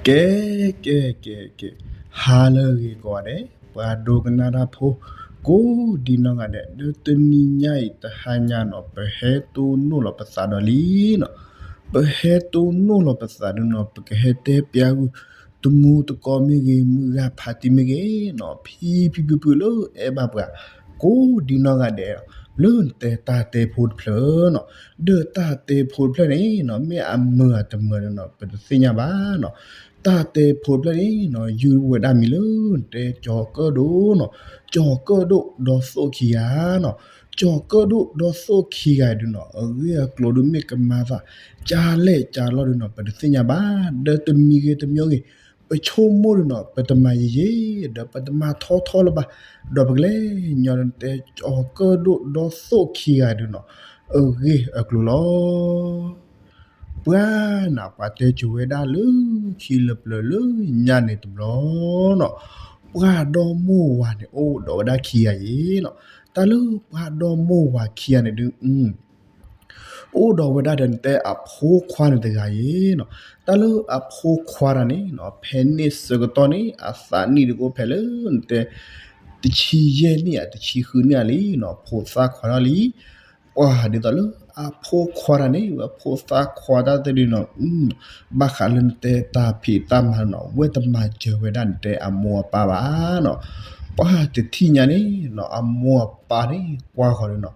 ကဲ ကဲ ကဲ ကဲ, ဟါလၢအဂ့ၤကိးဂၤဒဲး ပှၤဒိကနၣ်တၢ်ဖိ ကိးဒံနီၢ်ဂၤဒဲး, ဒီးတနံၤညါအံၤတဟါညါနီၤ ပဟဲတိၢ်နီၣ်လီၤပသးဒီးလံနီၤ, ပဟဲတိၢ်နီၣ်လီၤပသးဒီးနီၤ ပကဟဲတဲပျဲဂုၢ် တမူတကိးမ့ၢ်ဂ့ၤ မုၢ်ဂၤဖးတံၢ်မ့ၢ်ဂ့ၤနီၤ ဖံဖံဖုဖုလၢအဲၣ်ဘၣ်ပှၤ ကိးဒံနီၢ်ဂၤဒဲး လၢနတဲတၢ်တဲဖိတဖျၢၣ်နီၤ, ဒီးတၢ်တဲဖိတဖျၢၣ်န့ၣ်နီၤ မ့ၢ်အမုာ်အတမုာ်ဒီးနီၤ ပတသ့ၣ်ညါဘၣ်နီၤ, တၢ်တဲဖိတဖျၢၣ်န့ၣ်နီၤ ယုၢ်ဝဲဒၣ်မံၤလၢနတဲကၠီၤကၢၣ်ဒိၣ်နီၤ, ကၠီၤကၢၣ်ဒိၣ်ဒီးသိၣ်ခံဂၤနီၤ, ကၠီၤကၢၣ်ဒိၣ်ဒီးသိၣ်ခံဂၤဒုးနီၤ အဂ့ၢ်အကျိၤဒုးမ့ၢ်ကမၤသး ကၢ်လဲၣ်ကၢ်လီၢ်ဒုးနီၤ ပတသ့ၣ်ညါဘၣ်, ဒီးတမံၤဂ့ၤတမံၤဂ့ၤ ပဆိကမိၣ်ဒုးနီၤ ပတမၤယံာ်ယံာ် ဒီးပတမၤထီထီလၢၤဘၣ်, ဒီးပကလဲၤညီနတဲကၠီၤကၢၣ်ဒိၣ်ဒီးသိၣ်ခံဂၤဒုးနီၤ အဂ့ၢ်အကျိၤလီၤ. ပှၤနၤ ပှၤတဲစိၤဝဲဒၣ်လၢခံလၢပျၢၤလၢညါန့ၣ်တဘျီနီၤ, ပှၤဒီမိၢ်ဝၤန့ၣ် အိၣ်ဒီးဝဲဒၣ်ခံဂၤယံၤနီၤ, တၢ်လၢပှၤဒီမိၢ်ဝၤခံဂၤန့ၣ်ဒုး အိၣ်ဒီးဝဲဒၣ်ဒီးနတဲအဖိခွါန့ၣ်တဂၤယံၤနီၤ, တၢ်လၢအဖိခွါတၢ်န့ၣ်နီၤ ဖဲန့ၣ်ဆၢကတီၢ်န့ၣ် အသးနံၣ်တကအိၣ်ဖဲလၢနတဲ တဆံယဲၢ်နံၣ်ဧါ တဆံဃုနံၣ်ဧါလံနီၤ ဖိသၣ်ခွါထီၣ်လံ, ပှၤဒ်သိးလၢအဖိခွါတၢ်န့ၣ် ဝဲဖိသၣ်ခွါတၢ်သ့ၣ်ဒုးနီၤ ဘၣ်ဃးလၢနတဲတၢ်ဖံးတၢ်မၤနီၤ ဝဲတမၤစၢၤဝဲဒၣ်နတဲအမိၢ်အပၢ်ဘၣ်နီၤ, ပှၤတထံၣ်ညါန့ၣ်နီၤ အမိၢ်အပၢ်န့ၣ် ကွၢ်ဃီၤဒုးနီၤ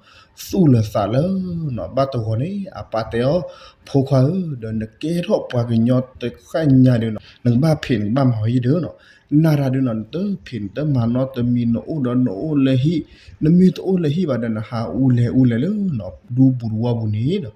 သူၣ်လၢသးလၢနီၤ ဘၣ်တဂီၤန့ၣ် အပၢ်တဲအီၤ ဖိခွါဧၢ ဒီးနကဲထီၣ်ပှၤကညီတဃၣ်ညါဒုးနီၤ နကဘၣ်ဖံးနကဘၣ်မၤဝဲယံၤဒုးနီၤ, နၤတၢ်ဒုးနီၤ နတဖံးနတမၤနီတမံၤ နအိၣ်ဒီးနအိၣ်လၢဟံၣ်, နမ့ၢ်တအိၣ်လၢဟံၣ်ဘၣ်ဒီး နဟးအူလဲၤအူလဲၤလၢနီၤ ဒူပူၤတဝီပူၤန့ၣ်နီၤ,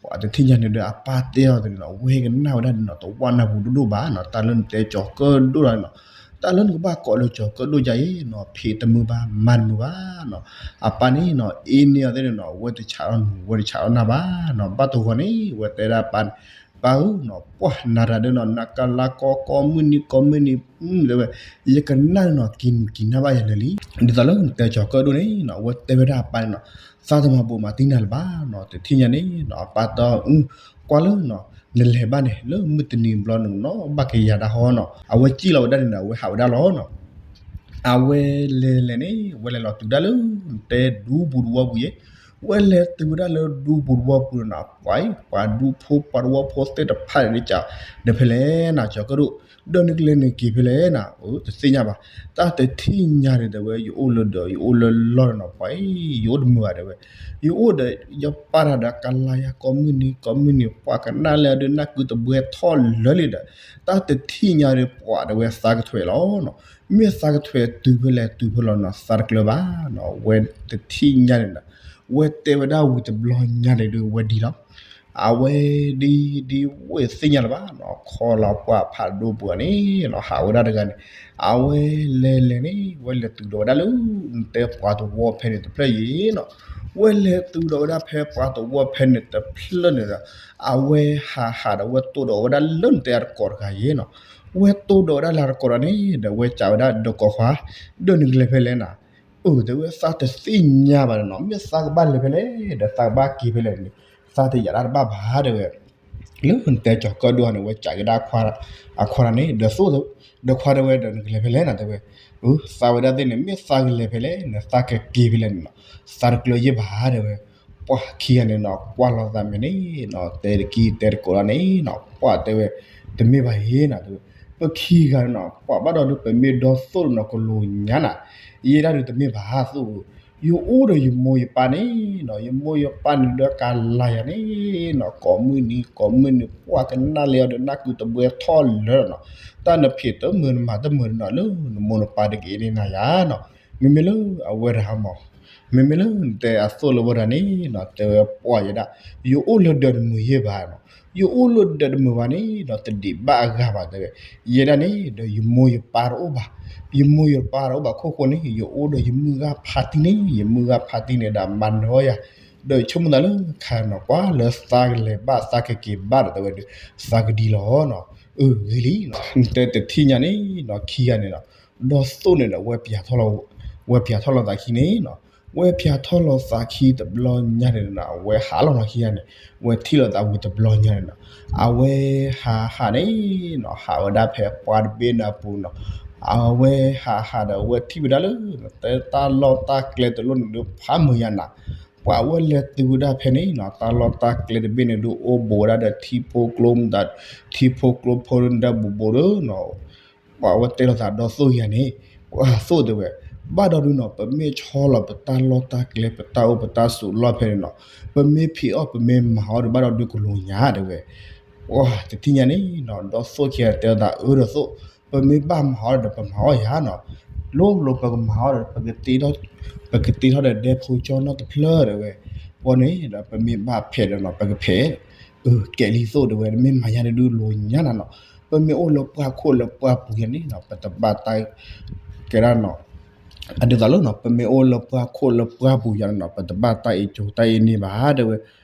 ပှၤတထံၣ်ညါန့ၣ်ဒီး အပၢ်တဲအီၤသ့ၣ်နီၤ ဝဲကနၣ်ဝဲဒၣ်ဒုးနီၤ တဝၣ်နၢ်ပူၤဒိၣ်ဒိၣ်ဘၣ်နီၤ, တၢ်လၢနတဲကၠီၤကၢၣ်ဒိၣ်တၢ်န့ၣ်နီၤ, တၢ်လၢနကဘၣ်ကိးလၢကၠီၤကၢၣ်ဒိၣ်ယါအံၤနီၤ ဖံးတမုာ်ဘၣ် မၤတမုာ်ဘၣ်နီၤ, အပၢ်န့ၣ်နီၤ အ့န့ၢ်အီၤသ့ၣ်နီၤ ဝဲတဆးအီၣ်နၤ ဝဲတဆးအီၣ်နၤဘၣ်နီၤ, ဘၣ်တဂီၤန့ၣ် ဝဲတဲဒၣ်ပၢ်န့ၣ် ပၢ်ဧၢနီၤ ပှၤနၤတၢ်ဒုးနီၤ နကလါကီကီမုၢ်နံၤကီမုၢ်နံၤ တဲဝဲ ယကနၣ်န့ၣ်နီၤ က့ၤနုာ်က့ၤနၢ်ဘၣ်ယၤလၢာ်လံ, ဒ်သိးလၢနတဲကၠီၤကၢၣ်ဒိၣ်န့ၣ်နီၤ အဝဲတဲဝဲဒၣ်အပၢ်န့ၣ်နီၤ သးတမၤဘူးမၤတံၢ်နၤလၢၤဘၣ်နီၤ, တထံၣ်ညါန့ၣ်နီၤ အပၢ်တဲအီၤ ကွၢ်လၢနီၤ နလဲၤဘၣ်န့ၣ် လၢမုၢ်တနံၤဘျီန့ၣ်နီၤ ဘၣ်ကယၤတၢ်ဟီနီၤ, အဝဲစံၣ်လီၤဝဲဒၣ်န့ၣ်ဒီး အဝဲဟးဝဲဒၣ်လီၤနီၤ အဝဲလဲၤလဲၤန့ၣ် ဝဲလဲၤလီၤတုၤဒၣ်လၢ တဲဒူပူၤတဝီပူၤယဲ, ဝဲလဲၤတုၤဝဲဒၣ်လၢဒူပူၤတဝီပူၤန့ၣ်နီၤ ပှၤအံၤ ပှၤဒူဖိပှၤတဝီဖိသ့ၣ်တဖၣ်န့ၣ် ဒ်ကး ဒီးဖဲလဲၣ်နီၤ ကၠီၤကၢၣ်ဒိၣ် ဒီးနကလဲၤနုာ်က့ၤဖဲလဲၣ်နီၤ တသ့ၣ်ညါဘၣ်, တၢ်တထံၣ်ညါန့ၣ်တဲဝဲ ယအိၣ်လၢဒီး ယအိၣ်လၢလီၢ်န့ၣ်နီၤ ပှၤအံၤ ယအိၣ်တမုာ်ဘၣ်တဲဝဲ, ယအိၣ်ဒီး ယပၢ်တၢ်ဒီးကလါယၤ ကိးမုၢ်နံၤ ကိးမုၢ်နံၤ ပှၤကနၣ်လဲၣ်အီၤဒီး နၢ်ကုတဘှဲထီၣ်လၢာ်လံဒီး တၢ်တထံၣ်ညါဒီး ပှၤတဲဝဲသးကထွဲးလီၤနီၤ, မ့ၢ်သးကထွဲးတုၤဖဲလဲၣ်တုၤဖဲလဲၣ်နီၤ သးတကျၢၤဘၣ်နီၤ, ဝဲတထံၣ်ညါန့ၣ်ဒီး ဝဲတဲဝဲဒၣ်ဝံၤတဘျီညါန့ၣ်ဒုးဝဲဒံလီၤ အဝဲဒ်ဒ်ဝဲသ့ၣ်ညါလၢၤဘၣ်နီၤ, ခီလီၤပှၤဖးဒိၣ်ပှၤန့ၣ်နီၤ ဟးဝဲဒၣ်တဂၤန့ၣ် အဝဲလဲၤလဲၤန့ၣ် ဝဲလဲၤတုၤဒီးဝဲဒၣ်လၢ နတဲပှၤတဝီဖဲန့ၣ်တဖျၢၣ်အံၤနီၤ, ဝဲလဲၤတုၤဒီးဝဲဒၣ်ဖဲပှၤတဝီဖဲန့ၣ်တဖျၢၣ်န့ၣ်ဒီး အဝဲဟးဟးဒီးဝဲတိၢ်ဒီးဝဲဒၣ်လၢနတဲအတကိးတဂၤအံၤနီၤ, ဝဲတိၢ်ဒီးဝဲဒၣ်လၢတကိးဒီးန့ၣ်ဒီး ဝဲစံးဝဲဒၣ်ဒီးကိးခွါ ဒီးနကလဲၤဖဲလဲၣ်နီၤ, အၢ တဲဝဲသးတသ့ၣ်ညါဘၣ်နီၤ, မ့ၢ်သးကဘၣ်လဲၤဖဲလဲၣ် ဒီးသးကဘၣ်က့ၤဖဲလဲၣ်န့ၣ် သးတယာ်ဒၣ်တဘၣ်ဘၣ်တဲဝဲ လၢနတဲကၠီၤကၢၣ်ဒိၣ်န့ၣ် ဝဲစံးကဒါအခွါတဂၤန့ၣ် ဒီးသိၣ် ဒီးခွါတဲဝဲဒီးနကလဲၤဖဲလဲၣ်နီၤ တဲဝဲ, အၢ သးဝဲဒၣ်သ့ၣ်န့ၣ် မ့ၢ်သးကလဲၤဖဲလဲၣ် နသးကက့ၤဖဲလဲၣ်န့ၣ်နီၤ, သးတကျၢၤယဲၢ်ဘၣ်တဲဝဲ, ပှၤခံဂၤန့ၣ်နီၤ ကွၢ်လီၤသးမဲာ်န့ၣ်နီၤ တဲတကံၢ်တဲတကိးလီၤန့ၣ်နီၤ ပှၤတဲဝဲ တမ့ၢ်ဘၣ်ယဲၢ်နီၤ တဲဝဲ, ပခံဂၤန့ၣ်နီၤ ပှၤဘၣ်ဒီးဒုးပမ့ၢ်ဒီသိၣ်နီၤ ကလိၤညါနၤ, ယဲဒၣ်ဒုးတမ့ၢ်ဘၣ်သိၣ်ဧၢ ယအိၣ်ဒီးယမိၢ်ယပၢ်န့ၣ်နီၤ, ယမိၢ်ယပၢ်န့ၣ်ဒီးကလါယၤန့ၣ်နီၤ, ကိးမုၢ်နံၤ ကိးမုၢ်နံၤ ပှၤကနၣ်လဲအီၤဒီးနၢ်ကုတဘှဲထီၣ်လၢာ်နီၤ, တၢ်နဖံးတမုာ်နမၤတမုာ်န့ၣ်နီၤ လၢနမိၢ်နပၢ်တက့ၤန့ၢ်နၤယၤနီၤ, မ့မ့ၢ်လၢအဝဲတဂၤမး မ့မ့ၢ်လၢနတဲအသိၣ်လၢဝဲဒၣ်န့ၣ်နီၤ တဲဝဲပှၤယဲဒၣ်, ယအိၣ်လၢဒၢးတမုာ်ယဲၢ်ဘၣ်နီၤ, ယအိၣ်လၢဒၢးတမုာ်ဘၣ်န့ၣ်နီၤ တဒံးဘၣ်အဂၤဘၣ်တဲဝဲ, ယဲဒၣ်န့ၣ်ဒီးယမိၢ်ယပၢ်တအိၣ်ဘၣ်, ယမိၢ်ယပၢ်တအိၣ်ဘၣ်ခိၣ်ဃိန့ၣ် ယအိၣ်ဒီးယမုၢ်ဂၢ်ဖါတံၢ်န့ၣ် ယမုၢ်ဂၢ်ဖါတံၢ်န့ၣ်ဒီးမၤနၢၤယၤ, ဒီးယဆိကမိၣ်သးလၢခါနီၤ ကွၢ်လၢသးကလဲၤဘၣ်သးကက့ၤဘၣ်ဒီးတဲဝဲဒုး သးကဒံလီၤနီၤ, အၢ ဂ့ၤလံနီၤ, နတဲတထံၣ်ညါန့ၣ်နီၤ ခံဂၤန့ၣ်နီၤ ဒီသိၣ်န့ၣ်ဒီး ဝဲပျးထီၣ်လီၤသးခံန့ၣ်နီၤ, ဝဲဖၠးထီၣ်လီၤသးခံတဘျီညါန့ၣ်နီၤ အဝဲဟးလီၤနီၤခံဂၤန့ၣ် ဝဲထံၣ်လိာ်သးဝံၤတဘျီညါန့ၣ်နီၤ အဝဲဟးဟးန့ၣ်နီၤ ဟးဝဲဒၣ်ဖဲပှၢ်တဘ့ၣ်န့ၣ်အပူၤနီၤ အဝဲဟးဟးဒီးအဝဲထံၣ်ဝဲဒၣ်လၢ တဲတၢ်လီၢ်တၢ်ကျဲတလိၣ်န့ၣ်ဒုးဖးမုာ်ယၤနၤ ပှၤဝဲလဲၤတုၤဝဲဒၣ်ဖဲန့ၣ်နီၤ တၢ်လီၢ်တၢ်ကျဲတဘ့ၣ်န့ၣ်ဒုးအိၣ်ဘူးဝဲဒၣ်ဒီးထံဖိကျိမတၤ ထံဖိကျိဖိဒၣ်ဘူးဘူးဒီးနီၤ ပှၤဝဲတဲလိာ်သးဒီးသိၣ်ခံဂၤန့ၣ် ကွၢ်သိၣ်တဲဝဲ ဘၣ်ဒီးဒုးနီၤ ပမ့ၢ်ဆီလီၤပတၢ်လီၢ်တၢ်ကျဲ ပတၢ်အိၣ်ပတၢ်ဆိးလီၢ်ဖဲန့ၣ်နီၤ ပမ့ၢ်ဖံးအီၣ်ပမ့ၢ်မၤအီၣ်ဒီးဘၣ်ဒီးဒုးကလိၤညါတဲဝဲ ပှၤတထံၣ်ညါန့ၣ်နီၤ ဒီးသိၣ်ခံဂၤတဲလိာ်သးအၢဒီးသိၣ် ပမ့ၢ်ဘၣ်မၤအီၣ်ဒီးပမၤအီၣ်ယၤနီၤ လိၤလိၤပကမၤအီၣ်ဒီး ပကတ့ထီၣ်ဒီးဒဲဖိကၠီနီတဖျၢၣ်တဲဝဲ ပှၤန့ၣ်ဒီးပမ့ၢ်ဘၣ်ဖဲးဒီးနီၤ ပကဖဲး အၢ ကဲလံသိၣ်တဲဝဲ မ့ၢ်မၤညါဒုးလိၤညါနၤနီၤ ပမ့ၢ်အိၣ်လၢပှၢ်ခိၣ်လၢပှၢ်ပူၤယၤန့ၣ်နီၤ ပတဘၣ်တၢ်ကဲဒၣ်နီၤ အဒ်သိးလၢနီၤ ပမ့ၢ်အိၣ်လၢပှၢ်ခိၣ်လၢပှၢ်ပူၤယၤန့ၣ်နီၤ ပတဘၣ်တၢ်အ့ၣ်ကၠိတၢ်အ့ၣ်န့ၢ်ဘၣ်တဲဝဲ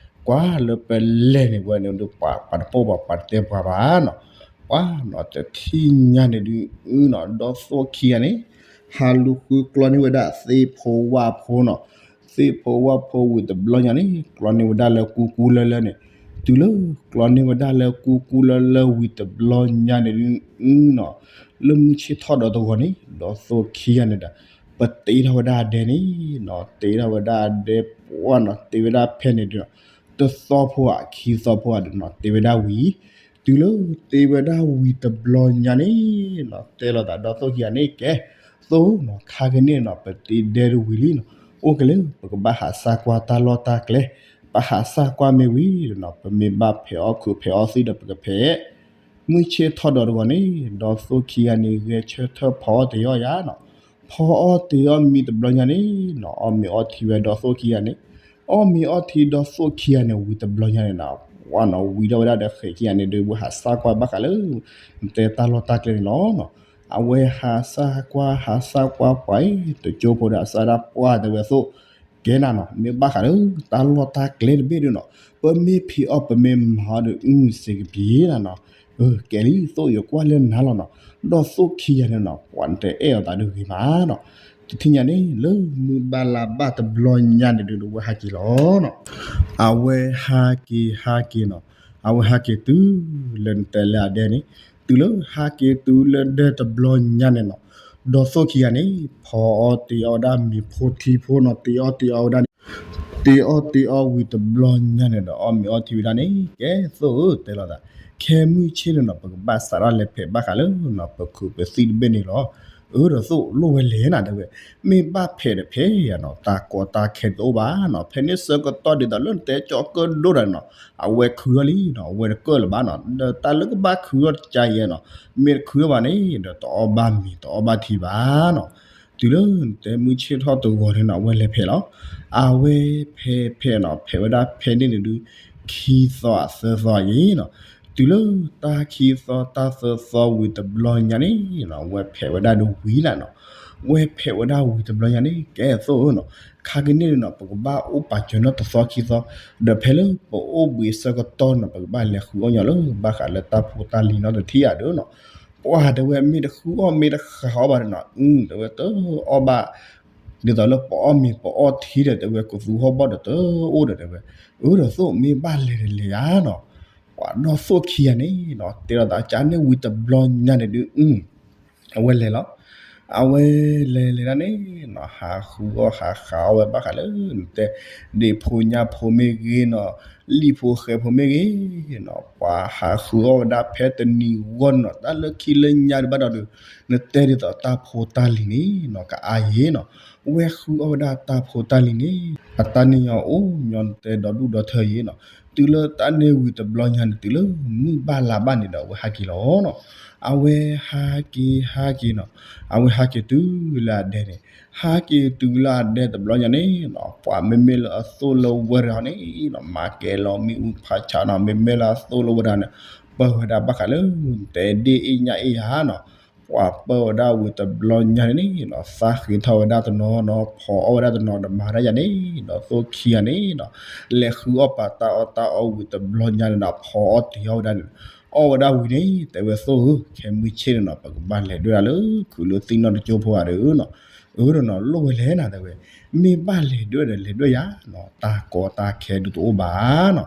ကွၢ်လၢပလဲၤန့ၣ်ဝဲန့ၣ်ဒုးပှၤ ပှၤတပိၢ်ဘၣ်ပှၤတတဲပှၤဘၣ်နီၤ ပှၤနီၤတထံၣ်ညါန့ၣ်ဒုးအုနီၤ ဒီးသိၣ်ခံဂၤန့ၣ် ဟးလူၤဃုကျီန့ၢ်ဝဲဒၣ်သ့ၣ်ဖိဝၣ်ဖိနီၤ သ့ၣ်ဖိဝၣ်ဖိဝံၤတဘျီညါန့ၣ် ကျီန့ၢ်ဝဲဒၣ်လၢကူကူလၢလၢန့ၣ် တုၤလၢကျီန့ၢ်ဝဲဒၣ်လၢကူကူလၢလၢဝံၤတဘျီညါန့ၣ်ဒုးအုနီၤ လၢမုၢ်ဆ့ၣ်ထီၣ်ဒီးတဂီၤန့ၣ် ဒီးသိၣ်ခံဂၤန့ၣ်ဒီး ပတ့ထီၣ်ဝဲဒၣ်အဒဲန့ၣ်နီၤ တ့ထီၣ်ဝဲဒၣ်အဒဲပှၢ်နီၤ တ့ဝဲဒၣ်ဖဲန့ၣ်ဒုးနီၤ တသီဖိဧါ ခံသီဖိဧါဒီးနီၤ တ့ဝဲဒၣ်ဝံၤ တုၤလၢတ့ဝဲဒၣ်ဝံၤတဘျီညါန့ၣ် တဲလိာ်သးဒီးသိၣ်ခံဂၤန့ၣ် ကဲ သိၣ်နီၤ ခါကန့ၣ်နီၤ ပတ့ဒဲတဝံၤလံနီၤ အိၣ်က့ၤလၢပကဘၣ်ဟးစၢ်ကွၢ်တၢ်လီၢ်တၢ်ကျဲ ပဟးစၢ်ကွၢ်မ့ၢ်ဝံၤဒီးနီၤ ပမ့ၢ်ဘၣ်ဖဲးအီၣ်ခုးဖဲးအီၣ်သံဒီးပကဖဲး မုၢ်ဆ့ၣ်ထီၣ်ဒီးတဂီၤန့ၣ် ဒီးသိၣ်ခံဂၤန့ၣ် ဂဲၤဆၢထၢၣ်ဖီအီၣ်တ့ၤအီၣ်ယၤနီၤ ဖီအီၣ်တ့ၤအီၣ်မံၤတဘျီညါန့ၣ်နီၤ အီၣ်မ့ၤအီထံဝဲဒီးသိၣ်ခံဂၤန့ၣ် အီၣ်မ့ၤအီထံဒီးသိၣ်ခံဂၤန့ၣ် ဝံၤတဘျီညါန့ၣ်နီၤ ပှၤနီၤ ဝံၤဒီးဝဲဒၣ်ဒီးဃဲးခံဂၤန့ၣ် ဒုးဝဲဟးစၢ်ကွၢ်ဘၣ်ဃးလၢ နတဲတၢ်လီၢ်တၢ်ကျဲန့ၣ်လီၤနီၤ အဝဲဟးစၢ်ကွၢ် ဟးစၢ်ကွၢ်ပှၤအံၤ တကၠိဖိဒီးအစၢ်ဒၣ်ပှၢ်တဲဝဲသိၣ် ကဲနၤနီၤ မ့ၢ်ဘၣ်ဃးလၢ တၢ်လီၢ်တၢ်ကျဲတဘ့ၣ်ဒုးနီၤ ပမ့ၢ်ဖံးအီၣ်ပမ့ၢ်မၤအီၣ်ဒီး အုစ့ကပံၤနၤနီၤ ကဲလံသိၣ် ယကွၢ်လၢနၤလီၤနီၤ ဒီးသိၣ်ခံဂၤန့ၣ်နီၤ ပှၤနတအဲၣ်အီၤသးဒုးဂ့ၤမးနီၤ တထံၣ်ညါန့ၣ် လၢမုၢ်ဘၣ်လါဘၣ်တဘျီညါန့ၣ်ဒုး ဝဲဟးက့ၤလီၤနီၤ အဝဲဟးက့ၤဟးက့ၤနီၤ အဝဲဟးက့ၤတုၤလၢနတဲလၢအဒဲန့ၣ် တုၤလၢဟးက့ၤတုၤလၢဒဲတဘျီညါန့ၣ်နီၤ ဒီးသိၣ်ခံဂၤန့ၣ် ဖီအီၣ်တ့ၤအီၣ်ဝဲဒၣ်မ့ၤဖိထံဖိနီၤ တ့ၤအီၣ်တ့ၤအီၣ်ဝဲဒၣ်န့ၣ် တ့ၤအီၣ်တ့ၤအီၣ်ဝံၤတဘျီညါန့ၣ်ဒီး အီၣ်မ့ၤအီထံဝဲဒၣ်န့ၣ် ကဲသိၣ်ဧၢ တဲလိာ်သး ခဲမုၢ်ဆ့ၣ်န့ၣ်နီၤ ပကဘၣ်စးထီၣ်လဲၤဖဲးဘၣ်ဃးလၢနီၤ ပခုးပသံၣ်တဘ့ၣ်န့ၣ်လီၤ အၢဒီးသိၣ်လိၣ်ဝဲလဲၣ်နၤတဲဝဲ မ့ၢ်ဘၣ်ဖဲးဒီးဖဲးယၤနီၤ တၢ်ကီတၢ်ခဲတအိၣ်ဘၣ်နီၤ ဖဲန့ၣ်ဆၢကတီၢ်ဒ်သိးလၢနတဲကၠီကၢၣ်ဒိၣ်တဂၤန့ၣ်နီၤ အဝဲခုးထီၣ်လံနီၤ အဝဲတကၢၣ်လၢၤဘၣ်နီၤ ဒီးတၢ်လၢကဘၣ်ခုးထီၣ်တကါယဲနီၤ မ့ၢ်တခုးထီၣ်ဘၣ်န့ၣ် ဒီးတအီၣ်ဘၣ်မ့ၤတအီၣ်ဘၣ်ထံဘၣ်နီၤ တုၤလၢနတဲမုၢ်ဆ့ၣ်ထီၣ်တဂီၤန့ၣ်နီၤ အဝဲလဲၤဖဲးလီၤ အဝဲဖဲးဖဲးနီၤ ဖဲးဝဲဒၣ်ဖဲန့ၣ်န့ၣ်ဒုး ခံသီအသၢသီအံၤနီၤ တုၤလၢတၢ်ခံသီတၢ်သၢသီဝံၤတဘျီညါန့ၣ်နီၤ ဝဲဖဲးဝဲဒၣ်ဒုးဝံၤနၤနီၤ ဝဲဖဲးဝဲဒၣ်ဝံၤတဘျီညါန့ၣ် ကဲသိၣ်ဧၢနီၤ ခါကန့ၣ်န့ၣ်နီၤ ပကဘၣ်အိၣ်ပာ်စၢၤနီတသီခံသီ ဒီးဖဲလၢပအိၣ်ဘှံးဆၢကတီၢ်နီၤ ပကဘၣ်လဲၤဃုအီၣ်ညီလၢဘၣ်ဃးလၢတၢ်ဖိတၢ်လံၤနီတထံၣ်ဧါဒီးနီၤ ပှၤတဲဝဲမ့ၢ်တဃုအီၣ်မ့ၢ်တဃုအီၣ်ဘၣ်ဒီးနီၤ အု တဲဝဲတအီၣ်ဘၣ် ဒ်သိးလၢပအီၣ်မ့ၤပအီထံဒီး တဲဝဲကသူဟီၣ်ဘီၣ်ဒီးတအိၣ်ဒီး တဲဝဲ အၢဒီးသိၣ်မ့ၢ်ဘၣ်လဲၤတလဲၤဧါနီၤ ပှၤဒီးသိၣ်ခံဂၤန့ၣ်နီၤ တဲလိာ်သးကန့ၣ်ဝံၤတဘျီညါန့ၣ်ဒုး အဝဲလဲၤလီၤ အဝဲလဲၤလဲၤဒၣ်န့ၣ်နီၤ ဟးဃုအီၣ်ဟးဃုအီၣ်ဝဲဘၣ်ဃးလၢ နတဲ ဒ့ၣ်ဖိညါဖိမ့ၢ်ဂ့ၤနီၤ လံၣ်ဖိဃဲဖိမ့ၢ်ဂ့ၤနီၤ ပှၤဟးဃုအီၣ်ဝဲဒၣ်ဖဲတနံၤဂီၢ်န့ၣ်နီၤ တၢ်လၢခံလၢညါဒုးဘၣ်ဒီးဒုး နတဲဒ်သိးတၢ်ဖိတၢ်လံၤန့ၣ်နီၤ ကအါယဲနီၤ ဝဲဃုအီၣ်ဝဲဒၣ်တၢ်ဖိတၢ်လံၤန့ၣ် အတၢ်န့ၢ်ညီအိၣ်ညီနတဲဒီဒူၣ်ဒီထၢယဲနီၤ တုၤလၢတၢ်န့ၢ်ဝံၤတဘျီညါန့ၣ် တုၤလၢမုၢ်ဘၣ်လါဘၣ်န့ၣ်ဒီး အဝဲဟးက့ၤလီၤနီၤ အဝဲဟးက့ၤဟးက့ၤနီၤ အဝဲဟးက့ၤတုၤလၢအဒဲန့ၣ် ဟးက့ၤတုၤလၢအဒဲတဘျီညါန့ၣ်နီၤ ပှၤမ့မ့ၢ်လၢအသိၣ်လၢဝဲတဂၤန့ၣ်နီၤ မၤကဲလီၤမ့ၣ်အူဖးဆးနီၤ မ့မ့ၢ်လၢအသိၣ်လၢဝဲတဂၤန့ၣ် ပၢၢ်ဝဲဒၣ်ဘၣ်ဃးလၢ တဲဒ့ၣ်အ့ၣ်ညါအ့ၣ်ယၤနီၤ ပှၤပၢၢ်ဝဲဒၣ်ဝံၤတဘျီညါန့ၣ်နီၤ သးဃ့ထီၣ်ဝဲဒၣ်တနီၤနီၤ ဖီအီၣ်ဝဲဒၣ်တနီၤဒီးမၤဒၣ်ယၤန့ၣ် ဒီးသိၣ်ခံဂၤန့ၣ်နီၤ လဲၤဃုအီၣ်ပာ်တၢ်အီၣ်တၢ်အီဝံၤတဘျီညါန့ၣ်ဒီး ဖီအီၣ်တ့ၤအီၣ်ဝဲဒၣ်န့ၣ် အီၣ်ဝဲဒၣ်ဝံၤန့ၣ် တဲဝဲသိၣ်ဧၢ, ခဲမုၢ်ဆ့ၣ်န့ၣ်နီၤ ပကဘၣ်လဲၤဒွဲၣ်ဒၣ်လၢခုးလၢသံၣ်နီၣ်တကၠိဖိဂၤဒီးနီၤ, အၢဒီးနီၤ လိၣ်ဝဲလဲၣ်နၤ တဲဝဲ, မ့ၢ်ဘၣ်လဲၤဒွဲၣ်ဒီးလဲၤဒွဲၣ်ယၤနီၤ, တၢ်ကီတၢ်ခဲဒုးတအိၣ်ဘၣ်နီၤ.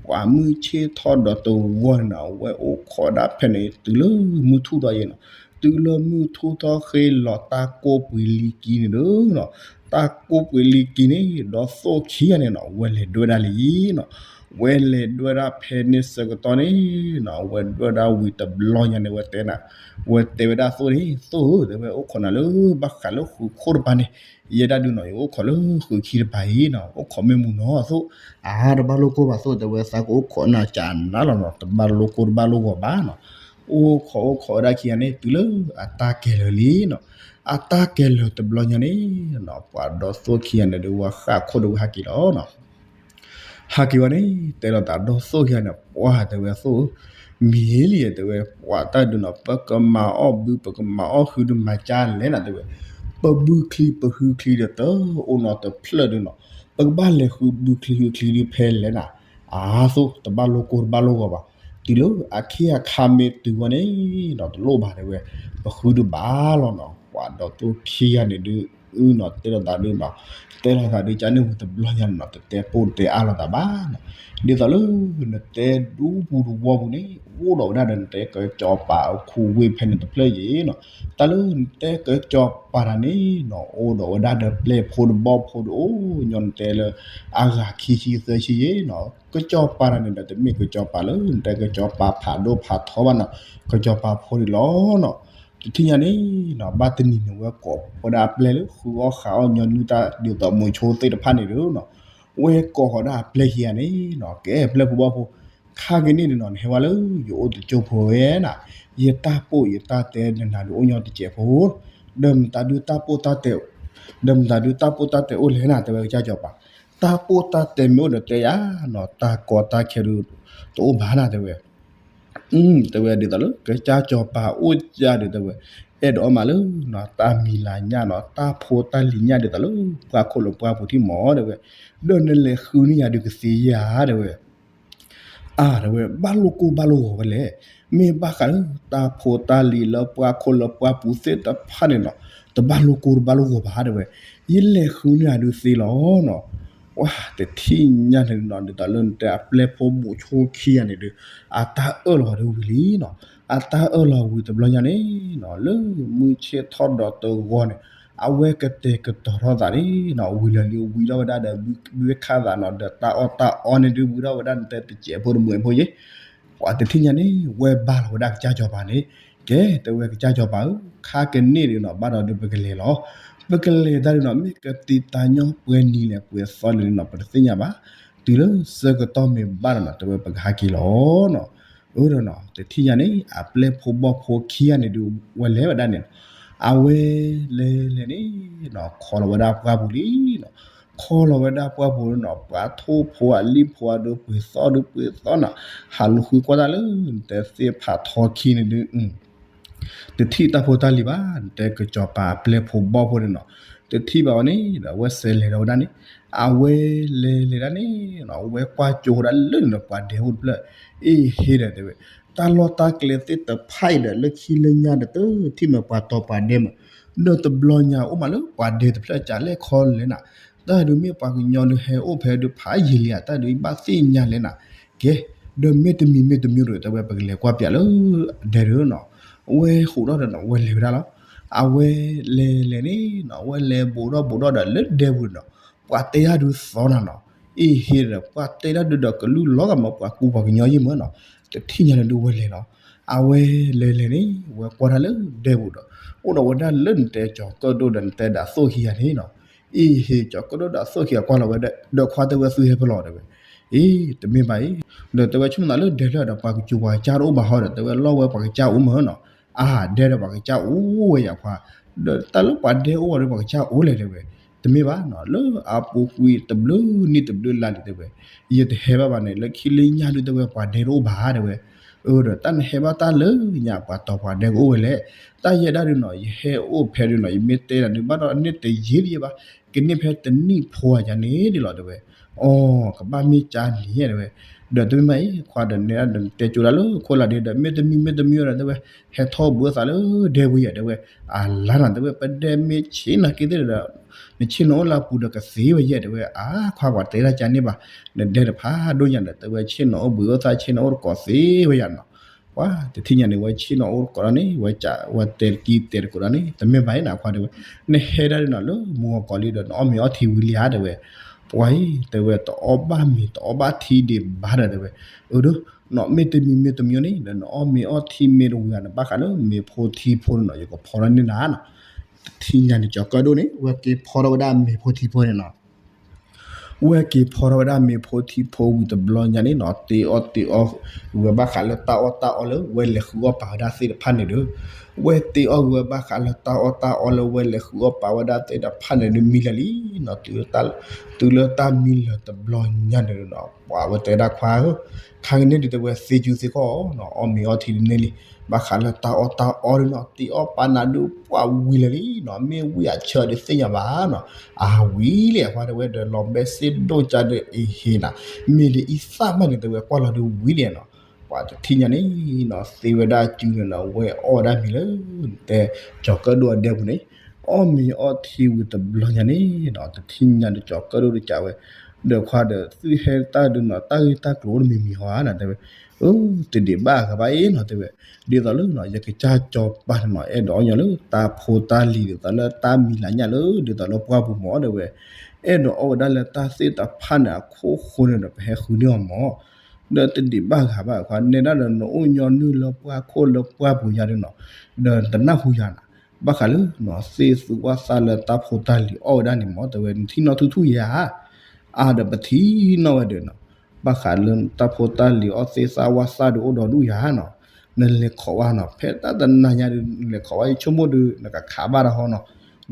ပှၤမုၢ်ဆ့ၣ်ထီၣ်ဒီးတဂီၤန့ၣ်နီၤ အဝဲအိၣ်ခိးဒၣ်ဖဲန့ၣ် တုၤလၢမုၢ်ထူၣ်ထီၣ်ယဲနီၤ, တုၤလၢမုၢ်ထူၣ်ထီၣ်ဃ့လီၤတၢ်ကိၢ်ပှ့ၤလံကံန့ၣ်ဒီးနီၤ, တၢ်ကိၢ်ပှ့ၤလံကံန့ၣ် ဒီးသိၣ်ခံဂၤန့ၣ်နီၤ ဝဲလဲၤဒွဲၣ်ဒၣ်လံနီၤ. ဝဲလဲၤဒွဲၣ်ဒၣ်ဖဲန့ၣ်ဆၢကတီၢ်န့ၣ်နီၤ ဝဲဒွဲၣ်ဒၣ်ဝံၤတဘျီညါန့ၣ် ဝဲတဲနၤ, ဝဲတဲဝဲဒၣ်သိၣ်န့ၣ် သိၣ်ဧၢ တဲဝဲ အိၣ်ခိးနၤလၢဘၣ်ဃးလၢဃုာ်ခိၣ်တပၤန့ၣ်, ယဲဒၣ်ဒုးနီၤ ယအိၣ်ခိးလၢဃုာ်ခံတပၤအံၤနီၤ, အိၣ်ခိးမ့ၢ်မုာ်နီၤသိၣ်, အါ တဘၣ်လိၣ်ကိၢ်ဘၣ်သိၣ် တဲဝဲ သးကအိၣ်ခိးနၤကနၤလီၤနီၤ, တဘၣ်လိၣ်ကိၢ်တဘၣ်လိၣ်ဂီၤဘၣ်နီၤ. အိၣ်ခိးအိၣ်ခိးဝဲဒၣ်ခံဂၤန့ၣ် တုၤလၢအတၢ်ကဲၤလၢာ်လံနီၤ, အတၢ်ကဲၤလၢာ်တဘျီညါန့ၣ်နီၤ ပှၤဒီးသိၣ်ခံဂၤန့ၣ်ဒီး ဝဲဃၣ်ခိၣ်ဒီးဝဲဟးက့ၤလီၤနီၤ. ဟးက့ၤဝဲန့ၣ် တဲလိာ်သးဒီးသိၣ်ခံဂၤန့ၣ် ပှၢ်တဲဝဲသိၣ်ဧၢ, မ့ၢ်လံ တဲဝဲ ပှၤတၢ်ဒုးနီၤ ပကမၤအီၣ်ဘု ပကမၤအီၣ်ဟု တမၤကၢ်လဲၣ်နၤ တဲဝဲ, ပဘုချံပဟုချံဒီးတအိၣ်နီတဖျၢၣ်ဒုးနီၤ, ပကဘၣ်လဲၤဃုဘုချံဟုချံဒုးဖဲလဲၣ်နၤ, အါသိၣ် တဘၣ်လိၣ်ကိၢ်တဘၣ်လိၣ်ဂီၤဘၣ်, တုၤလၢအခ့အခါမ့ၢ်တုၤဝဲန့ၣ်နီၤ တလိၣ်ဘၣ် တဲဝဲ, ပဃုဒုးဘၣ်လီၤနီၤ. ပှၤဒီးသိၣ်ခံဂၤန့ၣ်ဒုး အုနီၤ တဲလိာ်သးဒုးနီၤ, တဲလိာ်သးဒုးကန့ၣ်ဝံၤတဘျီညါန့ၣ်နီၤ တတဲပိၢ်တတဲအါလိာ်သးဘၣ်နီၤ, ဒ်သိးလၢနတဲဒူပူၤတဝီပူၤန့ၣ် အိၣ်ဒီးဝဲဒၣ်ဒီးနတဲကစီၤပၤအခူဝ့ၢ်ဖဲန့ၣ်တဖျၢၣ်ယဲနီၤ, တၢ်လၢနတဲကစီၤပၤတၢ်န့ၣ်နီၤ အိၣ်ဒီးဝဲဒၣ်ဒီးပျဲၢ်ဖိတဘီဖိတအိၣ်ညီ နတဲလၢ အါဂၤခံဆံသၢဆံယဲနီၤ, ကစီၤပၤတၢ်န့ၣ်ဒီး တမ့ၢ်ကစီၤပၤလၢနတဲကစီၤပၤဖးဒိၣ်ဖးထီဘၣ်နီၤ, ကစီၤပၤဖိဒံးလီၤနီၤ. တထံၣ်ညါန့ၣ်နီၤ ဘၣ်တနံၤန့ၣ် ဝဲကိးဝဲဒၣ်အပျဲၢ်လၢဃုအီၣ်ဃုအီၣ်ညီနုၢ်တၢ်ဒ်သိးမိၤဆိသ့ၣ်တဖၣ်န့ၣ်ဒီးနီၤ, ဝဲကိးဃီၤဒၣ်အပျဲၢ်ခံဂၤန့ၣ်နီၤ ကဲပျဲၢ်ဖိဘီဖိ, ခါက့ၤန့ၣ်ဒီးနီၤ နဟဲဝဲလၢယအိၣ်တကၠိဖိဝဲနၤ, ယတၢ်ပိၢ်ယတၢ်တဲနၤဒုးအိၣ်ညီတစဲးဖိ, ဒီးမတၤဒုးတၢ်ပိၢ်တၢ်တဲ ဒီးမတၤဒုးတၢ်ပိၢ်တၢ်တဲအိၣ်လဲၣ်နၤ တဲဝဲကစၢ်စီၤပၤ, တၢ်ပိၢ်တၢ်တဲမ့ၢ်အိၣ်ဒီးတဲယၤနီၤ, တၢ်ကီတၢ်ခဲဒုး တအိၣ်ဘၣ်နၤ တဲဝဲ တဲဝဲဒ်သိးလၢ ကစၢ်စီၤပၤအိၣ်ကၢ်ဒီး တဲဝဲ အဲၣ်ဒိးအီၣ်မးလၢနီၤ တၢ်မံၤလၤညၣ်နီၤ တၢ်ဖိတၢ်လံၤညၣ်ဒ်သိးလၢ ပှၢ်ခိၣ်လၢပှၢ်ပူၤထံၣ်မး တဲဝဲ, ဒီးနလဲၤဃုန့ၢ်ယၤဒုးကသ့ဧါ တဲဝဲ အါ တဲဝဲ ဘၣ်လိၣ်ကိၢ်ဘၣ်လိၣ်ဂီၤဝဲလဲၣ်, မ့ၢ်ဘၣ်ဃးလၢ တၢ်ဖိတၢ်လံၤလၢပှၢ်ခိၣ်လၢပှၢ်ပူၤသ့ၣ်တဖၣ်န့ၣ်နီၤ တဘၣ်လိၣ်ကိၢ်တဘၣ်လိၣ်ဂီၤဘၣ် တဲဝဲ, ယလဲၤဃုန့ၢ်ယၤဒုးသ့လီၤနီၤ. ပှၤတထံၣ်ညါန့ၣ်နီၤ ဒ်သိးလၢနတဲအပျဲၢ်ဖိမိၤဆိခံဂၤန့ၣ်ဒီး အတၢ်အၢၣ်လီၤဒုးဝံၤလံနီၤ, အတၢ်အၢၣ်လီၤဝံၤတဘျီညါန့ၣ်နီၤ လၢမုၢ်ဆ့ၣ်ထီၣ်ဒီးတဂီၤန့ၣ် အဝဲကတဲာ်ကတီၤထီၣ်သးန့ၣ်နီၤ ဝံၤလၢာ်လံဝံၤထီၣ်ဝဲဒၣ်ဒီး ဘုခးသးနီၤ ဒီးတၢ်အီၣ်တၢ်အီန့ၣ်ဒုးဝံၤထီၣ်ဝဲဒၣ်နတဲတစဲးဖိတမှဲးဖိယဲ ပှၤတထံၣ်ညါန့ၣ် ဝဲဘါလီၤဝဲဒၣ်ကစၢ်စီၤပၤန့ၣ်, ကဲ တဲဝဲကစၢ်စီၤပၤဧၢ, ခါကန့ၣ်ဒုးနီၤ ဘၣ်ဒီးဒုးပကလဲၤလီၤ. ပကလဲၤတၢ်ဒုးနီၤ မ့ၢ်ကတံာ်တၢ်ညီပှဲၤနံၤလဲၣ် ပှဲၤသီလဲၣ်နီၤ ပတသ့ၣ်ညါဘၣ်. တုၤလၢဆၢကတီၢ်မ့ၢ်ဘၣ်ဒီးနီၤ တဲဝဲပကဟဲက့ၤလီၤနီၤ. အၢဒီးနီၤ တထံၣ်ညါန့ၣ် အပျဲၢ်ဖိဘီၣ်ဖိခံဂၤန့ၣ်ဒုး ဝဲလဲၤဝဲဒၣ်န့ၣ်နီၤ အဝဲလဲၤလဲၤန့ၣ်နီၤ ခီလီၤဝဲဒၣ်ပှၢ်ပူၤလံနီၤ. ခီလီၤဝဲဒၣ်ပှၢ်ပူၤနီၤ ပှၤထိၣ်ဖိအလံၣ်ဖိအဒုးပှ့ၤသီၣ်ဒုးပှ့ၤသီၣ်နီၤ ဟးလူၤဃုကွၢ်တၢ်လၢ နတဲသ့ၣ်ဖးထီခံန့ၣ်ဒုး တထံၣ်တၢ်ဖိတၢ်လံၤဘၣ် နတဲကစီၤပၤအပျဲၢ်ဖိဘီၣ်ဖိန့ၣ်နီၤ. တထံၣ်ဘၣ်ဝဲန့ၣ်ဒီး အဝဲစဲးလဲၤဒီးဝဲဒၣ်န့ၣ် အဝဲလဲၤလဲၤဒၣ်န့ၣ်နီၤ အဝဲကွၢ်ကၠိဝဲဒၣ်လၢန့ၣ်ဒီး ပှၤဒဲအိၣ်တဖျၢၣ် အ့ၣ်ဟ့ဒီးတဲဝဲ တၢ်လီၢ်တၢ်ကျဲသ့ၣ်တဖၣ်အံၤဒီး လၢခံလၢညါဒီး တထံၣ်မ့ၢ်ပှၤတီၤပှၤဒဲမး ဒီးတဘျီညါအိၣ်မးလၢပှၤဒဲတဖျၢၣ်ကလဲၣ်ခီလဲၣ်နၤ တၢ်ဒုးမ့ၢ်ပှၤကညီဒုးဟဲအိၣ်ဖဲဒုးဖးယံာ်လံဧါ တၢ်ဒုးဘၣ်သ့ၣ်ညါလဲၣ်နၤ. ကဲ ဒီးမ့ၢ်တမံၤမ့ၢ်တမံၤဒီး တဲဝဲပကလဲၤကွၢ်ပၠးလၢအဒဲဒီးနီၤ. အဝဲဟူးထီၣ်ဒီးနီၤ အဝဲလဲၤဝဲဒၣ်လီၤ. အဝဲလဲၤလဲၤန့ၣ်နီၤ အဝဲလဲၤဘူးထီၣ်ဘူးထီၣ်ဒီးလၢဒဲပူၤဒီးနီၤ ပှၤတဲတၢ်ဒုးသီနၤနီၤ. အ့ၣ်ဟ့ဒီး ပှၤတဲတၢ်ဒုးဒီးကလုၢ်လီၤဂာ်မး ပှၤကူပှၤကညီယံာ်မးနီၤ. တထံၣ်ညါန့ၣ်ဒုးဝဲလဲၤလီၤ. အဝဲလဲၤလဲၤန့ၣ် ဝဲကွၢ်တၢ်လၢဒဲပူၤဒီး အိၣ်ဒီးဝဲဒၣ်လၢနတဲကၠီၤကၢၣ်ဒိၣ်ဒီးနတဲဒၣ်သိၣ်ခံဂၤန့ၣ်နီၤ. အ့ၣ်ဟ့ ကၠီၤကၢၣ်ဒိၣ်ဒၣ်သိၣ်ခံဂၤကွၢ်လီၤဝဲဒီး ခွါတဲဝဲသုဟဲဖဲလဲၣ်တဲဝဲ. အ့ၣ် တမ့ၢ်ဘၣ်အံၤ ဒီးတဲဝဲဆိကမိၣ်သးလၢဒဲဖျၢၣ်ဒီး ပှၤကစူၤပှၤကစၢ်တအိၣ်ဘၣ်ဟီဒီး တဲဝဲလီၢ်ဝဲပှၤကစၢ်အိၣ်မးနီၤ. အါ ဒဲဒီးပှၤကစၢ်အိၣ်ဝဲယၤခွါ ဒီးတၢ်လၢပှၤဒဲအိၣ်ဝဲဒီးပှၤကစၢ်အိၣ်လဲၣ်တဲဝဲ. တမ့ၢ်ဘၣ်နီၤ လၢအပူၤကွံာ်တဘျုးနံၣ်တဘျုးလါန့ၣ်တဲဝဲ ယတဟဲဘၣ်ဘၣ်န့ၣ် လၢခံလၢညါဒုးတဲဝဲပှၤဒဲတအိၣ်ဘၣ်တဲဝဲ. အၢ ဒီးတၢ်နဟဲဘၣ်တၢ်လၢညါ ပှၤတီၤပှၤဒဲကအိၣ်ဝဲလဲၣ်. တၢ်ယဲဒၣ်ဒုးနီၤ ယဟဲအိၣ်ဖဲဒုးနီၤ ယမ့ၢ်တဲဒၣ်ဒုးဘၣ်ဒီးန့ၢ်တယံာ်ဒံးဘၣ် ကန့ၢ်ဖဲတနံၣ်ဖိယၤန့ၣ်ဒ်လီၤတဲဝဲ. အီ ကဘၣ်မ့ၢ်ကၢ်န့ၣ်တဲဝဲ. ဒီးတမ့ၢ်မးအံၤ ခွါဒီးနဲဒၣ်ဒီး နတဲကၠိဒၣ်လၢခိၣ်လၢ်ဒ့ဒီး မ့ၢ်တမံၤမ့ၢ်တမံၤဒီး တဲဝဲ ဟဲထီၣ်ဘှံးအသးလၢဒဲဝံၤယဲၢ် တဲဝဲ, အလါနီၤ တဲဝဲ ပဒဲမ့ၢ်ဆ့ၣ်နီၤက့သ့ၣ်ဒီး နဆ့ၣ်နီၤအိၣ်လၢအပူၤဒီးကသ့ဝဲယဲၢ် တဲဝဲ, အါ ခွါ ပှၤတဲဒၣ်ကန့ၣ်ဘၣ်, နဒဲတဖးဒိၣ်ညါဒီး တဲဝဲ ဆ့ၣ်နီၤအိၣ်ဘှံးအိၣ်သး ဆ့ၣ်နီၤအိၣ်တကိးသ့ဝဲယဲၢ်နီၤ. ပှၤတထံၣ်ညါန့ၣ် ဝဲဆ့ၣ်နီၤအိၣ်တကိးဒီးန့ၣ် ဝဲကး ဝဲတဲတကံတဲတကိးဒီးန့ၣ် တမ့ၢ်ဘၣ်အံၤနီၤ ခွါ တဲဝဲ, နဟဲဒၣ်ဒ်နီၤ လၢမုၢ်ဂီၤကီးလံဒီး နအီၣ်မ့ၤအီထံဝံၤလံဧါ တဲဝဲ, ပှၤအံၤ တဲဝဲ တအီၣ်ဘၣ်မ့ၤ တအီၣ်ဘၣ်ထံဒံးဘၣ်ဒီး တဲဝဲ, အၢ ဒီး နီၤ မ့ၢ်တမံၤမ့ၢ်တမံၤန့ၣ်ဒီး နအီၣ်မ့ၤအီထံမ့ၢ်တဝံၤဧါန့ၣ် ဘၣ်ဃးလၢမ့ၤဖိထံဖိန့ၣ်နီၤ ယကဖီထီၣ်န့ၢ်နၤနီၤ. တထံၣ်ညါန့ၣ် ကၠီၤကၢၣ်ဒိၣ်န့ၣ် ဝဲက့ၤဖီထီၣ်ဝဲဒၣ်မ့ၤဖိထံဖိန့ၣ်နီၤ. ဝဲက့ၤဖီထီၣ်ဝဲဒၣ်မ့ၤဖိထံဖိဝံၤတဘျီညါန့ၣ်နီၤ တ့အီၣ်တ့အီ ဝဲဘၣ်ဃးလၢတၢ်အီၣ်တၢ်အီလၢဝဲလဲၤဃုအီၣ်ပာ်ဝဲဒၣ်သ့ၣ်တဖၣ်န့ၣ်ဒီး ဝဲတ့အီၣ်ဝဲဘၣ်ဃးလၢတၢ်အီၣ်တၢ်အီလၢဝဲလဲၤဃုအီၣ်ပာ်ဝဲဒၣ်သ့ၣ်တဖၣ်န့ၣ်ဒီး မံလၢာ်လံနီၤ. တုၤလၢတၢ်မံလၢာ်တဘျီညါန့ၣ်နီၤ ပှၤဝဲတဲဒၣ်ခွါဧၢ, ခါကန့ၣ်ဒုး တဲဝဲ သ့စုသ့ခီၣ်နီၤ အီၣ်မ့ၤအီထံဒုးန့ၢ်လံ, ဘၣ်ဃးလၢတၢ်အီၣ်တၢ်အီဒုးနီၤ တ့အီၣ်ပာ်နၤဒုးပှၤဝံၤလၢာ်လံနီၤ မ့ၢ်ဝံအဆၢဒုးသ့ၣ်ညါဘၣ်နီၤ အဝံၤလံ အခွါ တဲဝဲ ဒီးလီၤဘဲစ့ၣ်ဒိၣ်ကါဒီးအဟ့နီၤ မ့ၢ်လၢအံသၣ်မးန့ၣ် တဲဝဲ ကွၢ်လီၤဒုးဝံၤလံနီၤ. ပှၤတထံၣ်ညါန့ၣ်နီၤ သ့ဝဲဒၣ်စုန့ၣ်နီၤ ဝဲအီၣ်ဝဲဒၣ်မ့ၤလၢ တဲ ကၠီၤကၢၣ်ဒိၣ်အဒဲပူၤန့ၣ် အီၣ်မ့ၤအီထံဝံၤတဘျီညါန့ၣ်နီၤ တထံၣ်ညါဒီးကၠီၤကၢၣ်ဒိၣ်တကးဝဲ, ဒီးခွါဒီးသုဟဲတၢ်ဒုးနီၤ တၢ်ဂ့ၢ်တၢ်ကျိၤအိၣ်တမံၤမံၤဟီဧါနီၤ တဲဝဲ, အၢ တဒံးဘၣ်ဂၤဘၣ်အံၤနီၤ တဲဝဲ, ဒ်သိးလၢနီၤ ယကစၢ်စီၤပၤန့ၣ်နီၤ အဲၣ်ဒိးအီၣ်ညီလၢတၢ်ဖိတၢ်လံၤဒ်သိးလၢတၢ်မံၤလၢညါလၢ ဒ်သိးလၢပှၢ်ပူၤမၢ တဲဝဲ, အဲၣ်ဒိးအီၣ်ဝဲဒၣ်လၢတၢ်သ့ၣ်တဖၣ်န့ၣ်အခိၣ်ဃိန့ၣ်ဒီး ပဟဲဃုန့ၢ်အီၤမၢ ဒီးတဒံးဘၣ်ဂၤဘၣ်ခွါ နဲဒၣ်ဒီးနအိၣ်ညီနုၢ်လၢပှၢ်ခိၣ်လၢပှၢ်ပူၤယါဒုးနီၤ, ဒီးနတနၢ်ဟူယၤနီၤ, ဘၣ်ဃးလၢနီၤ သ့ၣ်သူဝၣ်သၣ်လၢတၢ်ဖိတၢ်လံၤအီၣ်ဝဲဒၣ်န့ၣ်မၢ တဲဝဲ နထံၣ်နီၣ်ထူၣ်ထူၣ်ယၤဧါ, အါဒီးပထံၣ်နီၣ်ဝဲဒီးနီၤ, ဘၣ်ဃးလၢတၢ်ဖိတၢ်လံၤအီၣ်သ့ၣ်သၣ်ဝၣ်သၣ်ဒုးအိၣ်ဒီးဒူၣ်ယၤနီၤ, နလဲၤခိးဝဲနီၤ ဖဲတၢ်တနၤညါဒုး နလဲၤခိးဝဲ ယဆိကမိၣ်ဒုး နကခးဘၣ်တၢ်ဟီနီၤ,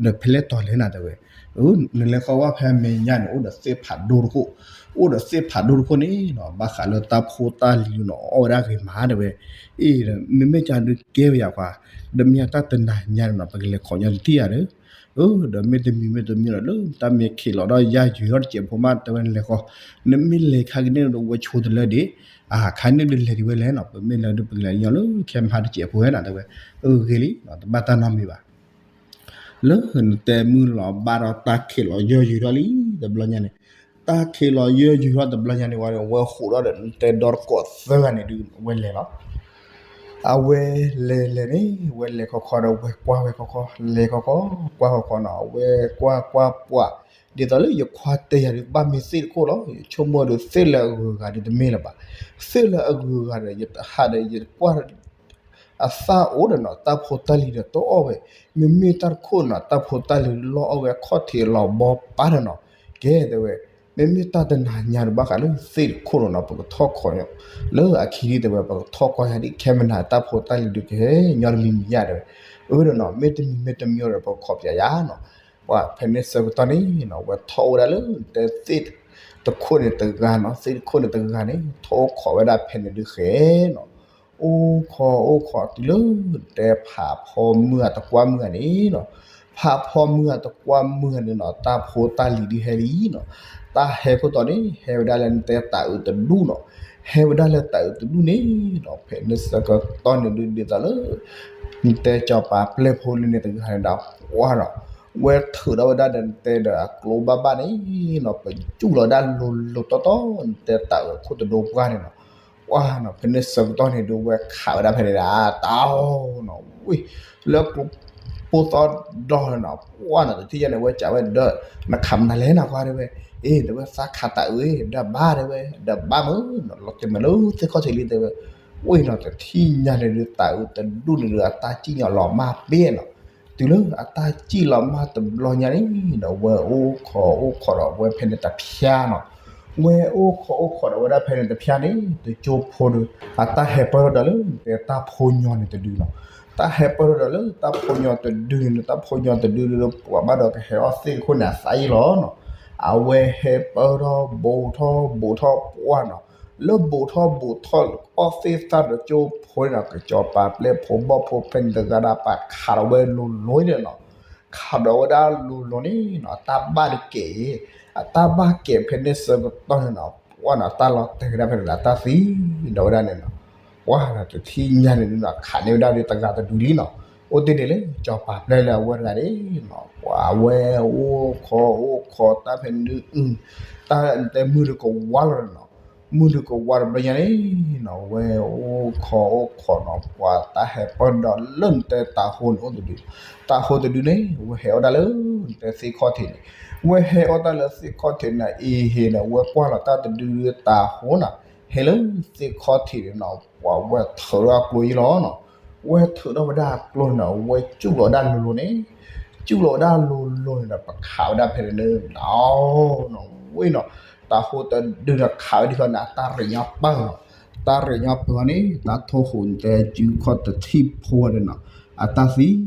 ဒီးဖဲလဲၣ်တီၤလဲၣ်နၤ တဲဝဲ နလဲၤဃီဝဲဖဲမဲာ်ညါန့ၣ် အိၣ်ဒီးသ့ၣ်ဖးဒိၣ်တခိၣ်, အိၣ်ဒီးသ့ၣ်ဖးဒိၣ်တခိၣ်န့ၣ်နီၤ ဘၣ်ဃးလၢတၢ်ဖိတၢ်လံၤနီၤ အီၣ်ဝဲဒၣ်ဂ့ၤမး တဲဝဲ, အ့ မ့မ့ၢ်ကၢ်ဒုးကဲဝဲယၤခွါ, ဒီးမ့ၢ်တၢ်တနၤညါန့ၣ်နီၤ ပကလဲၤခိးညီတထံၣ်ယၤဒီး, အၢ ဒီးမ့ၢ်တမံၤမ့ၢ်တမံၤဒီး လၢတၢ်မ့ၢ်ခံးလီၤဒီးယါယုာ်ထီၣ်တစဲးဖိမး တဲဝဲ နလဲၤဃီ, နမ့ၢ်လဲၤခါကန့ၣ်ဒီး ဝဲဆိတလၢဒံး, အခါန့ၣ်ဒုးလဲၤဒံးဝဲလဲၣ်နီၤ ပမ့ၢ်လဲၤဒုး ပကလဲၤညီလၢခဲမဟါတစဲးဖိဝဲနီၤ တဲဝဲ, အၢ ဂ့ၤလံ တဘၣ်တၢ်နီတမံၤဘၣ် လၢနတဲမုၢ်လီၤဘၣ်ဒီးတၢ်ခံးလီၤယၢယုာ်ထီၣ်လံ တဘျီညါန့ၣ်, တၢ်ခံးလီၤယၢယုာ်ထီၣ်တဘျီညါန့ၣ်ဝဲဒီး ဝဲဃိးဒီး နတဲဒီတကိးသၢဂၤန့ၣ်ဒုး ဝဲလဲၤလီၤ, အဝဲလဲၤလဲၤန့ၣ် ဝဲလဲၤခီခီဒီး ဝဲကွၢ်ဝဲခီခီ လဲၤခီခီ ကွၢ်ခီခီနီၤ အဝဲကွၢ်ကွၢ်ပှၢ်, ဒ်သိးလၢယခွါတဲယၤဒုး ဘၣ်မ့ၢ်သ့ၣ်တခိၣ်လီၤ ယဆိကမိၣ်ဒီး သ့ၣ်လၢအဂုၤအဂၤဒုးတမ့ၢ်လၢၤဘၣ်, သ့ၣ်လၢအဂုၤအဂၤဒီး ယတဟးဒီး ယကွၢ် အသၣ်အိၣ်ဒီးနီၤ တၢ်ဖိတၢ်လံၤဒီးတအီၣ်ဝဲ, မ့မ့ၢ်တၢ်တခိၣ်နီၤ တၢ်ဖိတၢ်လံၤလီၤအီၣ်ဝဲအခီၣ်ထံးလီၤဘီပာ်ဒီးနီၤ, ကဲတဲဝဲ, မ့မ့ၢ်တၢ်တနၤညါဒီး ဘၣ်ဃးလၢသ့ၣ်တခိၣ်နီၤနီၤ ပကထီၣ်ခီ, လၢအခံဒ်တဲဝဲ ပကထီၣ်ခီယၤဒ်ခဲမနၤ တၢ်ဖိတၢ်လံၤဒုးကဟဲညီတမံၤမံၤယၤတဲဝဲ, အၢဒီးနီၤ မ့ၢ်တမံၤမ့ၢ်တမံၤဒီး ပကခီပၠးယၤနီၤ, ပှၤဖဲန့ၣ်ဆၢကတီၢ်န့ၣ်နီၤ ဝဲထီၣ်အိၣ်ဝဲဒၣ်လၢ တဲသ့ၣ်တခိၣ်န့ၣ်တဂၤနီၤ သ့ၣ်တခိၣ်န့ၣ်တဂၤန့ၣ် ထီၣ်အိၣ်ခိးဝဲဒၣ်ဖဲန့ၣ်ဒုးဃဲနီၤ, အိၣ်ခိးအိၣ်ခိးတုၤလၢ တဲဖးဖီမုၢ်အတကွၢ်မုၢ်ဂၤန့ၣ်နီၤ, ဖးဖီမုၢ်အတကွၢ်မုၢ်ဂၤန့ၣ်နီၤ တၢ်ဖိတၢ်လံၤဒုးဟဲလံနီၤ, တၢ်ဟဲခိၣ်တီန့ၣ် ဟဲဝဲဒၣ်လၢနတဲတၤအုးတဒူၣ်နီၤ, ဟဲဝဲဒၣ်လၢတၤအုးတဒူၣ်န့ၣ်နီၤ ဖဲန့ၣ်ဆၢကတီၢ်န့ၣ်ဒုးဒ်သိးလၢ နတဲစီၤပၤပျဲၢ်ဖိလံန့ၣ်တဂၤန့ၣ်ဒီး ပှၢ်ဒီး ဝဲထုးထီၣ်ဝဲဒၣ်ဒီးနတဲဒီးအကျိဘၣ်ဘၣ်န့ၣ်နီၤ ပယူၢ်လီၤဒၣ်လိၤလိၤတီတီ နတဲတၤအုးအခိၣ်တဒိပှၢ်န့ၣ်နီၤ, ပှၢ်နီၤ ဖဲန့ၣ်ဆၢကတီၢ်န့ၣ်ဒုး ဝဲခးဝဲဒၣ်ဖဲန့ၣ်ဒၣ် တၢ်အီၣ်နီၤ ဝံၤ လၢကျိပိၢ်သီဒီလီၤနီၤ ပှၢ်နီၤ တထံၣ်ယဲန့ၣ် ဝဲစံးဝဲဒီး နခးမနုၤလဲၣ်နီၤ ကွၢ်တဲဝဲ, အ့ တဲဝဲ သးခးတၤအုး ဒီးဘၣ်တဲဝဲ ဒီးဘၣ်မးနီၤ လီၤတဲာ်မးလၢသ့ၣ်ခီၣ်ထံးလံတဲဝဲ, ဝံၤနီၤ တထံၣ်ညါန့ၣ်ဒုး တၤအုးတဒူၣ်န့ၣ်ဒုး အတၢ်စံၣ်ညီၣ်လီၤမၢ်ဘ့ၣ်နီၤ, တုၤလၢအတၢ်စံၣ်လီၤမၢ်တဘျီညါန့ၣ်ဒီး ဝဲအိၣ်ခိးအိၣ်ခိးဒီးဝဲဖဲန့ၣ်တဖျါနီၤ, ဝဲအိၣ်ခိးအိၣ်ခိးဒီးဝဲဒၣ်ဖဲန့ၣ်တဖျါန့ၣ် တကၠိဖိဒီး အတၢ်ဟဲပၢၢ်ထီၣ်ဒီးလၢ တဲတၢ်ဖိညီန့ၣ်တဒုနီၤ, တၢ်ဟဲပၢၢ်ထီၣ်ဒီးလၢတၢ်ဖိညီတဒုန့ၣ် တၢ်ဖိညီတဒုလၢ ပှၤဘၣ်ဒီးကဟဲအီၣ်သ့ၣ်တခိၣ်န့ၣ် အသးယံၣ်လီၤနီၤ, အဝဲဟဲပၢၢ်ထီၣ်ဘူးထီၣ်ဘူးထီၣ်ပှၢ်နီၤ, လၢဘူးထီၣ်ဘူးထီၣ်အီၣ်သ့ၣ်သၣ်ဒီးကၠိဖိန့ၣ်နီၤ ကစီၤပၤပျဲၢ်ဖိဘီၣ်ဖိဖဲန့ၣ်တဂၤဒီး ပှၤခးဒီးဝဲလိၤလိၤန့ၣ်နီၤ, ခးဒီးဝဲဒၣ်လိၤလိၤန့ၣ်နီၤ အတၢ်ဘၣ်တကဲး, အတၢ်ဘၣ်ကဲးဖဲန့ၣ်ဆၢကတီၢ်န့ၣ်နီၤ ပှၢ်နီၤ တၢ်လီၤတဲာ်ဝဲဒၣ်ဖဲန့ၣ်ဒီး တၢ်သံဒီးဝဲဒၣ်န့ၣ်နီၤ, ပှၢ်နီၤ တထံၣ်ညါန့ၣ်နီၤ ခးန့ၢ်ဝဲဒၣ်ဒီးတဂၤတဒုလံနီၤ, အိၣ်တ့ၢ်ဒံးလၢကၠီၤပၤပျဲၢ်လၢအဝဲတဂၤန့ၣ်နီၤ, ပှၢ်အဝဲအိၣ်ခိးအိၣ်ခိးတၢ်ဖဲန့ၣ်ဒုး တၢ်တဲမုၢ်ဒုးကဝါလီၤနီၤ, မုၢ်ဒုးကဝါတဘျီညါန့ၣ်နီၤ ဝဲအိၣ်ခိးအိၣ်ခိးနီၤ ပှၢ်တၢ်ဟဲပၢၢ်ဒီးလၢနတဲတၤဟိန့ၣ်အိၣ်တဒု, တၤဟိတဒုန့ၣ် ဝဲဟဲအီၣ်တၢ်လၢနတဲသ့ၣ်ခီၣ်ထံးန့ၣ်, ဝဲဟဲအီၣ်တၢ်လၢသ့ၣ်ခီၣ်ထံးန့ၣ်အံၤဟ့ၣ်န့ၣ် ဝဲကွၢ်လီၤတၢ်တဒုတၤဟိနီၤ, ဟဲလၢသ့ၣ်ခီၣ်ထံးန့ၣ်နီၤ ပှၢ်ဝဲထုးထီၣ်အကျိယ့လီၤနီၤ, ဝဲထုးထီၣ်ဝဲဒၣ်အကျိန့ၣ် ဝဲစူၣ်လီၤဝဲဒၣ်လိၤလိၤန့ၣ်, စူၣ်လီၤဝဲဒၣ်လိၤလိၤန့ၣ်ဒီး ပခးဝဲဒၣ်ဖဲန့ၣ်နီၤ, ဝ့ၢ်နီၤ, တၤဟိတဒုန့ၣ်ခးဝဲဒၣ်ဃီန့ၣ် အတၢ်ရ့ၣ်ညီပၢၢ်နီၤ, တၢ်ရ့ၣ်ညီပၢၢ်န့ၣ် တၢ်ထိၣ်ဃိၤတဲစုခီၣ်တထံၣ်ဖိဝဲဒၣ်နီၤ, အတၢ်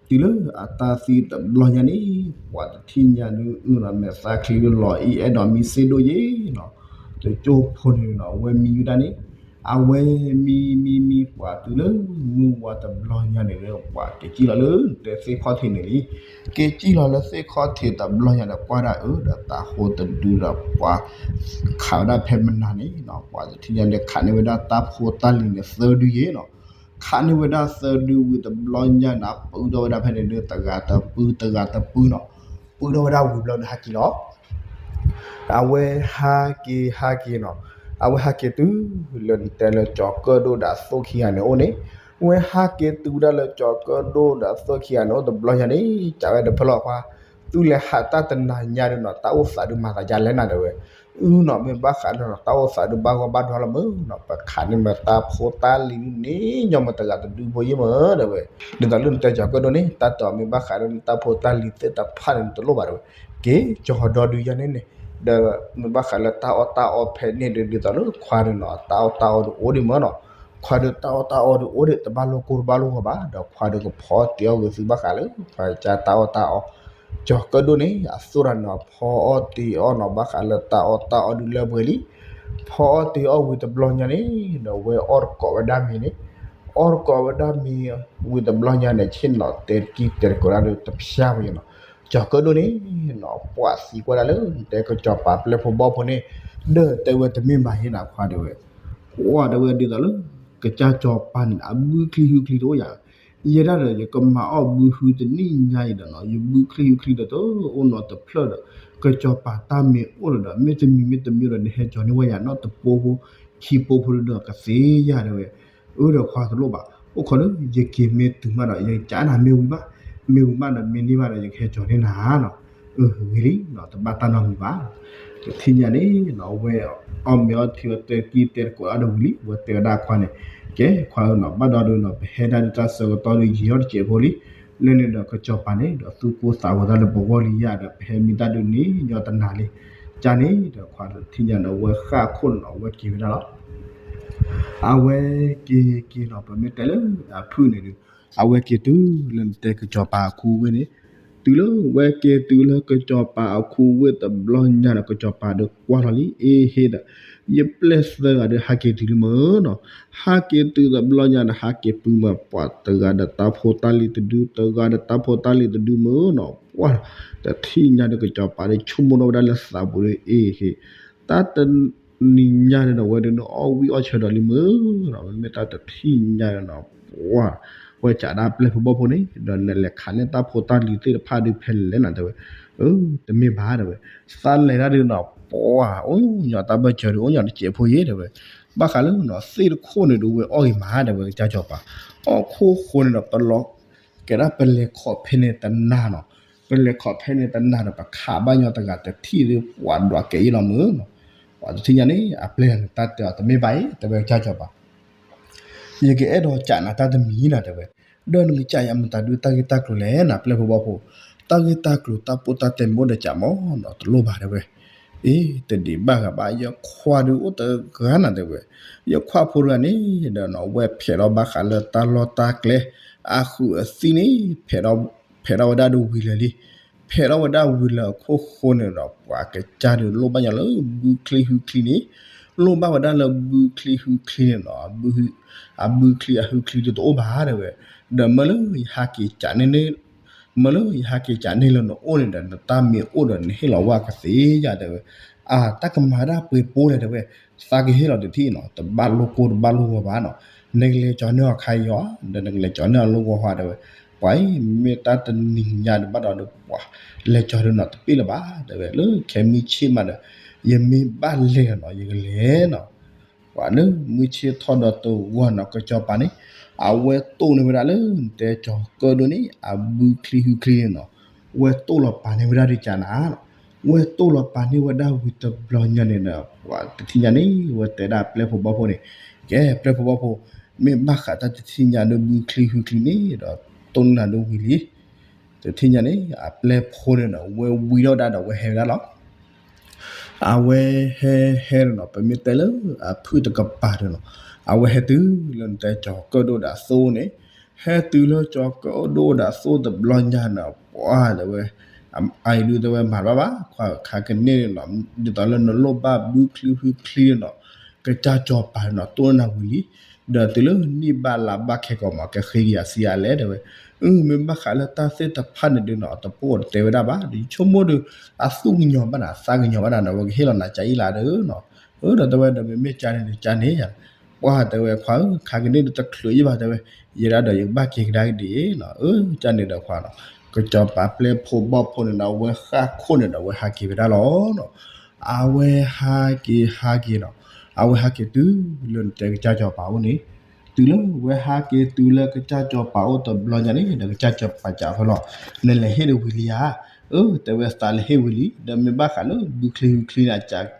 သံ တုၤလၢအတၢ်သံတဘျီညါန့ၣ် ပှၢ်တထံၣ်ညါဒုးအုနီၤ မဲာ်သၣ်ချံလီၤအံၤ အဲၣ်ဒိးမံစ့ဒိၣ်ယ့နီၤ, တကၠိဖိန့ၣ်နီၤ အဝဲမံဝဲဒၣ်န့ၣ်, အဝဲမံမံမံ ပှၢ်တုၤလၢမုၢ်ဝါတဘျီညါန့ၣ် ပှၢ်က့ၤကံၣ်လီၤလၢတဲသ့ၣ်ခီၣ်ထံးန့ၣ်လံ, က့ၤကံၣ်လီၤလၢသ့ၣ်ခီၣ်ထံးတဘျီညါဒီး ကွၢ်ဒၣ်အၢ ဒီးတၤဟိတဒုဒီး ပှၢ်ခးဝဲဒၣ်ဖဲမနၤန့ၣ်နီၤ, ပှၢ်တထံၣ်ညါန့ၣ် ခးန့ၢ်ဝဲဒၣ်တၢ်ဖိတၢ်လံၤန့ၣ်သၢဒုယ့နီၤ, ခးန့ၢ်ဝဲဒၣ်သၢဒုဝံၤတဘျီညါန့ၣ် ပုၢ်ထီၣ်ဝဲဒၣ်ဖဲန့ၣ်ဒုး တဂၤတပုၢ် တဂၤတပုၢ်နီၤ, ပုၢ်ထီၣ်ဝဲဒၣ်ဝံၤဘျီဒီးဟးက့ၤလီၤ, အဝဲဟးက့ၤဟးက့ၤနီၤ, အဝဲဟးက့ၤတုၤလၢနတဲလၢကၠီၤကၢၣ်ဒိၣ်ဒီးအသိၣ်ခံဂၤန့ၣ်အိၣ်န့ၣ်, ဝဲဟးက့ၤတုၤဝဲဒၣ်လၢကၠီၤကၢၣ်ဒိၣ်ဒီးအသိၣ်ခံဂၤန့ၣ်အိၣ်တဘျီညါန့ၣ် ကးဝဲတဖျၢၣ်လီၤခွါ, သုလဲၤဟးတၢ်တနၤညါဒုးနီၤ တၢ်အိၣ်သးဒုးမၤသးဒ်လဲၣ်နၤတဲဝဲ, အုနီၤ မ့ၢ်ဘၣ်ဃးဒီးနီၤ တၢ်အိၣ်သးဒုးဘၣ်ဂီၢ်ဘၣ်ဒွါလီၤမ့ၢ်နီၤ, ပခးန့ၢ်မ့ၢ်တၢ်ဖိတၢ်လံၤဒုးန့ၣ် ညီမ့ၢ်တဂၤတဒုဖိယ့ၢ်မ့ၢ်တဲဝဲ, ဒ်သိးလၢနတဲကၠီၤကၢၣ်ဒိၣ်န့ၣ် တၢ်တဲအီၤမ့ၢ်ဘၣ်ဃးဒီးနတၢ်ဖိတၢ်လံၤသ့ၣ်တဖၣ်န့ၣ် နတလိၣ်ဘၣ်တဲဝဲ, က့ၤကၠီၤဒီဒုးယါန့ၣ်န့ၣ်, ဒီးမ့ၢ်ဘၣ်ဃးလၢတၢ်အီၣ်တၢ်အီဖဲန့ၣ်ဒုး ဒ်သိးလၢခွါဒုးနီၤ တၢ်အီၣ်တၢ်အီဒုးအိၣ်ဒံးမ့ၢ်နီၤ, ခွါဒုးတၢ်အီၣ်တၢ်အီဒုးအိၣ်ဒံး တဘၣ်လိာ်ကိၢ်တဘၣ်လိာ်ဂီၤဘၣ် ဒီးခွါဒုးကဖီတ့ၢ်အီၣ်ဂ့ၤသုဘၣ်ဃးလၢ ခွါကၢ်တၢ်အီၣ်တၢ်အီ, ကၠီၤကၢၣ်ဒိၣ်န့ၣ် အသိၣ်တၢ်န့ၣ် ဖီအီၣ်တ့ၢ်အီၣ်နီၤ ဘၣ်ဃးလၢတၢ်အီၣ်တၢ်အီဒုးလၢပှဲၤလံ, ဖီအီၣ်တ့ၢ်အီၣ်ဝံၤတဘျီညါန့ၣ် ဒီးဝဲအီၣ်တကိးဝဲဒၣ်မ့ၤန့ၣ်, အီၣ်တကိးဝဲဒၣ်မ့ၤဝံၤတဘျီညါန့ၣ် ဆ့ၣ်နီၤတဲတကံတဲတကိးဒၣ်ဒီးတဖျါဝဲနီၤ, ကၠီၤကၢၣ်ဒိၣ်န့ၣ်နီၤ ပှၢ်သံကွၢ်ဒၣ်လၢ တဲကၠီၤပၤပျဲၢ်ဖိဘီၣ်ဖိန့ၣ်, ဒီးတဲဝဲတမ့ၢ်ဘၣ်ယဲနၤခွါတဲဝဲ, ကွၢ်တဲဝဲဒ်သိးလၢ ကစၢ်ကၠီၤပၤန့ၣ် အဘုချံဟုချံတအိၣ်ယၤ, ယဲဒၣ်ဒီး ယကမၤအီၣ်ဘုဟုတနံၣ်ညါအံၤဒီးနီၤ ယဘုချံဟုချံဒီးတအိၣ်နီတဖျၢၣ်ဒီး ကစၢ်ကၠီၤပၤတၢ်မ့ၢ်အိၣ်ဒီး မ့တမံၤမ့တမံၤဒီး နဟဲကၠီၤန့ၢ်ဝဲယၤနီတပိဖိခံပိဖိဒီးကသ့ယၤတဲဝဲ, အၢဒီးခွါတလိၣ်ဘၣ်, အိၣ်ခိးလၢယက့ၤမ့ၢ်တုၤမးဒီး ယကးနၤမ့ၢ်ဝံၤဘၣ်, မ့ၢ်ဝံၤမးဒီးမ့ၢ်န့ၢ်ဘၣ်ဒီး ယကဟဲကၠီၤန့ၢ်နၤနီၤ, အၢဂ့ၤလံနီၤ တဘၣ်တၢ်နီတမံၤဘၣ် တထံၣ်ညါန့ၣ်နီၤ အဝဲအီၣ်မ့ၤအီထံဝဲတဲကံတဲတကိးအါဒီးဝံၤလံ အဝဲတဲဝဲဒၣ်ခွါန့ၣ်, ကဲခွါဧၢနီၤ ဘၣ်ဒီးဒုးနီၤ ပဟဲဒၣ်ဒ်တၢ်ဆၢကတီၢ်ဒုးယံာ်ထီၣ်တစဲးဖိလံ, လၢန့ၣ်ဒီးကစၢ်ကၠီၤပၤန့ၣ် ဒီးသူၣ်ကိၢ်သးဂီၤတၢ်လၢပဂီၢ်လံယၤဒီး ပဟဲမံတၢ်ဒုးန့ၣ်ညီတနၤလံ, ကန့ၣ်ဒီးခွါတထံၣ်ညါန့ၣ် အဝဲဃၣ်ခိၣ်န့ၣ်နီၤ အဝဲက့ၤဝဲဒၣ်လီၤ အဝဲက့ၤက့ၤနီၤ ပမ့ၢ်တဲလၢအဖုၣ်န့ၣ်ဒုး အဝဲက့ၤတုၤလၢနတဲကစၢ်ကၠီၤပၤအခူဝ့ၢ်န့ၣ်, တုၤလၢဝဲက့ၤတုၤလၢကစၢ်ကၠီၤပၤအခူဝ့ၢ်တဘျီညါဒီး ကစၢ်ကၠီၤပၤဒီးကွၢ်ထီၣ်လံ အ့ဟ့ဒီး ယပျဲၢ်သၢဂၤဒီးဟးက့ၤတုၤလံမ့ၢ်နီၤ, ဟးက့ၤတုၤတဘျီညါဒီး ဟးက့ၤပုၢ်မၢပှၢ်တဂၤဒီးတၢ်ဖိတၢ်လံၤတဒု တဂၤဒီးတၢ်ဖိတၢ်လံၤတဒုမ့ၢ်နီၤ, ပှၢ်တထံၣ်ညါဒီး ကစၢ်ကၠီၤပၤဒီးဆိကမိၣ်ထီၣ်ဝဲဒၣ်လၢသးပူၤဒီး အ့ဟ့ တၢ်တ နံၤညါန့ၣ်ဒီး ဝဲဒုးန့ၣ်အီၣ်ဝံၣ်အီၣ်ဆၢဒီးလံမ့ၢ်နီၤ, မ့မ့ၢ်တၢ်တထံၣ်ညါန့ၣ်နီၤ ပှၢ် ဝဲကးဒၣ်ပျဲၢ်ဖိဘီၣ်ဖိန့ၣ် ဒီးနလဲၤခးန့ၢ်တၢ်ဖိတၢ်လံၤသ့ၣ်တဖၣ်ဒုးဖဲလဲၣ်လဲၣ်နၤတဲဝဲ, တမ့ၢ်ဘၣ်တဲဝဲ, သးလဲၤတၢ်ဒုးနီၤ ပှၢ် အိၣ်ညီတၢ်ဘၢၣ်စၢၤဒုး အိၣ်ညီတစဲးဖိယဲၢ်တဲဝဲ, ဘၣ်ဃးလၢနီၤ သ့ၣ်တခိၣ်န့ၣ်ဒုး ဝဲအီၣ်ဂ့ၤမးတဲဝဲ ကစၢ်ကၠီၤပၤ, အီၣ်ခိၣ်ဃိန့ၣ်ဒီး ပလီၤ ကဲဒၣ်ပလဲၤခီၣ်ဖဲန့ၣ်တနၤနီၤ, ပလဲၤခီၣ်ဖဲန့ၣ်တနၤဒီး ပခးဘၣ်ညီတဂၤတထံၣ်ဒီး ပှၤဒွးကဲအံၤလီၤမ့ၢ်နီၤ, ပှၤတထံၣ်ညါန့ၣ် အပျဲၢ်န့ၣ် တၢ်တဲအီၤတမ့ၢ်ဘၣ်အံၤ တဲဝဲကစၢ်ကၠီၤပၤ, ယကအဲၣ်ဒိးကးနၤတၢ်တမံၤနၤတဲဝဲ, ဒီးနကးယၤမတၤဒုးတၢ်ဂ့ၢ်တၢ်ကျိၤလဲၣ်နၤ ပျဲၢ်ဖိဘီၣ်ဖိ, တၢ်ဂ့ၢ်တၢ်ကျိၤတၢ်ပိၢ်တၢ်တဲမ့ၢ်အိၣ်ဒီးကးမ့ၢ်နီၤ တလိၣ်ဘၣ်တဲဝဲ, အ့ တဒံးဘၣ်ဂၤဘၣ် ယခွါဒုးအိၣ်တဂၤနၤတဲဝဲ, ယခွါဖိတဂၤန့ၣ်ဒီးနီၤ ဝဲဖဲးထီၣ်ဘၣ်ဃးလၢတၢ်လီၢ်တၢ်ကျဲ အဃုာ်အသံၣ်န့ၣ် ဖဲးထီၣ်ဝဲဒၣ်ဒ်ဝံၤလၢာ်လံ, ဖဲးထီၣ်ဝဲဒၣ်ဝံၤလၢာ်အခိၣ်ဃိန့ၣ်ဒီး ပှၤကစၢ်ဒုးလိၣ်ဘၣ်ညီလၢဘုချံဟုချံန့ၣ်, လိၣ်ဘၣ်ဝဲဒၣ်လၢဘုချံဟုချံန့ၣ်နီၤ, အဘုချံအဟုချံဒုးတအိၣ်ဘၣ်တဲဝဲ, ဒီးမ့ၢ်လၢယဟးက့ၤကးန့ၢ် မ့ၢ်လၢယဟးက့ၤကးန့ၢ်လၢနအိၣ်န့ၣ်ဒီး နတၢ်မ့ၢ်အိၣ်ဒီးနဟ့ၣ်လီၤဝဲကသ့ယၤတဲဝဲ, အတၢ်ကမၤဒၣ်ပှဲၤပိလဲၣ်တဲဝဲ, သးကဟ့ၣ်လီၤတထံၣ်နီၤ, တဘၣ်လိၣ်ကိၢ်တဘၣ်လိၣ်ဂီၤဘၣ်နီၤ, နကလဲၤကၠီၤန့ၢ်အီၤခါအံၤအီၤ, ဒီးနကလဲၤကၠီၤန့ၢ်အီၤလိၣ်ဂီၤဟါတဲဝဲ, ပှၤအံၤ မ့ၢ်တၢ်တနံၤညါဒုးဘၣ်ဒီးဒုးပှၤ လဲၤကၠီၤဒုးနီၤတပ့ၢ်လၢၤဘၣ်တဲဝဲ, လၢခဲမုၢ်ဆ့ၣ်မးဒီး ယမ့ၢ်ဘၣ်လဲၤနီၤ ယကလဲၤနီၤ ပှၤလၢမုၢ်ဆ့ၣ်ထီၣ်ဒီးတဂီၢ်နီၤ ကစီၤပၤန့ၣ် အဝဲတိၢ်န့ၢ်ဝဲဒၣ်လၢနတဲကၠီၤကၢၣ်ဒိၣ်န့ၣ် အဘုချံဟုချံန့ၣ်နီၤ, ဝဲတိၢ်လီၤပာ်န့ၢ်ဝဲဒၣ်ဒုးကၢ်နၤနီၤ, ဝဲတိၢ်လီၤပာ်န့ၢ်ဝဲဒၣ်ဝံၤတဘျီညါန့ၣ်ဒီး ပှၤတထံၣ်ညါန့ၣ် ဝဲတဲဒၣ်ပျဲၢ်ဖိဘီၣ်ဖိန့ၣ်, ကဲ ပျဲၢ်ဖိဘီၣ်ဖိ, မ့ၢ်ဘၣ်ဃးတၢ်တထံၣ်ညါဒုးဘုချံဟုချံန့ၣ်ဒီး တိၢ်န့ၢ်နၤဒုးဝံၤလံ တထံၣ်ညါန့ၣ် အပျဲၢ်ဖိန့ၣ်ဒီး ဝဲဝံထီၣ်ဝဲဒၣ်ဒီး ဝဲဟဲဝဲဒၣ်လီၤ. အဝဲဟဲဟဲန့ၣ်နီၤ ပမ့ၢ်တဲလၢအဖုၣ်တကပၤန့ၣ်နီၤ, အဝဲဟဲတုၤလၢနတဲကၠီၤကၢၣ်ဒိၣ်ဒီးအသိန့ၣ်, ဟဲတုၤလၢကၠီၤကၢၣ်ဒိၣ်ဒီးအသိတဘျီညါန့ၣ် ပှၤတဲဝဲ, အအံၤဒုးတဲဝဲမၤတဘၣ်ဘၣ်, ခါကန့ၣ်န့ၣ်နီၤ ဒ်သိးလၢနလိၣ်ဘၣ်ဘုချံဟုချံန့ၣ်နီၤ, ကစၢ်ကၠီၤပၤန့ၣ်နီၤ တိၢ်န့ၢ်နၤဝံၤလံ ဒီးတုၤလၢနံၣ်ဘၣ်လါဘၣ်ခဲကိာ်မး ကဃ့ကယၤဆံးအါလဲၣ်တဲဝဲ, အၢ မ့ၢ်ဘၣ်ဃးလၢတၢ်သ့ၣ်တဖၣ်န့ၣ်ဒုးနီၤ တပိၢ်တတဲဝဲဒၣ်ဘၣ်ဒီး ယဆိကမိၣ်ဒီး အသူၣ်ကညီၤဘၣ်နၤ သးကညီၤဘၣ်နၤဒီး ဝဲကဟ့ၣ်လီၤနၤကၢ်အံၤလၢဒုးနီၤ, အၢ ဒီးတဲဝဲဒီး မ့မ့ၢ်ကၢ်န့ၣ်ဒီးကၢ်န့ၣ်ယၤ, ပှၤတဲဝဲခွါဧၢ ခါကန့ၣ်ဒီးတချုးယံၣ်ဘၣ်တဲဝဲ, ယဲဒၣ်ဒီးယကဘၣ်က့ၤကဒါက့ၤဒ်အံၤနီၤ, အၢ ကၢ်န့ၣ်ဒီးခွါနီၤ, ကစၢ်ပၤပျဲၢ်ဖိဘီၣ်ဖိန့ၣ်ဒီး အဝဲဃၣ်ခိၣ်န့ၣ်ဒီး အဝဲဟးက့ၤဝဲဒၣ်လီၤနီၤ အဝဲဟးက့ၤဟးက့ၤနီၤ, အဝဲဟးက့ၤတုၤလၢနတဲကစၢ်ကၠီၤပၤအိၣ်န့ၣ်, တုၤလၢဝဲဟးက့ၤတုၤလၢကစၢ်ကၠီၤပၤအိၣ်တဘျီညါန့ၣ် ဒီးကစၢ်ကၠီၤပၤစံးအီၤလီၤ, နလဲၤဟ့ၣ်ဒုးဝံၤလံဧါ, အၢ တဲဝဲသးလဲၤဟ့ၣ်ဝံၤလံ ဒီးမ့ၢ်ဘၣ်ဃးလၢဘုချံဟုချံန့ၣ်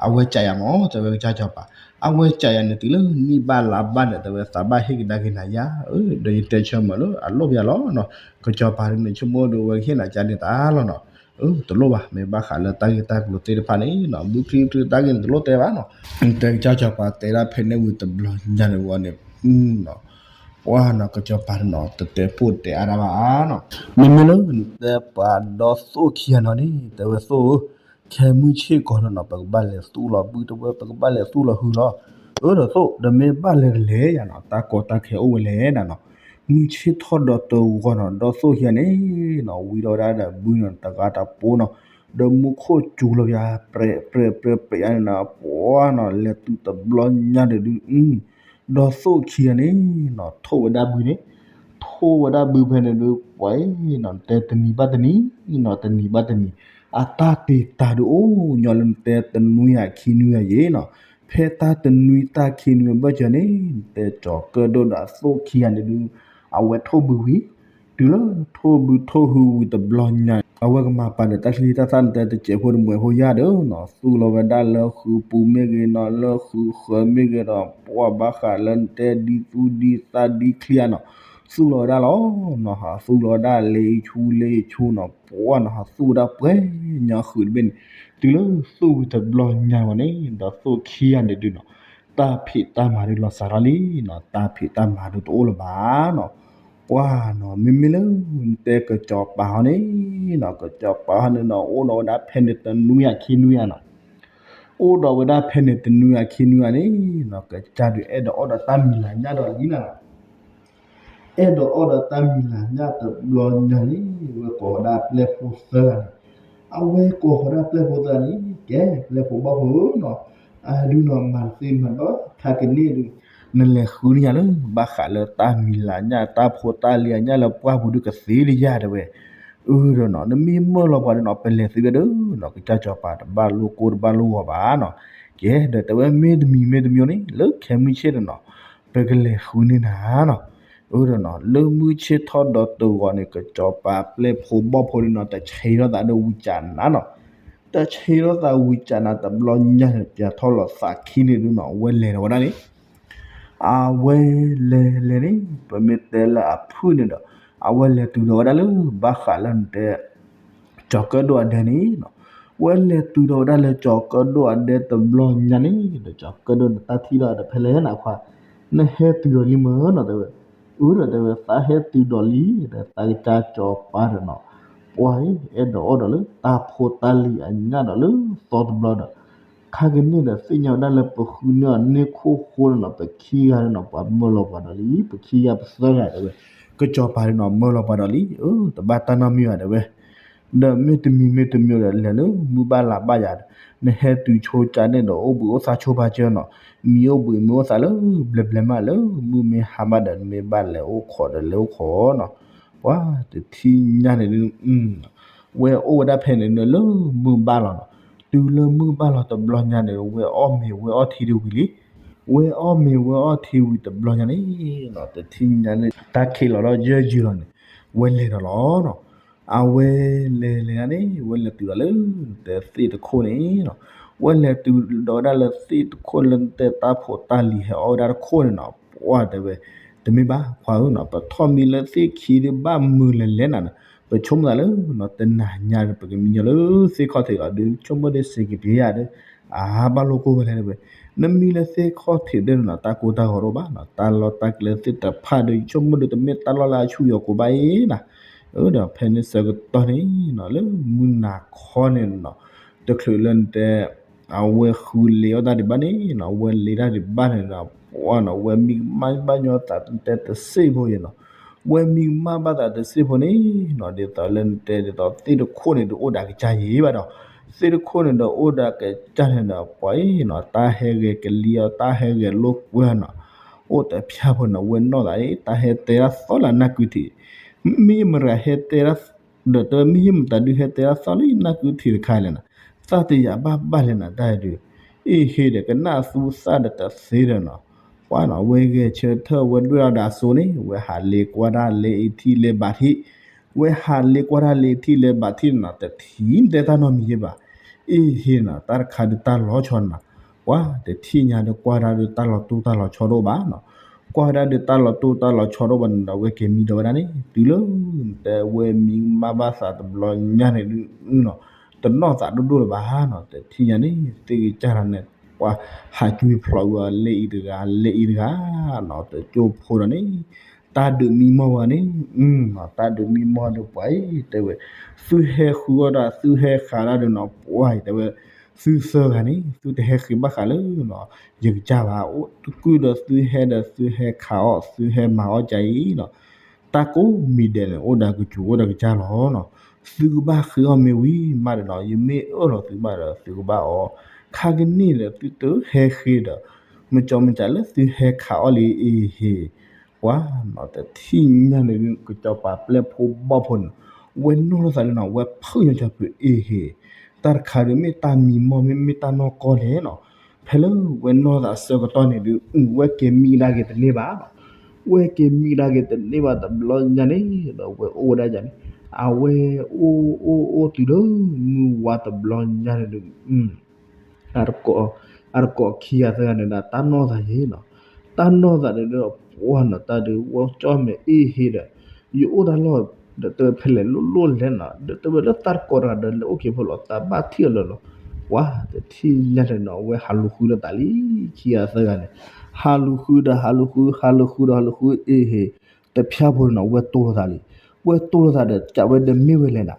အဝဲကၢ်ယၤမး တဲဝဲကစၢ်ကၠီၤပၤ, အဝဲကၢ်ယၤန့ၣ် တုၤလၢနံၣ်ဘၣ်လါဘၣ်ဒီး တဲဝဲသးဘၣ်ဟ့ၣ်ကဒါက့ၤနၤယၤ, အၢ ဒီးယတဲဆၢမုၢ်လၢအလိၣ်ပယၤလီၤနီၤ, ကစၢ်ပၤဒုးန့ၣ် ဆိကမိၣ်ဒီး ဝဲကဟ့ၣ်နၤကၢ်န့ၣ်သးလီၤနီၤ အၢ တလိၣ်ဘၣ် မ့ၢ်ဘၣ်ဃးလၢတၢ်ဂ့ၢ်တၢ်ကျိၤသ့ၣ်တဖၣ်န့ၣ်နီၤ ဘုချံဟုချံတၢ်ဂ့ၢ်န့ၣ် တလိၣ်တဲဘၣ်နီၤ, တဲကစၢ်ကၠီၤပၤတဲဒၣ်ဖဲန့ၣ်ဝံၤတဘျီညါန့ၣ်ဝံၤန့ၣ်, ပှၤနီၤ ကစၢ်ပၤန့ၣ်နီၤ တတဲပိၢ်တဲအါဒၣ်ဘၣ်နီၤ, မ့မ့ၢ်လၢနတဲပှၤဒီးသိၣ်ခံဂၤနီၤန့ၣ် တဲဝဲသိၣ်ဧၢ, ခဲမုၢ်ဆ့ၣ်ကီးန့ၣ်နီၤ ပကဘၣ်လဲၤသူၣ်လီၤဘု တဲဝဲ ပကဘၣ်လဲၤသူၣ်လီၤဟုလီၤ, အၢ ဒီးသိၣ် ဒီးမ့ၢ်ဘၣ်လဲၤတလဲၤယၤနီၤ တၢ်ကီတၢ်ခဲအိၣ်ဝဲလဲၣ်နၤနီၤ, မုၢ်ဆ့ၣ်ထီၣ်ဒီးတဂီၢ်နီၤ ဒီးသိၣ်ခံဂၤန့ၣ်နီၤ ဝံထီၣ်ဝဲဒၣ်ဒီးဘုနီၤ တဂၤတပီၤနီၤ, ဒီးမူခိၣ်စူၤလီၤပယၤ ပြဲးပြဲးပြဲးပြဲးယၤန့ၣ်နီၤ ပှၤနီၤ လဲၤတုၤတဘျီညါဒီးဒုး ဒီးသိၣ်ခံဂၤန့ၣ်နီၤ ထိၣ်ဝဲဒၣ်ဘုန့ၣ်, ထိၣ်ဝဲဒၣ်ဘုဖဲန့ၣ်ဒုး ပှၤအံၤနီၤ နတဲတနံၤဘၣ်တနံၤနီၤ တနံၤဘၣ်တနံၤ, အတၢ်တ့ၢ်တၢ်ဒုးအိၣ်ညီလၢနတဲတနွံဂၤခံနွံဂၤယဲနီၤ, ဖဲတၢ်တနွံတၢ်ခံနွံဘၢၣ်စၢၤန့ၣ် နတဲကၠီၤကၢၣ်ဒိၣ်ဒီးအသိၣ်ခံဂၤန့ၣ်ဒုး အဝဲထိၣ်ဘုဝံၤ တုၤလၢထိၣ်ဘုထိၣ်ဟုဝံၤတဘျီညါ အဝဲကမၤပာ်ဒီးတၢ်ချံတၢ်သၣ် နတဲတစဲးဖိတမှဲးဖိယါဒီးနီၤ သူၣ်လီၤဝဲဒၣ်လၢဃုာ်ပူၤမ့ၢ်ဂ့ၤနီၤ လၢဃုာ်ဃၢၤမ့ၢ်ဂ့ၤဒီး ပှၤဘၣ်ဃးလၢနတဲဒ်သူဒ်သၣ်ဒ်ချံဧါနီၤ သူၣ်လီၤဝဲဒၣ်လီၤနီၤ ဟးသူၣ်လီၤဝဲဒၣ်လၢယဆူလၢယဆူနီၤ ပှၤနီၤ ဟးသူၣ်ဝဲဒၣ်ပှဲၤညီဃုာ်တဘ့ၣ်န့ၣ် တုၤလၢသူၣ်ဝံၤတဘျီညါဝဲန့ၣ် ဒီးသိၣ်ခံဂၤန့ၣ်ဒုးနီၤ တၢ်ဖံးတၢ်မၤဒုးလီၤစှၤထီၣ်လံနီၤ တၢ်ဖံးတၢ်မၤဒုးတအိၣ်လၢၤဘၣ်နီၤ ပှၤနီၤ မ့မ့ၢ်လၢ တဲကစီၤပၤဟီန့ၣ်နီၤ ကစီၤပၤဟီန့ၣ်နီၤ အိၣ်ဒီးဝဲဒၣ်ဖဲန့ၣ်တနွံအခံနွံအနီၤ အိၣ်ဒီးဝဲဒၣ်ဖဲန့ၣ်တနွံအခံနွံအန့ၣ်နီၤ ကစၢ်ဒုးအဲၣ်ဒိးအီၣ်ဒီးတၢ်မံၤလၤညၣ်ဒီးလံနီၤ အဲၣ်ဒိးအီၣ်ဒီးတၢ်မံၤလၤညၣ်တဘျီညါန့ၣ် ဝဲကိးဝဲဒၣ်ပျဲၢ်ဖိသၢဂၤန့ၣ် အဝဲကိးဃီၤဒၣ်ပျဲၢ်ဖိသၢဂၤန့ၣ် ကဲ ပျဲၢ်ဖိဘီၣ်ဖိနီၤ အဒုးနီၤ မၤတသ့မၤတဘၣ် ခါကန့ၣ်ဒုး နလဲၤဃုန့ၢ်ယၤလၢ ဘၣ်ဃးလၢတၢ်မံၤလၤညၣ် တၢ်ဖိတၢ်လံၤအညၣ်လၢပှၢ်ပူၤဒုးကသ့လၢယၤတဲဝဲ အၢဒီးနီၤ နမ့ၢ်မၢလီၤပှၤဒီးနီၤ ပလဲၤသ့ဝဲဒီးနီၤ ကစၢ်စီၤပၤတဘၣ်လိၣ်ကိၢ်တဘၣ်လိၣ်ဂီၤဘၣ်နီၤ ကဲ ဒီးတဲဝဲမ့ၢ်တမံၤမ့ၢ်တမံၤန့ၣ် လၢခဲမုၢ်ဆ့ၣ်ဒီးနီၤ ပကလဲၤဃုန့ၢ်နၤနီၤ အၢဒီးနီၤ လၢမုၢ်ဆ့ၣ်ထီၣ်ဒီးတဂီၤန့ၣ် ကစီၤပၤပျဲၢ်ဖိဘီၣ်ဖိဒုးနီၤ တဆံးထီၣ်သးဒီးဝံကၠးနၤနီၤ တဆံးထီၣ်သးဝံကၠးနၤတဘျီညါန့ၣ် ပျဲထီၣ်လီၤသးခံန့ၣ်ဒုးနီၤ အဝဲလဲၤဒီးဝဲဒၣ်န့ၣ် အဝဲလဲၤလဲၤန့ၣ် ပမ့ၢ်တဲလၢအဖုၣ်န့ၣ်ဒီး အဝဲလဲၤတုၤဒီးဝဲဒၣ်လၢ ဘၣ်ဃးလၢနတဲ ကၠီၤကၢၣ်ဒိၣ်အဒဲန့ၣ်နီၤ ဝဲလဲၤတုၤဒီးဝဲဒၣ်လၢကၠီၤကၢၣ်ဒိၣ်အဒဲတဘျီညါန့ၣ် ဒီးကၠီၤကၢၣ်ဒိၣ်န့ၣ် တၢ်ထံၣ်ဒီးဒီးဖဲလဲၣ်နၤခွါ နဟဲတုၤဒီးလံမၢနီၤတဲဝဲ အၢဒီးတဲဝဲ သးဟဲတုၤဒီးလံ ဒီးသးကစၢ်စီၤပၤဒီးနီၤ ပှၤအံၤ အဲၣ်ဒိးအီၣ်ဒီးလၢတၢ်ဖိတၢ်လံၤအညၣ်ဒီးလၢသီတဘျီဒီး ခါကန့ၣ်ဒီးသ့ၣ်ညါဝဲဒၣ်လၢပဃုန့ၢ်အီၤန့ၢ်ခိၣ်ဃိန့ၣ်နီၤ ပခံဂၤန့ၣ်နီၤ ပှၤမၢလီၤပှၤဒီးလံ ပခံဂၤပသၢဂၤတဲဝဲ ကစီၤပၤန့ၣ်နီၤ မၢလီၤပှၤဒီးလံ အၢ တဘၣ်တၢ်နီတမံၤဘၣ်တဲဝဲ ဒီးမ့ၢ်တမံၤမ့ၢ်တမံၤဒီး လဲၤလၢမုၢ်ဘၣ်လါဘၣ်ယၤဒီး နဟဲတုၤဆိကါန့ၣ်ဒီး အိၣ်ဘှံးအိၣ်သါဆိဖးကၢနီၤ, မံအိၣ်ဘှံးမံအိၣ်သါလၢဘျဲးဘျဲးမး လၢမုၢ်မ့ၢ်ဟါဘၣ်ဒီး နမ့ၢ်ဘၣ်လဲၤအိၣ်ခိးဒီးလဲၤအိၣ်ခိးနီၤ, ပှၤတထံၣ်ညါန့ၣ်ဒုး ဝဲအိၣ်ဝဲဒၣ်ဖဲန့ၣ်လၢမုၢ်ဘၣ်လီၤနီၤ, တုၤလၢမုၢ်ဘၣ်လီၤတဘျီညါန့ၣ် ဝဲအီၣ်မ့ၤဝဲအီထံတဝံၤလံ, ဝဲအီၣ်မ့ၤဝဲအီထံဝံၤတဘျီညါန့ၣ်နီၤ တထံၣ်ညါန့ၣ် တၢ်ခံးလီၤဒီးယဲၢ်ယုၢ်လီၤန့ၣ် ဝဲလဲၤဒီးလီၤနီၤ, အဝဲလဲၤလဲၤဒၣ်န့ၣ် ဝဲလဲၤတုၤဒီးလၢ တဲသ့ၣ်တခိၣ်န့ၣ်နီၤ, ဝဲလဲၤတုၤဒီးဝဲဒၣ်လၢသ့ၣ်တခိၣ်လၢတဲတၢ်ဖိတၢ်လံၤဟဲအီၣ်ဝဲဒၣ်တခိၣ်န့ၣ်နီၤ, ပှၤတဲဝဲ တမ့ၢ်ဘၣ်ခွါဧၢနီၤ, ပထီၣ်မံလၢသ့ၣ်ခံဒုးဘၣ်မုာ်လဲၤလဲၤနၤနီၤ, ပဆိကမိၣ်သးလၢနီၤ တနၤညါဒီး ပကမံညီလၢသ့ၣ်ခီၣ်ထံးလီၤဒုး ဆိကမိၣ်ဒီးစ့ကပ့ၤယၤဒီး အါဘၣ်လိာ်ကိၢ်ဝဲလဲၣ်တဲဝဲ, နမံလၢသ့ၣ်ခီၣ်ထံးဒုးနီၤ တၢ်ကိၢ်တၢ်ဂီၤတအိၣ်ဘၣ်နီၤ, တၢ်လီၢ်တၢ်ကျဲသ့ၣ်တဖၣ်ဒီး ဆိကမိၣ်ဒီးတမ့ၢ်တၢ်လီၢ်လၢအဆူၣ်ယီၤကိးဘၣ်အံၤနၤ, ဒီးဖဲန့ၣ်ဆၢကတီၢ်န့ၣ်နီၤ လၢမုၢ်နၤခီန့ၣ်နီၤ တချုးလၢနတဲ အဝဲဃုလ့အီၣ်တၢ်ဒံးဘၣ်န့ၣ်နီၤ, ဝဲလ့တၢ်ဒံးဘၣ်န့ၣ်ဒီး ပှၤနီၤ ဝဲမံကမၣ်ဘၣ်ညီသးတဲတစ့ၢ်ဖိယဲနီၤ, ဝဲမံကမၣ်ဘၣ်သးတစ့ၢ်ဖိန့ၣ်နီၤ ဒ်သိးလၢနတဲဒ်သိးသ့ၣ်တခိၣ်န့ၣ် တအိၣ်ဒၣ်ကစၢ်ယံၤဘၣ်ဒီး သ့ၣ်တခိၣ်န့ၣ်ဒီးအိၣ်ဒၣ်ကစၢ်န့ၣ်ဒီး ပှၤအံၤနီၤ တၢ်ဟဲဂဲၤကလံၤအီၤ တၢ်ဟဲဂဲၤလိာ်ကွဲနီၤ, အိၣ်တဖၠၣ်ဖိနီၤ ဝဲနီၢ်သးအံၤ တၢ်ဟဲတဲဒၣ်သီလၢနၢ်ကုထံး, မ့ၢ်ယမတၤဟဲတဲဒၣ် ဒီးတမ့ၢ်ယမတၤဒုးဟဲတဲဒၣ်သီလၢယနၢ်ကုထံးတခါလဲၣ်နီၤ, သးတယာ်ဘၣ်ဘၣ်လဲၣ်နီၤ တၢ်ဒုး, အ့ၣ်ဟ့ဒီးကနၣ်သူသၣ်ဒီးတသ့ဒီးနီၤ, ပှၤနီၤ ဝဲဂဲၤဆၢထၢၣ်ဝဲဒွဲၣ်အီၤဒီးအစိၤန့ၣ် ဝဲဟးလ့ကွၢ်တၢ်လၢအထံၣ်လၢဘၣ်ထံၣ်, ဝဲဟးလ့ကွၢ်တၢ်လၢအထံၣ်လၢဘၣ်ထံၣ်နီၤ တထံၣ်တဲတၢ်နီတမံၤယဲဘၣ်, အ့ၣ်ဟ့နီၤ တၢ်တခါဒုးတၢ်လီၤဆီနီၤ, ပှၤတထံၣ်ညါဒီးကွၢ်တၢ်ဒုးတၢ်လီၤတိၢ်တၢ်လီၤဆီတအိၣ်ဘၣ်နီၤ, ကွၢ်ဒၣ်ဒုးတၢ်လီၤတိၢ်တၢ်လီၤဆီတအိၣ်ဘၣ်န့ၣ်ဒီး ဝဲက့ၤမံဒီးဝဲဒၣ်န့ၣ် တုၤလၢ တဲဝဲမံကမၣ်ဘၣ်သးတဘျီညါန့ၣ်ဒုးနီၤ, တနီၢ်သးဒိၣ်ဒိၣ်လၢၤဘၣ်နီၤ, တထံၣ်ညါန့ၣ် သ့ၣ်ကစၢ်လီၤန့ၣ် ပှၤဟးကွံဖျိးဝဲအီၤလၢအံၤတဂၤ လၢအံၤတဂၤနီၤ, တကၠိဖိဒီးန့ၣ် တၢ်ဒုးမံမီၢ်ဝဲန့ၣ်, တၢ်ဒုးမံမီၢ်ဒီးပှၤအံၤတဲဝဲ, သုဟဲဃုအီၣ်တၢ် သုဟဲဃးတၢ်ဒီးနီၤ ပှၤအံၤတဲဝဲ, သုသၢဂၤန့ၣ် သုတဟဲဃ့ဘၣ်ဃးလၢနီၤ ယကစၢ်ဘၣ်, အိၣ်တကုၢ်ဒီးသုဟဲဒီးသုဟဲခးအီၣ် သုဟဲမၤအီၣ်ကါအံၤနီၤ, တၢ်ကိးမံၤဒဲးန့ၣ် အိၣ်ဒီးကစူၤအိၣ်ဒီးကစၢ်လီၤနီၤ, သုကဘၣ်ဃ့အီၣ်မ့ၢ်ဝံၤမးဒီးနီၤ ယမ့ၢ်အၢၣ်လီၤသုဘၣ်ဒီး သုကဘၣ်အီၣ်, ခါကန့ၣ်ဒီးသုတဟဲဃ့ဒီး မကၠီမကၠးလၢသုဟဲခးအီၣ်လံအ့ၣ်ဟ့ၣ်, ပှၤနီၤ တထံၣ်ညါန့ၣ် ကစီၤပၤပျဲၢ်ဖိဘီၣ်ဖိန့ၣ် ဝဲနီၢ်လိာ်သးလၢနီၤ ဝဲဖုၣ်ညီကၠီၤဖုးအ့ၣ်ဟ့ၣ်, တၢ်တခါဒုးမ့ၢ်တၢ်မံမီၢ် မ့မ့ၢ်တၢ်နီၢ်ကီၢ်လဲၣ်နီၤ, ဖဲလၢဝဲနီၢ်သးဆၢကတီၢ်န့ၣ်ဒုး ဝဲက့ၤမံကဒါက့ၤတန့ၢ်ဘၣ်နီၤ, ဝဲက့ၤမံကဒါက့ၤတန့ၢ်ဘၣ်တဘျီညါန့ၣ်ဒီး ဝဲအိၣ်ဝဲဒၣ်ယၤန့ၣ်, အဝဲအိၣ်အိၣ်အိၣ်တုၤလၢမုၢ်ဝါတဘျီညါန့ၣ်ဒုး အတကိးခံဂၤသၢဂၤန့ၣ်ဒီး တၢ်နီၢ်သးယဲနီၤ, တၢ်နီၢ်သးန့ၣ်ဒီး ပှၤနီၤ တၢ်ဒုးဝဲကၠီၣ်မဲာ်အ့ၣ်ဟ့ၣ်ဒီး ယအိၣ်တၢ်လီၢ်ဒီး တဝဲဖဲလဲၣ်လိၣ်လိၣ်လဲၣ်နီၤ, ဒီးတဝဲလၢတၢ်တကိးတဂၤဒီး လဲၤအိၣ်က့ၤဖိလီၤ တၢ်ဘၣ်ထံၣ်အီၤလၢာ်လီၤ, ပှၤတထံၣ်ညါန့ၣ်နီၤ ဝဲဟးလူၤဃုလိာ်သးလံ, ခံဂၤသၢဂၤန့ၣ် ဟးလူၤဃုဒီးဟးလူၤဃု ဟးလူၤဃုဒီးဟးလူၤဃု အ့ၣ်ဟ့ၣ် တဖၠၣ်ဖိန့ၣ်နီၤ ဝဲတိၢ်လိာ်သးလံ, ဝဲတိၢ်လိာ်သးဒီး ကးဝဲဒီးမ့ၢ်ဝဲလဲၣ်နီၤ,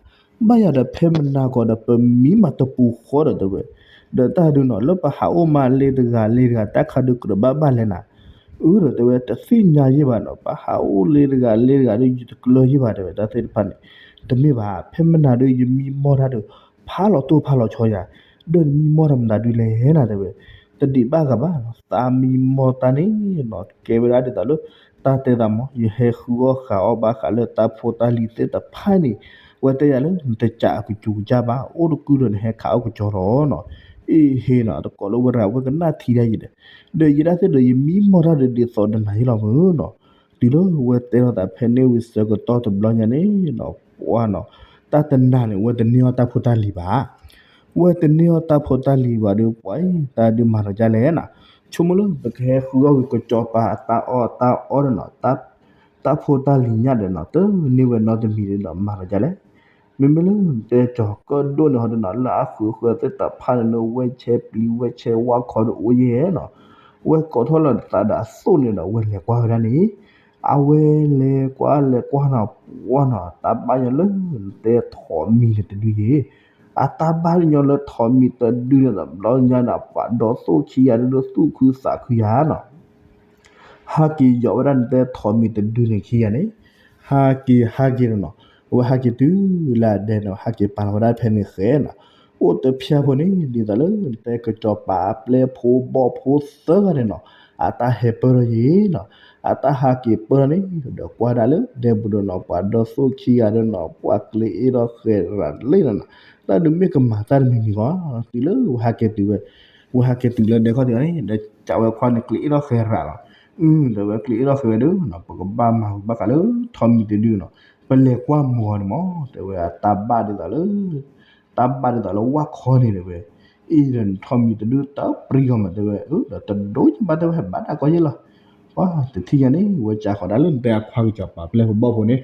ဘၣ်ယၤဒီးဖဲမနၤကီးဒီး ပမံမးတပူၤဃီဒီးတဝဲ, ဒီးတၢ်ဒုးနီၤ လၢပဟးအိၣ်မးလ့တဂၤလ့တဂၤ တၢ်ခါဒုးကြၢးဘၣ်ဘၣ်လဲၣ်နၤ, အၢဒီးတဝဲ တသ့ၣ်ညါယဲၢ်ဘၣ်နီၤ, ပဟးအိၣ်လ့တဂၤလ့တဂၤဒီး ယတကျၢၤယဲၢ်ဘၣ်တဝဲ တၢ်သ့ၣ်တဖၣ်န့ၣ်, တမ့ၢ်ဘၣ် ဖဲမနၤဒီး ယမံမီၢ်တၢ်ဒီး ဖးလီၤတိၢ်ဖးလီၤဆီယၤ, ဒီးနမံမီၢ်တၢ်မတၤဒုလဲၣ်နၤတဝဲ, တဒံးဘၣ်ဂၤဘၣ်နီၤ, သးမံမီၢ်တၢ်န့ၣ်နီၤ ကဲဝဲဒၣ်ဒ်သိးလၢ တၢ်တဲသးမး ယဟဲဃုအီၣ်ဃာ်အီၣ်ဘၣ်ဃးလၢတၢ်ဖိတၢ်လံၤသ့ၣ်တဖၣ်န့ၣ်, ဝဲတဲယၤလၢ နတကးအကစူၤကစၢ်ဘၣ် အိၣ်တကုၢ်ဒီးနဟဲခးအီၣ်ကစၢ်လီၤနီၤ, အ့ၣ်ဟ့ၣ်နီၤ တကိးလၢဝဲတဂၤ ဝဲကနၣ်ထံဒၣ်ယဲဒီး, ဒီးယဲဒၣ်သ့ၣ်ဒီး ယမံမီၢ်တၢ်ဒီးဒ်သိးတနၤယဲလီၤမ့ၢ်နီၤ, တုၤလၢဝဲတဲလိာ်သးဖဲန့ၣ်ဝံၤဆၢကတီၢ်တဘျီညါန့ၣ်နီၤ ပှၤနီၤ, တၢ်တနၤန့ၣ် ဝဲတန့ၢ်အီၣ်တၢ်ဖိတၢ်လံၤဘၣ် ဝဲတန့ၢ်အီၣ်တၢ်ဖိတၢ်လံၤဘၣ်ဒီး ပှၤအံၤ တၢ်ဒုးမၤလီၤဒ်လဲၣ်နီၤ, ဆိကမိၣ်လၢ ပကဟဲဃုအီၣ်ဝံၤကစီၤပၤအတၢ်အီၣ်တၢ်အီဒီးနီၤ, တၢ်ဖိတၢ်လံၤညါဒီးနီၤ တန့ၢ်ဝဲနီတမံၤဒီးနီၤ မၤလီၤဒ်လဲၣ်, မ့မ့ၢ်လၢတဲကၠီၤကၢၣ်ဒိၣ်န့ၣ်ဟီဒီးနီၤ လၢအဃုာ်ဃုာ်သ့ၣ်တဖၣ်န့ၣ် ဝဲဆဲပျံၤဝဲဆဲဝါခီဒီးအိၣ်ယဲၢ်နီၤ, ဝဲကိးထီၣ်လီၤသးဒီးအသိၣ်န့ၣ်ဒီး ဝဲလဲၤကွၢ်ဝဲဒၣ်န့ၣ် အဝဲလဲၤကွၢ်လဲၤကွၢ်နီၤ ပှၤနီၤ တၢ်ဘၣ်ညီလၢတဲထိးမံၤန့ၣ်တဒုယဲၢ်, အတၢ်ဘၣ်ညီလၢထိးမံၤတဒုန့ၣ်ဒီး ဘျီညါန့ၣ် ပှၤဒီးသိၣ်ခံဂၤဒုးသူၣ်ခုသးခုယၤနီၤ, ဟးက့ၤယီၤဝဲဒၣ်နတဲထိးမံၤတဒုန့ၣ်ခံဂၤန့ၣ်, ဟးက့ၤဟးက့ၤနီၤနီၤ, အဝဲဟဲက့ၤတုၤလၢအဒဲန့ၣ် ဟဲက့ၤပာ်လီၤဝဲဒၣ်ဖဲန့ၣ်ဃဲနီၤ. အိၣ်တဖျၢၣ်ဖိန့ၣ် ဒ်သိးလၢတဲကစီၤပၤအပျဲၢ်ဖိဘီၣ်ဖိသၢဂၤန့ၣ်နီၤ, အတၢ်ဟဲပၢၢ်ထီၣ်ယဲနီၤ, အတၢ်ဟဲက့ၤပၢၢ်ထီၣ်န့ၣ် ဒီးကွၢ်ဒၣ်လၢဒဲပူၤဒီးနီၤ ပှၤဒီသိၣ်ခံဂၤဒီးနီၤ ပှၤကျဲၤအ့ၣ်ထီၣ်ဃဲၤရၤလံနီၤနီၤ, တၢ်ဒုးမ့ၢ်ကမၤတၢ်တမံၤမံၤဂီၢ် တုၤလၢဝဲဟဲက့ၤတုၤဝဲ ဝဲဟဲက့ၤတုၤလၢဒဲခီၣ်ထံးန့ၣ် ဒီးကးဝဲခွါန့ၣ်ကျဲၤအ့ၣ်ထီၣ်ဃဲၤရၤလီၤ. အၢ ဒီးဝဲကျဲၤအ့ၣ်ထီၣ်ဃဲၤဝဲဒီးနီၤ ပကဘၣ်မၤဝံၤဘၣ်ဃးလၢထိးမံၤတဒုနီၤ, ပလဲၤကွၢ်မီၤန့ၣ်မး တဲဝဲအတၢ်ဘၣ်ဒ်သိးလၢ တၢ်ဘၣ်ဒ်သိးလၢဝၣ်ခီန့ၣ်တဲဝဲ, အ့ၣ်ဒီးထိးမံၤတဒုတပြံကီမးတဲဝဲ, အၢ ဒီးတဒိယဘၣ်တဲဝဲ ဟဲဘၣ်တၢ်ကီယဲလီၤ. ပှၤတထံၣ်ညါန့ၣ် ဝဲကးဃီၤဒၣ်လၢနတဲအခွါကစီၤပၤပျဲၢ်ဖိဘီၣ်ဖိန့ၣ်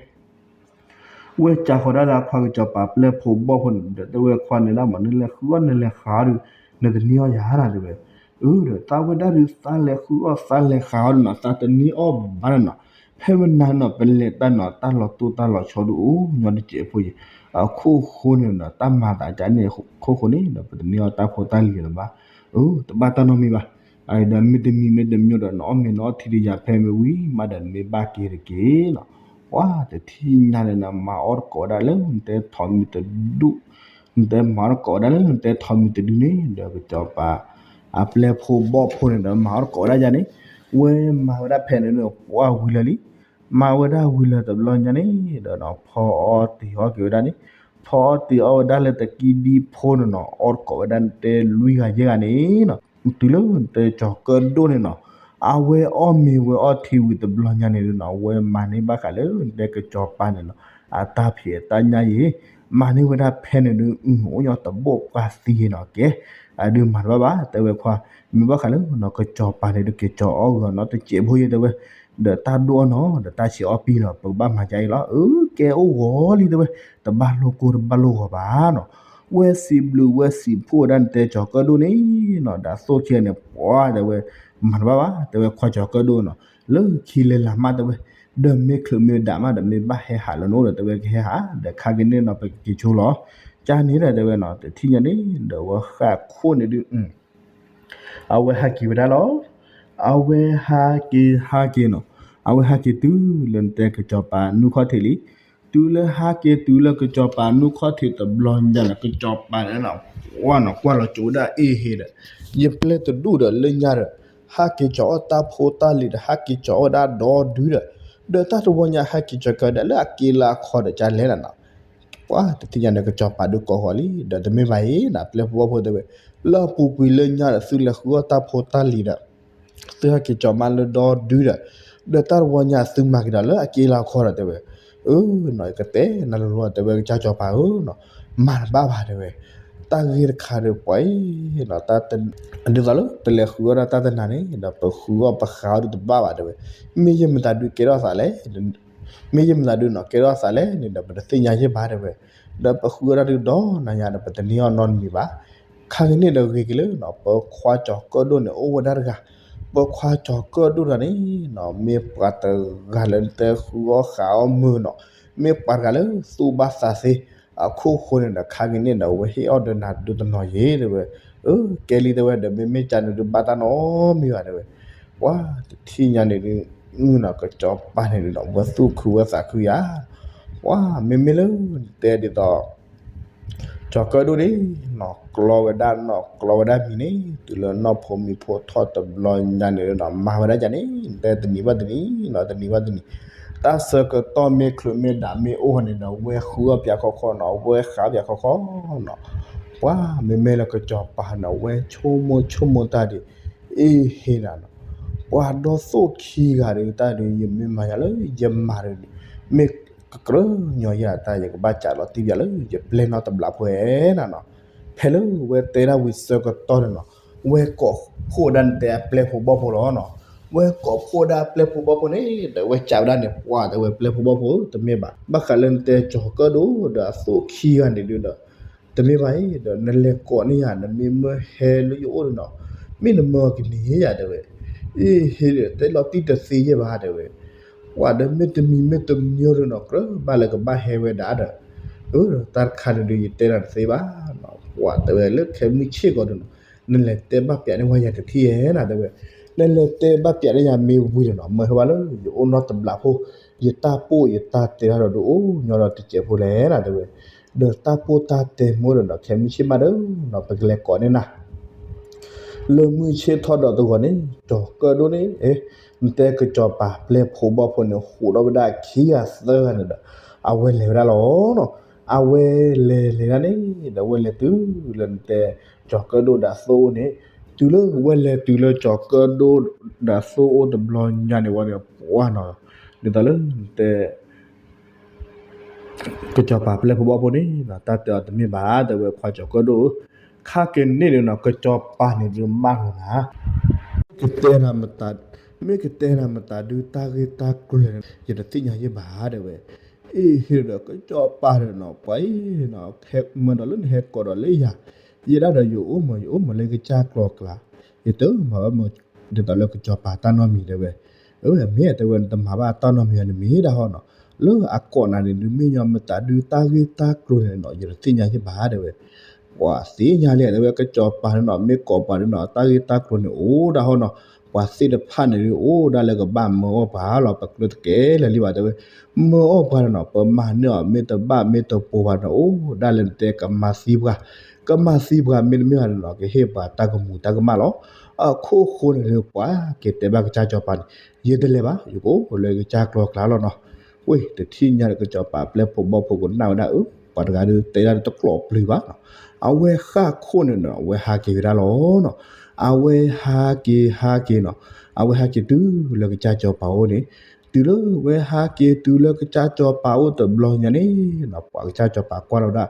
ဝဲကးဃီၤဒၣ်လၢအခွါကစီၤပၤပျဲၢ်ဖိဘီၣ်ဖိန့ၣ်ဒီး တဲဝဲခွါန့ၣ်ဒၣ်မး နလဲၤဃုအီၣ်နလဲၤဃုအီၣ်ဒီး နတန့ၢ်အီၣ်ယၤနီၤတဲဝဲ, အၢ ဒီးသးဝဲဒၣ်ဒုးသးလဲၤဃုအီၣ်သးလဲၤဃုအီၣ်ဒီးနီၤ သးတန့ၢ်အီၣ်ဘၣ်နီၤနီၤ, ဖဲမနၤနီၤ ပလဲၤတၢ်နီၤ တၢ်လီၤတိၢ်တၢ်လီၤဆီဒုးအိၣ်ညီတစဲးဖိယံၤ, အခိၣ်ဃိန့ၣ်နီၤ တၢ်မၤသးကါန့ၣ်အခိၣ်ဃိန့ၣ်ဒီး ပတန့ၢ်အီၣ်တၢ်ဖိတၢ်လံၤလၢၤဘၣ်, အၢ တဘၣ်တၢ်နီတမံၤဘၣ်. ဒီးမ့တမံၤမ့တမံၤဒီး နအီၣ်မ့ၤနအီၣ်ထံဒီးယၤဖဲမ့ၢ်ဝံၤမးဒီး နမ့ၢ်ဘၣ်က့ၤတက့ၢ်နီၤ. ပှၤတထံၣ်ညါန့ၣ်နီၤ မၤအီၣ်တကိးဝဲဒၣ်လၢနတဲထိးမံၤတဒု နတဲမၤအီၣ်တကိးဝဲဒၣ်လၢနတဲထိးမံၤတဒုန့ၣ်ဒီး ကစီၤပၤ အပျဲၢ်ဖိဘီၣ်ဖိန့ၣ်ဒီး မၤအီၣ်တကိးဝဲဒၣ်ယၤန့ၣ်, ဝဲမၤဝဲဒၣ်ဖဲန့ၣ်ဒီး ပှၤဝံၤလၢာ်လံ, မၤဝဲဒၣ်ဝံၤလၢာ်တဘျီညါန့ၣ်ဒီးနီၤ ဖီအီၣ်တ့ၤအီၣ်က့ၤဝဲဒၣ်န့ၣ်, ဖီအီၣ်တ့ၤအီၣ်ဝဲဒၣ်လၢတကံဒံဖိန့ၣ်နီၤ အီၣ်တကိးဝဲဒၣ်နတဲလွံၢ်ဂၤယဲၢ်ဂၤန့ၣ်နီၤ, တုၤလၢနတဲကၠီၤကၢၣ်ဒိၣ်န့ၣ်နီၤ အဝဲအီၣ်မ့ၤဝဲအီၣ်ထံဝံၤတဘျီညါန့ၣ်ဒီးနီၤ အဝဲမၤန့ၢ်ဘၣ်ဃးလၢနတဲကစီၤပၤန့ၣ်နီၤ အတၢ်ဖံးအတၢ်ညၣ်ယဲၢ်, မၤန့ၢ်ဝဲဒၣ်ဖဲန့ၣ်ဒီး အိၣ်ညီတဘိၣ်ပှၢ်သံနီၤ ကဲ အဒုးမၤတဘၣ်ဘၣ် တဲဝဲခွါ, မ့ၢ်ဘၣ်ဃးလၢနီၤ ကစီၤပၤန့ၣ်ဒီး က့ၤကၠီၤအီၣ်ဂီၤနီၤတစဲးဖိယဲၢ်တဲဝဲ, ဒီးတၢ်ဒိၣ်အီၣ်နီၤ ဒီးတၢ်ဆံးအီၣ်ပံလီၤ ပကဘၣ်မၤဒ်အံၤလီၤ, အၢ ကဲအိၣ်ဂီၤလံတဲဝဲ, တဘၣ်လိၣ်ကိၢ်တဘၣ်လိၣ်ဂီၤဘၣ်နီၤ, ဝဲစံးဘျုးဝဲစံးဖှိၣ်ဝဲဒၣ်နတဲကၠီၤကၢၣ်ဒိၣ်န့ၣ်နီၤ ဒီးအသိၣ်ခံဂၤန့ၣ် ပှၤတဲဝဲ, မၤတဘၣ်ဘၣ် တဲဝဲခွါကၠီၤကၢၣ်ဒိၣ်နီၤ လၢခံလၢလာ်မးတဲဝဲ, ဒီးမ့ၢ်ချုးမ့ၢ်ဒၣ်မးဒီး မ့ၢ်ဘၣ်ဟဲဟးလၢနအိၣ်ဒီး တဲဝဲကဟဲဟး ဒီးခါက့ၤန့ၣ်နီၤ ပကက့ၤဆိလီၤ, ကန့ၣ်ဒီးတဲဝဲနီၤ တထံၣ်ညါန့ၣ်ဒီး ဝဲဃၣ်ခိၣ်န့ၣ်ဒုး အဝဲဟးက့ၤဝဲဒၣ်လီၤ. အဝဲဟးက့ၤဟးက့ၤနီၤ, အဝဲဟးက့ၤတုၤလၢနတဲကစီၤပၤနူၢ်ခီၣ်ထံးလံ, တုၤလၢဟးက့ၤတုၤလၢကစီၤပၤနူၢ်ခီၣ်ထံးတဘျီညါန့ၣ် ကစီၤပၤန့ၣ်နီၤ ပှၤနီၤ ကွၢ်လီၤကၠိဝဲဒၣ်အ့ၣ်ဟ့ဒီး ယပျဲၢ်တဒူၣ်ဒီးလၢညါဒီး ဟးက့ၤကၠီၤအီၣ်တၢ်ဖိတၢ်လံၤဒီး ဟးက့ၤကၠီၤအီၣ်ဝဲဒၣ်ဒီဒုဒီး ဒီးတၢ်တဝီညါဟဲက့ၤကၠီၤကၢၣ်ဒၣ်လၢအက့လၢအခီဒီးကလဲၣ်နၤနီၤ ပှၤတထံၣ်ညါန့ၣ် ကစီၤပၤဒုးကိးဃီၤလံ, ဒီးတမ့ၢ်ဘၣ်အံၤနီၤ ပျဲၢ်ဖိဘီၣ်ဖိတဲဝဲ, လၢအပူၤကွံာ်လၢညါဒီး သုလဲၤဃုအီၣ်တၢ်ဖိတၢ်လံၤဒီး သုဟဲက့ၤကၠီၤမးလၢဒီဒုဒီး, ဒီးတၢ်တဝီညါသုမၤက့ၤဒီးလၢအက့လၢအခီဒီးတဲဝဲ, အၢ နီၤ ယကတဲနၤလီၤလီၤ တဲဝဲ ကစၢ်စီၤပၤဧၢနီၤ, မၤတဘၣ်ဘၣ်တဲဝဲ, တၢ်ဂ့ၢ်တခါဒီးပှၤအံၤနီၤ ဒ်သိးလၢပလဲၤဃုအီၣ်ဒၣ်တၢ်တနၤန့ၣ်ဒီး ပဃုအီၣ်ပဃးအီၣ်ဒုးတဘၣ်ဘၣ်တဲဝဲ, မ့ၢ်ယဲၢ်မတၤဒုးကဲထီၣ်သးလဲၣ် မ့ၢ်ယဲၢ်မတၤဒုးနီၤ ကဲထီၣ်သးလဲၣ်န့ၣ်ဒီး ပတသ့ၣ်ညါယဲၢ်ဘၣ်တဲဝဲ, ဒီးပဃုအီၣ်တၢ်ဒုးဒီနၤညါဒီး ပတန့ၢ်အီၣ်နီတမံၤဘၣ်, ခါက့ၤန့ၣ်ဒီးဂ့ၤက့ၤလၢနီၤ ပခွါကၠီၤကၢၣ်ဒိၣ်န့ၣ် အိၣ်ဝဲဒၣ်တဂၤ, ပခွါကၠီၤကၢၣ်ဒိၣ်တဂၤန့ၣ်နီၤ မ့ၢ်ပှၤတဂၤလၢနတဲဃုအီၣ်ဃးအီၣ်မုာ်နီၤ, မ့ၢ်ပှၤတဂၤလၢသူၣ်ဘၣ်သးသ့, အခိၣ်ဃိန့ၣ်ဒီး ခါက့ၤန့ၣ်ဒီး အဝဲဟ့ၣ်အီၣ်ဒီးနၤဒုးတနီၤယဲၢ်တဲဝဲ, အၢ ကဲလံတဲဝဲ ဒီးမ့မ့ၢ်ကန့ၣ်ဒုးဘၣ်တၢ်နီတမံၤဘၣ်တဲဝဲ, ပှၤတထံၣ်ညါန့ၣ်ဒုး နီၤ ကစီၤပၤန့ၣ်ဒုးနီၤ ဝဲသူၣ်ခုဝဲသးခုယၤ, ပှၤမ့မ့ၢ်လၢနတဲဒ်သိး ကၠီၤကၢၣ်ဒိၣ်န့ၣ်နီၤ ကျီဝဲဒၣ်နီၣ်ကျီဝဲဒၣ်မံၤန့ၣ် တုၤလၢနီၢ်ဖိမံၤဖိထီၣ်တဘျီညါန့ၣ်နီၤ မၤဝဲဒၣ်ယၤန့ၣ် နတဲတနံၤဘၣ်တနံၤနီၤ တနံၤဘၣ်တနံၤ, တၢ်ဆၢကတီၢ်မ့ၢ်ချုးမ့ၢ်ဒၣ်မ့ၢ်အိၣ်န့ၣ်ဒီး ဝဲဃုအီၣ်ပၠးခီခီနီၤ ဝဲဃးပၠးခီခီနီၤ, ပှၤမ့မ့ၢ်လၢကစီၤပၤန့ၣ် ဝဲဆိကမိၣ်ဆိကမိၣ်တၢ်ဒ်အံၤ ဟ့ၣ်နၤနီၤ, ပှၤဒီသိၣ်ခံဂၤဒီးတၢ်ဒုး ယမ့ၢ်မၤယၤလၢယမၤဒီး မ့ၢ်ကကြၢးညီယၤတၢ် ယကဘၣ်ကးလီၤတံၢ်ပၠးလၢယပျဲၢ်နီတဘျီဖိဧါနၤနီၤ, ဖဲလၢဝဲတဲဒၣ်ဝံၤဆၢကတီၢ်န့ၣ်နီၤ ဝဲကိးဖှိၣ်ဒၣ်နတဲအပျဲၢ်ဖိဘီၣ်ဖိလီၤနီၤ, ဝဲကိးဖှိၣ်ဒၣ်အပျဲၢ်ဖိဘီၣ်ဖိန့ၣ် ဒီးဝဲကးဝဲဒၣ်န့ၣ် ပှၤတဲဝဲပျဲၢ်ဖိဘီၣ်ဖိ တမ့ၢ်ဘၣ် ဘၣ်ဃးလၢနတဲကၠီၤကၢၣ်ဒိၣ်ဒီးအသိၣ်ခံဂၤန့ၣ်ဒုးဒီး တမ့ၢ်ဘၣ်အံၤဒီး နလဲၤကိးန့ၢ်ယၤ နမ့ၢ်မၢဟဲလၢယအိၣ်ဒီးနီၤ, မ့ၢ်နမၢကန့ၢ်ယၤတဲဝဲ, အ့ၣ် ဟ့ၣ်ဒီးတဲလီၤတံၢ်တသ့ယဲၢ်ဘၣ်တဲဝဲ, ပှၤဒီးမ့ၢ်တမံၤမ့ၢ်တမံၤဒီးနီၤ ကြၢးဘၣ်လၢကဘၣ်ဟဲဝဲဒၣ်ဒီး, အၢ တၢ်တခါန့ၣ်ဒုး ယတဲနၤတသ့ဘၣ်နီၤ, ပှၤတဲဝဲလၢခဲမုၢ်ဆ့ၣ်ကီးဒီးနီၤ, နလဲၤတဲဘၣ်ပၠးန့ၢ်ဝဲယၤတထံၣ်ဧါနၤတဲဝဲ, နလဲၤတဲဘၣ်ပၠးန့ၢ်ယၤမ့ၢ်ဝံၤဒီးနီၤ မၢဟဲဘၣ်လၢယအိၣ်နီတဘျီဖိ ယတၢ်ပိၢ်ယတၢ်တဲတၢ်ဒီးဒုးအိၣ်ညီဒီးတစဲးဖိလဲၣ်နၤတဲဝဲ, ဒီးတၢ်ပိၢ်တၢ်တဲမ့ၢ်ဒီးနီၤ ခဲမုၢ်ဆ့ၣ်မးဒီးနီၤ ပကလဲၤကိးန့ၢ်နၤ လၢမုၢ်ဆ့ၣ်ထီၣ်ဒီးတဂီၤန့ၣ် ကၠီၤကၢၣ်ဒိၣ်န့ၣ် နတဲကစီၤပၤပျဲၢ်ဖိဘီၣ်ဖိန့ၣ် ဟူးထီၣ်ဝဲဒၣ်ခံဂၤသၢဂၤန့ၣ်ဒီး အဝဲလဲၤဝဲဒၣ်လီၤနီၤ. အဝဲလဲၤလဲၤဒၣ်န့ၣ် ဒီးဝဲလဲၤတုၤလၢနတဲ ကၠီၤကၢၣ်ဒိၣ်ဒီးသိအိၣ်န့ၣ်, တုၤလၢဝဲလဲၤတုၤလၢကၠီၤကၢၣ်ဒိၣ်ဒီးသိအိၣ်တဘျီညါန့ၣ်ဝဲန့ၣ် ပှၢ်နီၤ, ဒ်သိးလၢနတဲ ကစီၤပၤပျဲၢ်ဖိဘီၣ်ဖိန့ၣ် တၢ်တဲအီၤတမ့ၢ်ဘၣ် တဲဝဲခွါကၠီၤကၢၣ်ဒိၣ်ဧၢ, ခါက့ၤန့ၣ်ဒီးနီၤ ကစီၤပၤန့ၣ်ဒုးမၢလီၤနၤ, ကတဲနၤမတၤ, မ့ၢ်ကတဲနၤမတၤဒုးတၢ်ဂ့ၢ်တၢ်ကျိၤလဲၣ် ယတသ့ၣ်ညါယဲၢ်ဘၣ် တဲဝဲ, အ့ၣ် ဟ့ၣ်ဒီးကစီၤပၤဒီးနီၤ ပှၤအံၤနီၤ ဟဲမၢဒီးလၢနဟဲကိးဒီးလၢယၤ, ယဲဒၣ်ဒီးယအိၣ်မး ယအိၣ်မးလၢကစၢ်ကျီၤကျါ, ယတမၤဘၣ်မး ဒ်သိးလၢကစီၤပၤတၢ်နီတမံၤတဲဝဲ, အမ့ၢ်တဲဝဲ နတမၤဘၣ်တၢ်နီတမံၤန့ၣ်မ့ၢ်ဒၣ်ဟီနီၤ, လၢအကိးနၤန့ၣ် ဒုးမ့ၢ်ညီမတၤဒုးတၢ်ဂ့ၢ်တၢ်ကျိၤန့ၣ်နီၤ ယတသ့ၣ်ညါယဲၢ်ဘၣ် တဲဝဲ, ပှၤသ့ၣ်ညါလံ တဲဝဲ ကစီၤပၤန့ၣ်နီၤ မ့ၢ်ကိးပှၤန့ၣ်နီၤ တၢ်ဂ့ၢ်တၢ်ကျိၤန့ၣ်အိၣ်ဒၣ်ဟီနီၤ, ပှၤသ့ၣ်တဖၣ်န့ၣ်ဒုးအိၣ်ဒၣ်လၢကဘၣ်မၢအီၣ်ပှၤလီၤ ပကျၢၤတကဲလၢာ်လံဘၣ် တဲဝဲ, မၢအီၣ်ပှၤန့ၣ်နီၤ ပမၤန့ၢ်အီၤမ့ၢ်တဘၣ်မ့ၢ်တပိၤဘၣ်န့ၣ် အိၣ်ဒၣ်လၢနတဲကမၤသံပှၤ, ကမၤသံပှၤမ့တမ့ၢ်ဘၣ်န့ၣ်နီၤ ကဟ့ၣ်ပှၤတၢ်ကမူၤတၢ်ကမၣ်လီၤ. အခိၣ်ဃိန့ၣ်ဒုး ပှၤက့ၤတဲဘၣ်ကစၢ်စီၤပၤန့ၣ် ယတလဲၤဘၣ် ယကအိၣ်လၢကစၢ်ကျီၤကျါလီၤနီၤ, ဝ့ၢ် တထံၣ်ညါဒီးကစီၤပၤပျဲၢ်ဖိဘီၣ်ဖိကနၣ်ဝဲဒၣ်အၢ ပှၤတဂၤဒုးတဲဒၣ်တကျိးပျုၤဘၣ်နီၤ, အဝဲဃၣ်ခိၣ်န့ၣ်နီၤ အဝဲဟးက့ၤဝဲဒၣ်လီၤနီၤ, အဝဲဟးက့ၤဟးက့ၤနီၤ, အဝဲဟးက့ၤတုၤလၢကစၢ်စီၤပၤအိၣ်န့ၣ်, တုၤလၢဝဲဟးက့ၤတုၤလၢကစၢ်စီၤပၤအိၣ်တဘျီညါန့ၣ်နီၤ ပှၤကစၢ်စီၤပၤကွၢ်လီၤဝဲဒၣ်,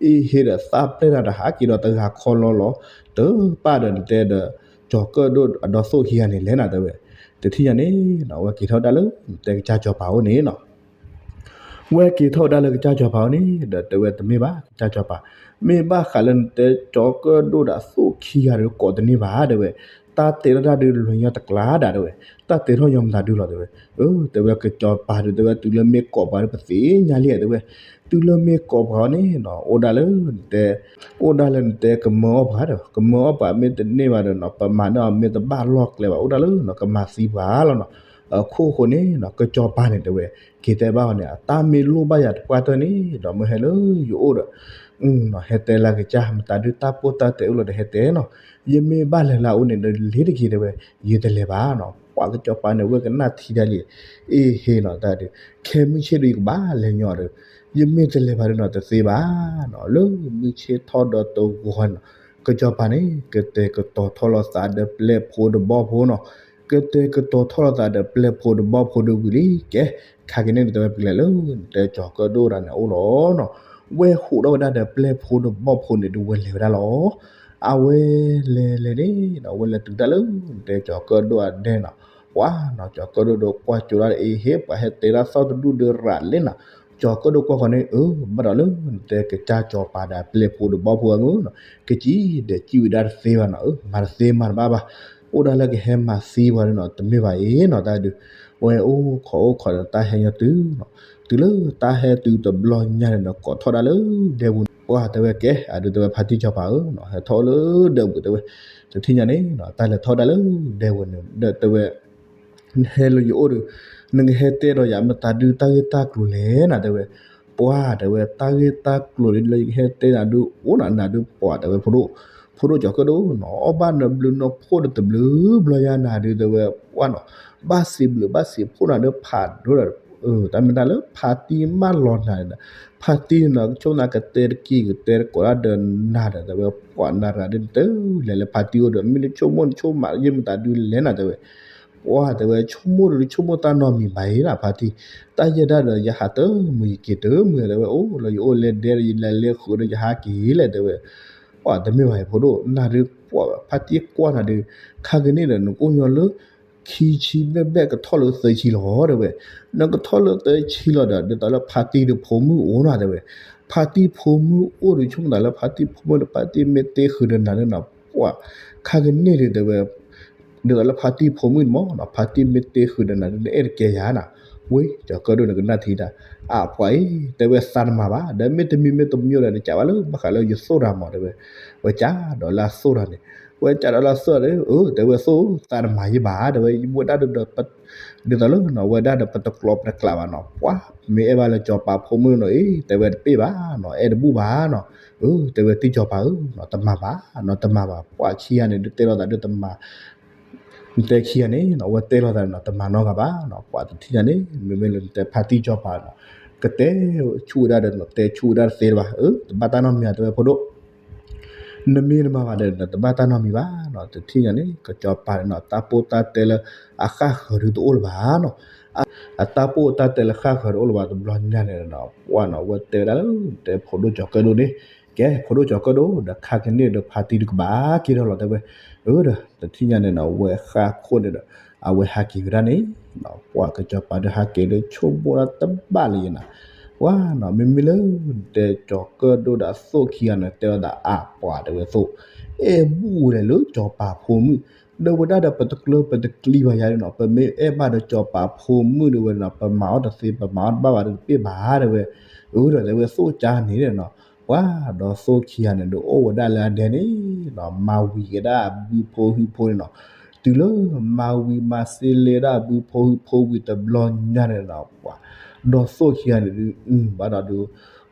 အ့ၣ် ဟ့ၣ်ဒီးသးပျဲၢ်တၢ်ဒီးဟးက့ၤဒီးတဂၤခီလီလီၤ, တပၣ်ဒီးနတဲဒီး ကၠီၤကၢၣ်ဒိၣ်အဒီသိၣ်ခံဂၤန့ၣ်လဲၣ်နၤတဲဝဲ, တထံၣ်ညါန့ၣ်နီၤ အဝဲက့ၤထီၣ်ဝဲဒၣ်လၢနတဲကစၢ်စီၤပၤအိၣ်န့ၣ်နီၤ ဝဲက့ၤထီၣ်ဝဲဒၣ်လၢကစၢ်စီၤပၤအိၣ်န့ၣ် ဒီးတဲဝဲတမ့ၢ်ဘၣ် ကစၢ်စီၤပၤ, မ့ၢ်ဘၣ်ဃးလၢနတဲကၠီၤကၢၣ်ဒိၣ်ဒီးအသိၣ်ခံဂၤဒီးကိးတန့ၢ်ဘၣ်တဲဝဲ, တၢ်တဲထီၣ်တၢ်ဒုးလွဲၢ်ညီတကျါဒၣ်တဲဝဲ, တၢ်တဲထီၣ်ညီမတၤဒုလီၤတဲဝဲ, အၢ တဲဝဲကစီၤပၤဒီးတဲဝဲ တုၤလၢမ့ၢ်ကိးပှၤဒီးပသ့ၣ်ညါလံတဲဝဲ, တုၤလၢမ့ၢ်ကိးပှၤန့ၣ်နီၤ အိၣ်ဒၣ်လၢနတဲ အိၣ်ဒၣ်လၢနတဲကမၢအီၣ်ပှၤဒီး ကမၢအီၣ်ပှၤမ့ၢ်တန့ၢ်ဘၣ်ဒီးနီၤ ပမၤန့ၢ်အီၤမ့ၢ်တဘၣ်လီၢ်ကျဲဘၣ် အိၣ်ဒၣ်လၢနီၤ ကမၤသံပှၤလီၤနီၤ, အခိၣ်ဃိန့ၣ်နီၤ ကစီၤပၤန့ၣ်တဲဝဲ, က့ၤတဲဘၣ်အီၤန့ၣ် အတၢ်မ့ၢ်လိၣ်ဘၣ်ယၤတပှၢ်တၢၢ်န့ၣ် ဒီးမ့ၢ်ဟဲလၢယအိၣ်ဒီး နီၤ ဟဲတဲလၢကစၢ် မတၤဒုးတၢ်ပိၢ်တၢ်တဲအိၣ်လီၤဒီးဟဲတဲနီၤ, ယမ့ၢ်ဘၣ်လဲၤလၢအအိၣ်န့ၣ်ဒီးလ့ၤတက့ၤတဲဝဲ, ယတလဲၤဘၣ်နီၤ ပှၤကစီၤပၤန့ၣ် ဝဲကနၣ်ထံတၢ်လံ, အ့ၣ် ဟ့ၣ်နီၤတၢ်ဒုး ခဲမုၢ်ဆ့ၣ်ဒုးယကဘၣ်လဲၤညီဒီး ယမ့ၢ်တလဲၤဘၣ်ဒီးနီၤ တသ့ဘၣ်နီၤ လၢမုၢ်ဆ့ၣ်ထီၣ်ဒီးတဂီၤနီၤ, ကစီၤပၤန့ၣ် ကတဲာ်ကတီၤထီၣ်လိာ်သးဒီးပျဲၢ်ဖိဒီးဘီၣ်ဖိနီၤ, ကတဲာ်ကတီၤထီၣ်လိာ်သးဒီးပျဲၢ်ဖိဒီးဘီၣ်ဖိဒီးဝံၤလံ ကဲ ခါက့ၤန့ၣ်ဒီးတဲဝဲပလဲၤလၢ နတဲကၠီၤကၢၣ်ဒိၣ်တၢ်န့ၣ်အအိၣ်လီၤနီၤ, ဝဲဟူးထီၣ်ဝဲဒၣ်ဒီးပျဲၢ်ဖိဒီးဘီၣ်ဖိန့ၣ်ဒီးဝဲလဲၤဝဲဒၣ်လီၤ အဝဲလဲၤလဲၤန့ၣ်နီၤ ဝဲလဲၤတုၤတၢ်လၢ နတဲကၠီၤကၢၣ်ဒိၣ်အဒဲနီၤ, ပှၤနီၤ ကၠီၤကၢၣ်ဒိၣ်ဒီးကွၢ်ကၠိဒၣ်အ့ၣ် ဟ့ၣ် ပှၤဟဲတဲဒၣ်သီၣ်တဒူၣ်ဒီးရၤလံနီၤ, ကၠီၤကၢၣ်ဒိၣ်ကွၢ်ဃီန့ၣ် အၢ ဘၣ်ဒီးလၢ နတဲကစၢ်ကၠီၤပၤဒီးပျဲၢ်ဖိဒီးဘီၣ်ဖိအမုၢ်နီၤ, ကစံၣ်ဒီးစံၣ်ဝဲဒၣ်တသ့ဘၣ်နီၤ, အၢ မၤတသ့မၤတဘၣ်ဘၣ်, အိၣ်ဒၣ်လၢကဟဲမၤသံပှၤန့ၣ်နီၤ တမ့ၢ်ဘၣ်အံၤနီၤ တၢ်ဒုး, ဝဲအိၣ်ခိးအိၣ်ခိးဒီးတၢ်ဟဲညီတုၤနီၤ, တုၤလၢတၢ်ဟဲတုၤတဘျီညါန့ၣ်နီၤ ကိးထီၣ်ဒၣ်လၢဒဲပူၤန့ၣ် ပှၤတဲဝဲကဲ အဒုးတဲဝဲဖါတံၢ်ကၠီၤပၤဧၢနီၤ ဟဲထီၣ်လၢဒဲပူၤတဲဝဲ, တထံၣ်ညါန့ၣ်နီၤ တၢ်လဲၤထီၣ်ဒၣ်လၢဒဲပူၤန့ၣ် ဒီးတဲဝဲ နဟဲလၢယအိၣ်ဒီး နကဟဲတဲဒီးယၤမတၤဒုးတၢ်ဂ့ၢ်တၢ်ကျိၤလဲၣ်နၤတဲဝဲ, ပှၤတဲဝဲ တၢ်ဂ့ၢ်တၢ်ကျိၤလၢယကဟဲတဲနၤဒုး အိၣ်နၤနၤဒုးပှၤတဲဝဲဖိဒိၣ်, ဖိဒိၣ်ကၠီၤကၢၣ်ဒိၣ်နီၤ အီၣ်ဘၣ်နဘျုးနဖှိၣ်ဒီးတဘျုးဘျီယါနၤဒုးတဲဝဲ ပှၤနီၤ, ဘၣ်စံးဘျုးဘၣ်စံးဖှိၣ်နၤဒုးဖးဒိၣ်ဒီး တၢ်မ့ၢ်တၢ်လၢဖါတံၢ်မၢလီၤနၤန့ၣ်ဒီး ဖါတံၢ်နီၤ ကဆိကမိၣ်နၤကတဲတက့ၢ်ကတဲတကိးတၢ်ဒီးနၤဒီး တဲဝဲပှၤနၤတဂၤဒ်နတဲလဲၤလၢဖါတံၢ်အိၣ်ဒီး မ့ၢ်နဆိကမိၣ်နဆိကမိၣ်မးယဲၢ်မတၤဒုးလဲၣ်နၤတဲဝဲ, ပှၤတဲဝဲဆိကမိၣ်ဒီးဆိကမိၣ်တၢ်နီတမံၤဘၣ်အံၤလၢဖါတံၢ်, တၢ်ယဲၢ်ဒၣ်ဒီးယဟးတမုာ်ယက့ၤတမုာ်တဲဝဲ အိၣ်လၢယအိၣ်လဲၤဒဲဒီး ယလဲၤလဲၤဃုာ်ဒီးယဟးက့ၤလဲၣ်တဲဝဲ ပှၤတမ့ၢ်ဘၣ်အံၤဖိဒိၣ် နၤဒုးပှၤဖါတံၢ်ကွၢ်နၤဒုး ခါကန့ၣ်ဒီး နကအိၣ်ညီလၢ ခံဆံဘျဲၣ်ဘျဲၣ်ကထီၣ်လၢသၢဆံလီၤတဲဝဲ, နကထီၣ်လၢသၢဆံလီၤဒီး ဒ်သိးလၢဖါတံၢ်ဒီးဖိမုၣ်အိၣ်နီၤတဲဝဲ, ဖါတံၢ်ဖိမုၣ်အိၣ်ဒီးဆိကမိၣ်သးလၢဖါတံၢ်ဖိမုၣ်ဒီးဖါတံၢ်မ့ၢ်တ့ဃုာ်ဒီးနၤလၢနီၤ ပှၤ ခါကန့ၣ်ဒုးတဲဝဲ ဒ်သိးလၢဖါတံၢ်ဖိမုၣ်န့ၣ်မ့ၢ်နီၤ ဖါတံၢ်မ့ၢ်တ့ဃုာ်ဒီးနၤဒုး နအဲၣ်တကဲယၤနီၤ, ဝ့ၢ် ကၠီၤကၢၣ်ဒိၣ်န့ၣ်ကနၣ်ထံတၢ်, အပှၤအံၤ တဲဝဲသးနမၤဘၣ် ဒီးမ့တမံၤမ့တမံၤဒီး နကးဘၣ်လၢဘၣ်ဃးလၢယသိၣ်တၢ်မးတဲဝဲ, ဝဲကးဒီးလၢအသိၣ်တၢ်န့ၣ် ဝဲကးဒီးလၢအသၣ်ဒီး အၢ တဲဝဲသိၣ် သးတမၤယံဘၣ် တဲဝဲ ယဝဲဒၣ်ဒီး ဒ်သိးလၢနီၤ ဝဲဒၣ်ဒီးပတကျိးပတကျးဘၣ်နီၤ ပှၤ မ့ၢ်အဲၣ်ဘၣ်လၢစီၤပၤဖိမုၣ်နီၤအံၤ တဲဝဲတပ့ၢ်ဘၣ်နီၤ အဲၣ်တဘူၣ်ဘၣ်နီၤ အၢ တဲဝဲတံၢ်စီၤပၤဧၢနီၤ တမၤဘၣ်နီၤ တမၤဘၣ် ပှၤခံဂၤန့ၣ်ဒုးတဲလိာ်သးဒုးတမၤ တဲခံဂၤန့ၣ်နီၤ အဝဲတဲလိာ်သးနီၤ တမၤနီတဂၤဘၣ်နီၤ ပှၤတထံၣ်ညါန့ၣ် မ့မ့ၢ်လၢနတဲဖါတံၢ်စီၤပၤနီၤ ကတဲဆူၣ်ဝဲဒၣ်ဒီးနီၤ တဲဆူၣ်ဝဲဒၣ်တသ့ဘၣ် အၢ တဘၣ်တၢ်နီတမံၤ တဲဝဲဖိဒိၣ် နမ့ၢ်တမၤဘၣ်ဒီး တဘၣ်တၢ်နီတမံၤဘၣ်နီၤ တထံၣ်ညါန့ၣ် ကစီၤပၤန့ၣ်နီၤ တၢ်ပိၢ်တၢ်တဲလၢအဃၣ်ဃၢၤဒုးတအိၣ်လၢၤဘၣ်နီၤ အတၢ်ပိၢ်တၢ်တဲလၢဃၣ်ဃၢၤတအိၣ်လၢၤဘၣ်တဘျီညါန့ၣ်နီၤ ပှၤနီၤ အဝဲတဲဝဲဒၣ်လၢ တဲဖိဒိၣ်ကၠီၤကၢၣ်ဒိၣ်န့ၣ် ကဲ ဖိဒိၣ်ကၠီၤကၢၣ်ဒိၣ် ဒီးခါကန့ၣ်ဒီးဖါတံၢ်ဒုးကဘၣ်က့ၤထီၣ်လီၤ တဲဝဲ အၢ ဒီး တထံၣ်ညါန့ၣ်နီၤ ဝဲဃၣ်ခိၣ်န့ၣ်ဒီး အဝဲဟးက့ၤဝဲဒၣ်န့ၣ် ပှၤကစီၤပၤဒီးဟးက့ၤဒီးဆိကမိၣ်ဒၣ်တဘၣ်လၢၤနီၤ ပှၤနီၤ မ့မ့ၢ်လၢ တဲကၠီၤကၢၣ်ဒိၣ်ဒီးအသိၣ်ခံဂၤန့ၣ် တဲဝဲဒၣ်အါပှၤတဲဝဲသိၣ် အဲၣ်ဘူၣ်ဝဲလဲၣ်လၢစီၤပၤဖိမုၣ် ဒီးဝဲဒၣ်ဒီးပတကျၢပတကျံဘၣ်ယၤဒ်နီၤ ပမ့ၢ်အဲၣ်ဘၣ်ဒီးစီၤပၤဖိမုၣ်ဒီးဝဲနီၤ ပမၤအီၣ်တသ့ ပမၤအီၣ်တဘၣ်ဘၣ်ဒီးတပ့ၢ်ဘၣ်တဲဝဲ အၢဒီးတဲဝဲသိၣ်ကါန့ၣ်နီၤ ပှၤဒီးသိၣ်ခံဂၤန့ၣ်ဒီးအိၣ်ဝဲဒၣ်လၢအဒဲန့ၣ်နီၤ မၤဝံၤက့ၤဒၣ်အဘုဖိဟုဖိန့ၣ်နီၤ တုၤလၢမၤဝံၤမၤစ့လဲဒၣ်အဘုဖိဟုဖိဝံၤတဘျီညါန့ၣ်နီၤ ပှၤဒီးသိၣ်ခံဂၤန့ၣ်ဒုး ဘၣ်ဒီးဒုး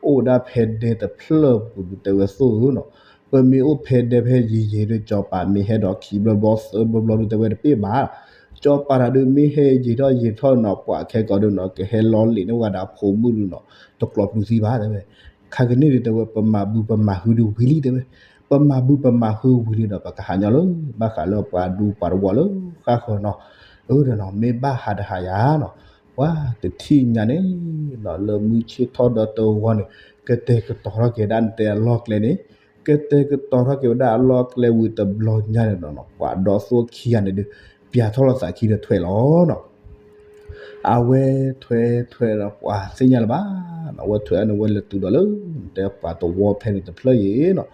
အိၣ်ဝဲဒၣ်ဖဲဒဲတဖျၢၣ်ပူၤဒုးတဲဝဲသိၣ်ဧၢနီၤ ပမ့ၢ်အိၣ်ဖဲဒဲဖဲယံာ်ယံာ်ဒီးစီၤပၤမ့ၢ်ဟဲဒီးခံဘျီဘျီသၢဘျီဘျီဒုးတဲဝဲတပ့ၢ်ဘၣ် စီၤပၤတၢ်ဒုးမ့ၢ်ဟဲယံာ်ထီၣ်ယံာ်ထီၣ်နီၤ ပှၤခဲကိာ်ဒုးနီၤ ကဟဲလီၤလံာ်န့ၢ်ဝဲဒၣ်ဖိမုၣ်ဒုးနီၤ တကျိးပျူၤသံဘၣ်တဲဝဲ ခါကန့ၣ်ဒုးတဲဝဲ ပမၤဘုပမၤဟုဒုးဝံၤလံတဲဝဲ ပမၤဘုပမၤဟုဝံၤလံဒီး ပကဟးညီလၢ ဘၣ်ဃးလၢပှၤဒူပှၤတဝီလၢဃၣ်ဃၢၤနီၤ အၢဒီးနီၤ မ့ၢ်ဘၣ်ဟးတဟးယၤနီၤ ပှၤတထံၣ်ညါန့ၣ်နီၤ လၢမုၢ်ဆ့ၣ်ထီၣ်ဒီတဝီန့ၣ် ကတဲာ်ကတီၤထီၣ်က့ၤဝဲဒၣ်နတဲအလီၢ်ကျဲန့ၣ် ကတဲာ်ကတီၤထီၣ်က့ၤဝဲဒၣ်အလီၢ်ကျဲဝံၤတဘျီညါန့ၣ်နီၤ ပှၤဒီးသိၣ်ခံဂၤန့ၣ်ဒုး ပျးထီၣ်လိာ်သးခံဒီးထွဲလီၤနီၤ အဝဲထွဲထွဲဒီးပှၤသ့ၣ်ညါလၢၤဘၣ်နီၤ အဝဲထွဲန့ၣ်ဝဲလဲၤတုၤဒီးလၢ နတဲပှၤတဝီဖဲန့ၣ်တဖျၢၣ်အံၤနီၤ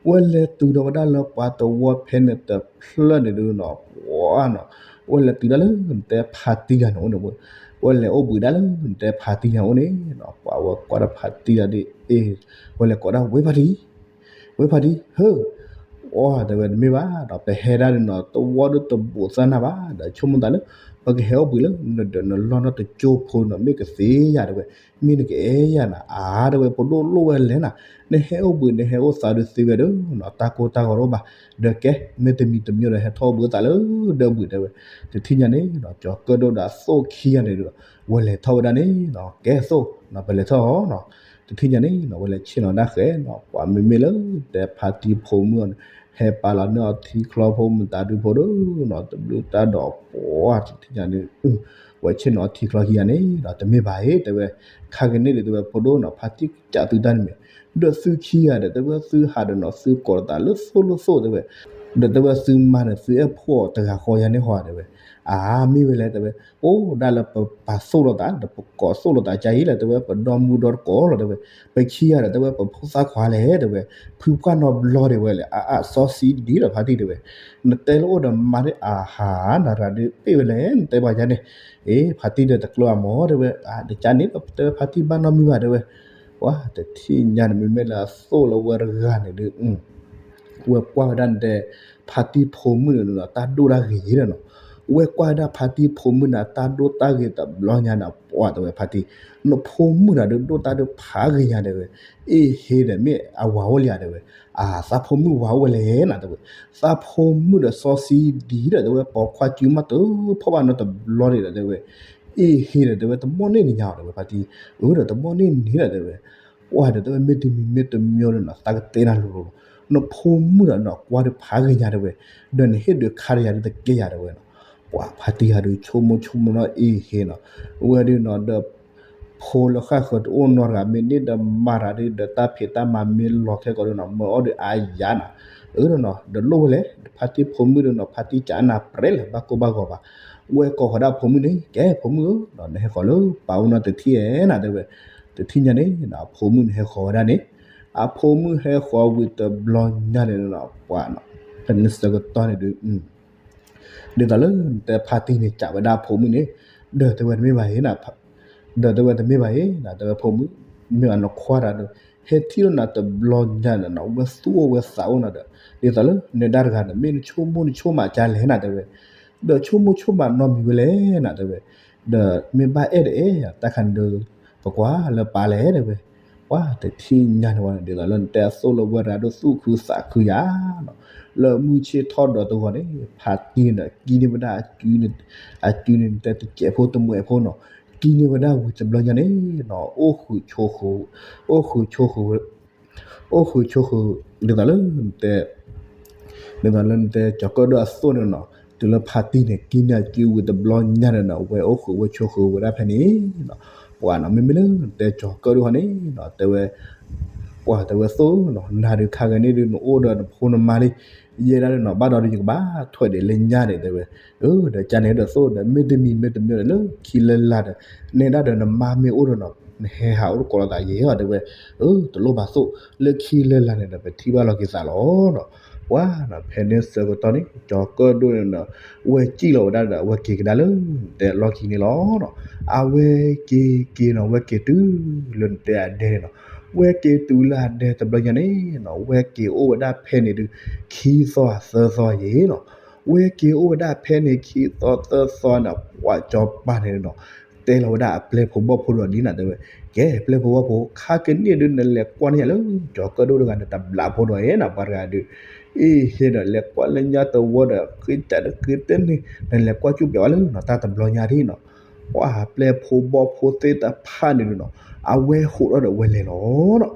ဝဲလဲၤတုၤဒီးဝဲဒၣ်လၢပှၤတဝီဖဲန့ၣ်တဖျၢၣ်န့ၣ်ဒုးနီၤ ပှၤနီၤ ဝဲလဲၤတုၤဒၣ်လၢနတဲဖါတံၢ်တၢ်န့ၣ်အိၣ်န့ၣ် ဝဲလဲၤအိၣ်ဘှံးဒၣ်လၢနတဲဖါတံၢ်တၢ်အိၣ်န့ၣ်နီၤ ပှၤဝဲကွၢ်ဒီးဖါတံၢ်တၢ်ဒ်အ့ၣ် ဝဲလဲၤကိးဒၣ်ဝဲဖါတံၢ် ဝဲဖါတံၢ် ဟၢ အီၤတဲဝဲတမ့ၢ်ဘၣ်ဒီး ပဟဲဒၣ်ဒုးနီၤ တဝီဒုးတဘူးသၢနၤဘၣ်ဒီး ဆိကမိၣ်သးလၢ ပကဟဲအိၣ်ဘှံးလၢ နဒီးနလီၢ်နီၢ်တကၠိဖိနီၤ မ့ၢ်ကသ့ယၤတဲဝဲ မ့ၢ်နကအဲၣ်ယၤနၤ အါတဲဝဲ ပဒိၣ်လိၣ်ဝဲလဲၣ်နၤ နဟဲအိၣ်ဘှံး နဟဲအိၣ်သးဒုးသ့ဝဲဒီးနီၤ တၢ်ကိၢ်တၢ်ဂီၤတအိၣ်ဘၣ် ဒီးကဲ မ့ၢ်တမံၤတမံၤဒီး ဟဲထီၣ်အိၣ်ဘှံးသးလၢဒၢးဘှံးတဲဝဲ တထံၣ်ညါန့ၣ်နီၤ ကၠီၤကၢၣ်ဒိၣ်ဒီးအသိၣ်ခံဂၤန့ၣ်ဒုး ဝဲလဲၤထီၣ်ဝဲဒၣ်န့ၣ်နီၤ ကဲသိၣ်နီၤ ပလဲၤထီၣ်အီၤနီၤ တထံၣ်ညါန့ၣ်နီၤ ဝဲလဲၤဆ့ၣ်နီၤဒၣ်ဃဲနီၤ ပှၤမ့မ့ၢ်လၢ တဲဖါတံၢ်ဖိမုၣ်အီၤန့ၣ် ဟဲပာ်လီၤန့ၢ်အီၤထံချီဖိမုၣ်တၤဒုးဖိဒိၣ်နီၤ တဘျုးတၢ်ဒီးပှၤတထံၣ်ညါန့ၣ် ဝဲဆ့ၣ်နီၤထံချီခံဂၤန့ၣ်ဒီး တမ့ၢ်ဘၣ်အံၤ တဲဝဲ ခါကန့ၣ်ဒုးတဲဝဲဖိဒိၣ်နီၤ ဖါတံၢ်ကးသုတၢ်တမံၤ ဒီးသုခံဂၤဒီး တဲဝဲသုဟးဒီးနီၤ သုကိးလိာ်သးလၢသိၣ်လၢသိၣ်တဲဝဲ ဒီးတဲဝဲသုမါန့ၣ် သုအဲၣ်ဖှီၣ်တဂၤဃီယၤန့ၣ်ဟီတဲဝဲ အါမ့ၢ်ဝဲလဲၣ်တဲဝဲ အိၣ်ဒၣ်လၢပပာ်သိၣ်လိာ်သး ဒီးပကိးသိၣ်လိာ်သးကါအံၤလဲၣ်တဲဝဲ ပဒီမူဒီတကိးလီၤတဲဝဲ ပခံဂၤဒီးတဲဝဲ ပဖိသၣ်ခွါလဲၣ်တဲဝဲ ဖုပှၢ်နီတဘျီဒံးဝဲလဲၣ် အအစီဆှံဒ်ဒီး ဖါတံၢ်တဲဝဲ နတဲလၢအိၣ်ဒီးမါဒ်အဟး နရၤဒုးပ့ၢ်ဝဲလဲၣ် နတဲပှၤယါန့ၣ် အ့ ဖါတံၢ်ဒီးတကျၢၤအမၢတဲဝဲ အါ တကါန့ၣ်ဒီး တဲဝဲဖါတံၢ်ဘၣ်နီတမံၤဘၣ်တဲဝဲ ပှၤတထံၣ်ညါန့ၣ် မ့မ့ၢ်လၢအသိၣ်လၢဝဲတဂၤန့ၣ်ဒုး ဝဲကွၢ်ဝဲဒၣ်နတဲ ဖါတံၢ်ဖိမုၣ်န့ၣ်ဒီး တၢ်ဒိၣ်တၢ်ဂ့ၤဒီးနီၤ ဝဲကွၢ်ဝဲဒၣ်ဖါတံၢ်ဖိမုၣ်န့ၣ် တၢ်ဒိၣ်တၢ်ဂ့ၤတဘျီညါန့ၣ် ပှၤတဲဝဲဖါတံၢ် နဖိမုၣ်န့ၣ်ဒုး ဒိၣ်တၢ်ဒုးဖးဂ့ၤညါတဲဝဲ အ့ဟ့ဒီး မ့ၢ်အဝၤအိၣ်လံဧါတဲဝဲ အသးဖိမုၣ်ဝၤအိၣ်ဝဲလဲၣ်နၤတဲဝဲ သးဖိမုၣ်ဒီးစီဆှံဒ်ဒီးတဲဝဲ ပိာ်ခွါစုမးတဖီၣ်ဘၣ်နီတဘျီဒံးဒီးတဲဝဲ အ့ဟ့ဒီးတဲဝဲ တဘီန့ၢ်နံၤညါအီၤတဲဝဲ ဖါတံၢ် အၢဒီးတဘီန့ၢ်နံၤဒီးတဲဝဲ ပှၤဒီးတဲဝဲ မ့ၢ်တမံၤမ့ၢ်တမံၤဒီးနီၤ သးကတဲနၤလိၤလိၤလီၤ နဖိမုၣ်ဒီးနီၤ ကွၢ်ဒုးဖးဂ့ၤညါတဲဝဲ ဒီးနဟ့ၣ်ဒုးခါတယၤဒုးတကဲယၤတဲဝဲနီၤ ပှၤဖါတံၢ်ဟးဒုး ဆိကမိၣ်ဆိကမိၣ်နီၤအ့ဟ့နီၤ ဝဲဒုးနီၤဒီး ဖိလၢဃၣ်ဃၢၤတအိၣ်နီတဂၤ မ့ၢ်န့ၢ်ဒီးမၤတၢ်ဒုး ဒီးတၢ်ဖံးတၢ်မၤမ့ၢ်လီၤခဲကိာ်ဒုးနီၤ မၢအီၣ်ဒုးအါယၤနၤ အၢဒီးနီၤ ဒီးလိၣ်ဝဲလဲၣ် ဖါတံၢ်ဖိမုၣ်ဒုးနီၤ ဖါတံၢ်ကးနၤပြဲလၢၤ ဘၣ်ကိၢ်ဘၣ်ဂီၤဘၣ် ဝဲကိးဃီၤဒၣ်ဖိမုၣ်န့ၣ် ကဲဖိမုၣ်ဧၢ နဟဲဃီၤလၢပၢ်အိၣ်နီတထံၣ်ဧဲနၤတဲဝဲ တထံၣ်ညါန့ၣ် အဖိမုၣ်န့ၣ်ဟဲဃီၤဝဲဒၣ်န့ၣ် အဖိမုၣ်ဟဲဃီၤဝံၤတဘျီညါန့ၣ်နီၤ ပှၤနီၤ ဖဲန့ၣ်ဆၢကတီၢ်န့ၣ်ဒုး ဒ်သိးလၢနတဲဖါတံၢ်န့ၣ် ကးဝဲဒၣ်အဖိမုၣ်န့ၣ် ဒီးတဲဝဲတမ့ၢ်ဘၣ်အံၤနၤ ဒီးတဲဝဲတမ့ၢ်ဘၣ်အံၤနၤ တဲဝဲဖိမုၣ် မ့ၢ်ဘၣ်နခွါတၢ်ဒီး ဖဲထံၣ်လိာ်နၤတဘျီညါန့ၣ်နီၤ ဝဲသူၣ်အိၣ်ဝဲသးအိၣ်နၤဒီး ဒ်သိးလၢနဲဒၣ်တဂၤန့ၣ် မ့ၢ်နဆိကမိၣ်နဆိကမးကလဲၣ်နၤတဲဝဲ, ဒီးဆိကမိၣ်ဆိကမးနီတမံၤဝဲလဲၣ်နၤတဲဝဲ, ဒီးမ့ၢ်ဘၣ်အဲၣ်တအဲၣ် တၢ်ခါန့ၣ်ဒီး ပကွၢ်လၢပၢ်လဲၣ်တဲဝဲ, ပှၤတထံၣ်ညါန့ၣ်ဝဲန့ၣ် ဒ်သိးလၢနတဲအသိၣ်လၢဝဲတဂၤဒိၣ်သူၣ်ခုသးခုယၤနီၤ, လၢမုၢ်ဆ့ၣ်ထီၣ်ဒီးတဂီၤန့ၣ် ဖါတံၢ်န့ၣ်ဒီး ကံန့ၢ်ဝဲဒၣ်အစုန့ၣ် အစုန့ၣ် နတဲတစဲးဖိတမှဲးဖိနီၤ, ကံန့ၢ်ဝဲဒၣ်ဝံၤတဘျီညါန့ၣ်နီၤ အိၣ်ဃုာ်ဆိဃုာ်, အိၣ်ဃုာ်ဆိဃုာ် အိၣ်ဃုာ်ဆိဃုာ် ဒ်သိးလၢနတဲ ဒ်သိးလၢနတဲကၠီၤကၢၣ်ဒိၣ်အသိၣ်န့ၣ်နီၤ, တုၤလၢဖါတံၢ်န့ၣ် ကံန့ၢ်အစုဝံၤတဘျီညါန့ၣ်နီၤ ဝဲအိၣ်ဃုာ်ဝဲဆိဃုာ်ဝဲဒၣ်ဖဲန့ၣ်နီၤ, ပှၤနီၤ မ့မ့ၢ်လၢနတဲကၠီၤကၢၣ်ဒိၣ်ဟီန့ၣ်နီၤ တဲဝဲ ပှၤတဲဝဲသိၣ်နီၤ နၤဒုးခါကန့ၣ်ဒုး နအိၣ်ဒီးနဖိနမါလံ ယဲဒၣ်ဒီးနီၤ ဘၣ်ဒီးယကဘၣ်ထွဲးဒံးလၢညါန့ၣ်တဲဝဲ, ဒီးကန့ၣ်ဒီးသိၣ်ဒီး မ့တမံၤမ့တမံၤဒီး လၢခံလၢလာ်ဒီး နဲဒၣ်ဒီးနမါမ့ၢ်အိၣ်ဒီးနီၤ နဟဲဟးအိၣ်တကိးလိာ်သးယဲၢ်တဲဝဲ, တလိၣ်ဘၣ်သိၣ် လၢခံလၢလာ်န့ၣ်ဒီး ပထံၣ်ဘၣ်လီၤက့ၤသးလီၤနီၤ, ပှၤနီၤ ဖဲန့ၣ်ဆၢကတီၢ်န့ၣ် ကၠီၤကၢၣ်ဒိၣ်န့ၣ်ဒီး ဝဲစံၣ်လီၤဝဲဒၣ်ဒီး ဝဲက့ၤကဒါလၢနတဲလီၢ်ခံန့ၣ်လီၤနီၤ, အဝဲက့ၤက့ၤနီၤ ဝဲက့ၤတုၤလၢနတဲအဒဲန့ၣ်နီၤ, ဝဲက့ၤတုၤလၢအဒဲတဘျီညါန့ၣ်နီၤ ဝဲက့ၤအိၣ်ဝဲဒၣ်ဖဲန့ၣ်ဒုး ခံသီသၢသီယဲၢ်နီၤ, ဝဲက့ၤအိၣ်ဝဲဒၣ်ဖဲန့ၣ်ခံသီသၢသီန့ၣ် ပှၤကၠီၤပၤန့ၣ်နီၤ တဲလီၤဝဲဒၣ်အပျဲၢ်ဖိဘီၣ်ဖိဒီးဒ်နၤတဲဝဲ, ကဲ ပျဲၢ်ဖိဘီၣ်ဖိ ခါကန့ၣ်ဒုး နလဲၤကွၢ်န့ၢ်ယၤလၢ ကၠီၤကၢၣ်ဒိၣ်တဂၤန့ၣ် တဘျးဖိဒီးယဲၢ်နီၤ ပှၤတဂၤဒုး, အ့ဟ့ဒီး လဲၤကွၢ်လၢညါတဝီဒီး ဃ့ကးဒီးဃ့တဲန့ၣ် နလဲၤကွၢ်ကူၣ်ပၠးဝဲလၢနီၤ တၢ်တဘျီညါဒ်နီၤ ပှၤပျဲၢ်ဖိဘီၣ်ဖိသ့ၣ်တဖၣ်န့ၣ်ဒုးနီၤ အဝဲဟးထီၣ်ဒီးဝဲလဲၤလီၤနီၤ,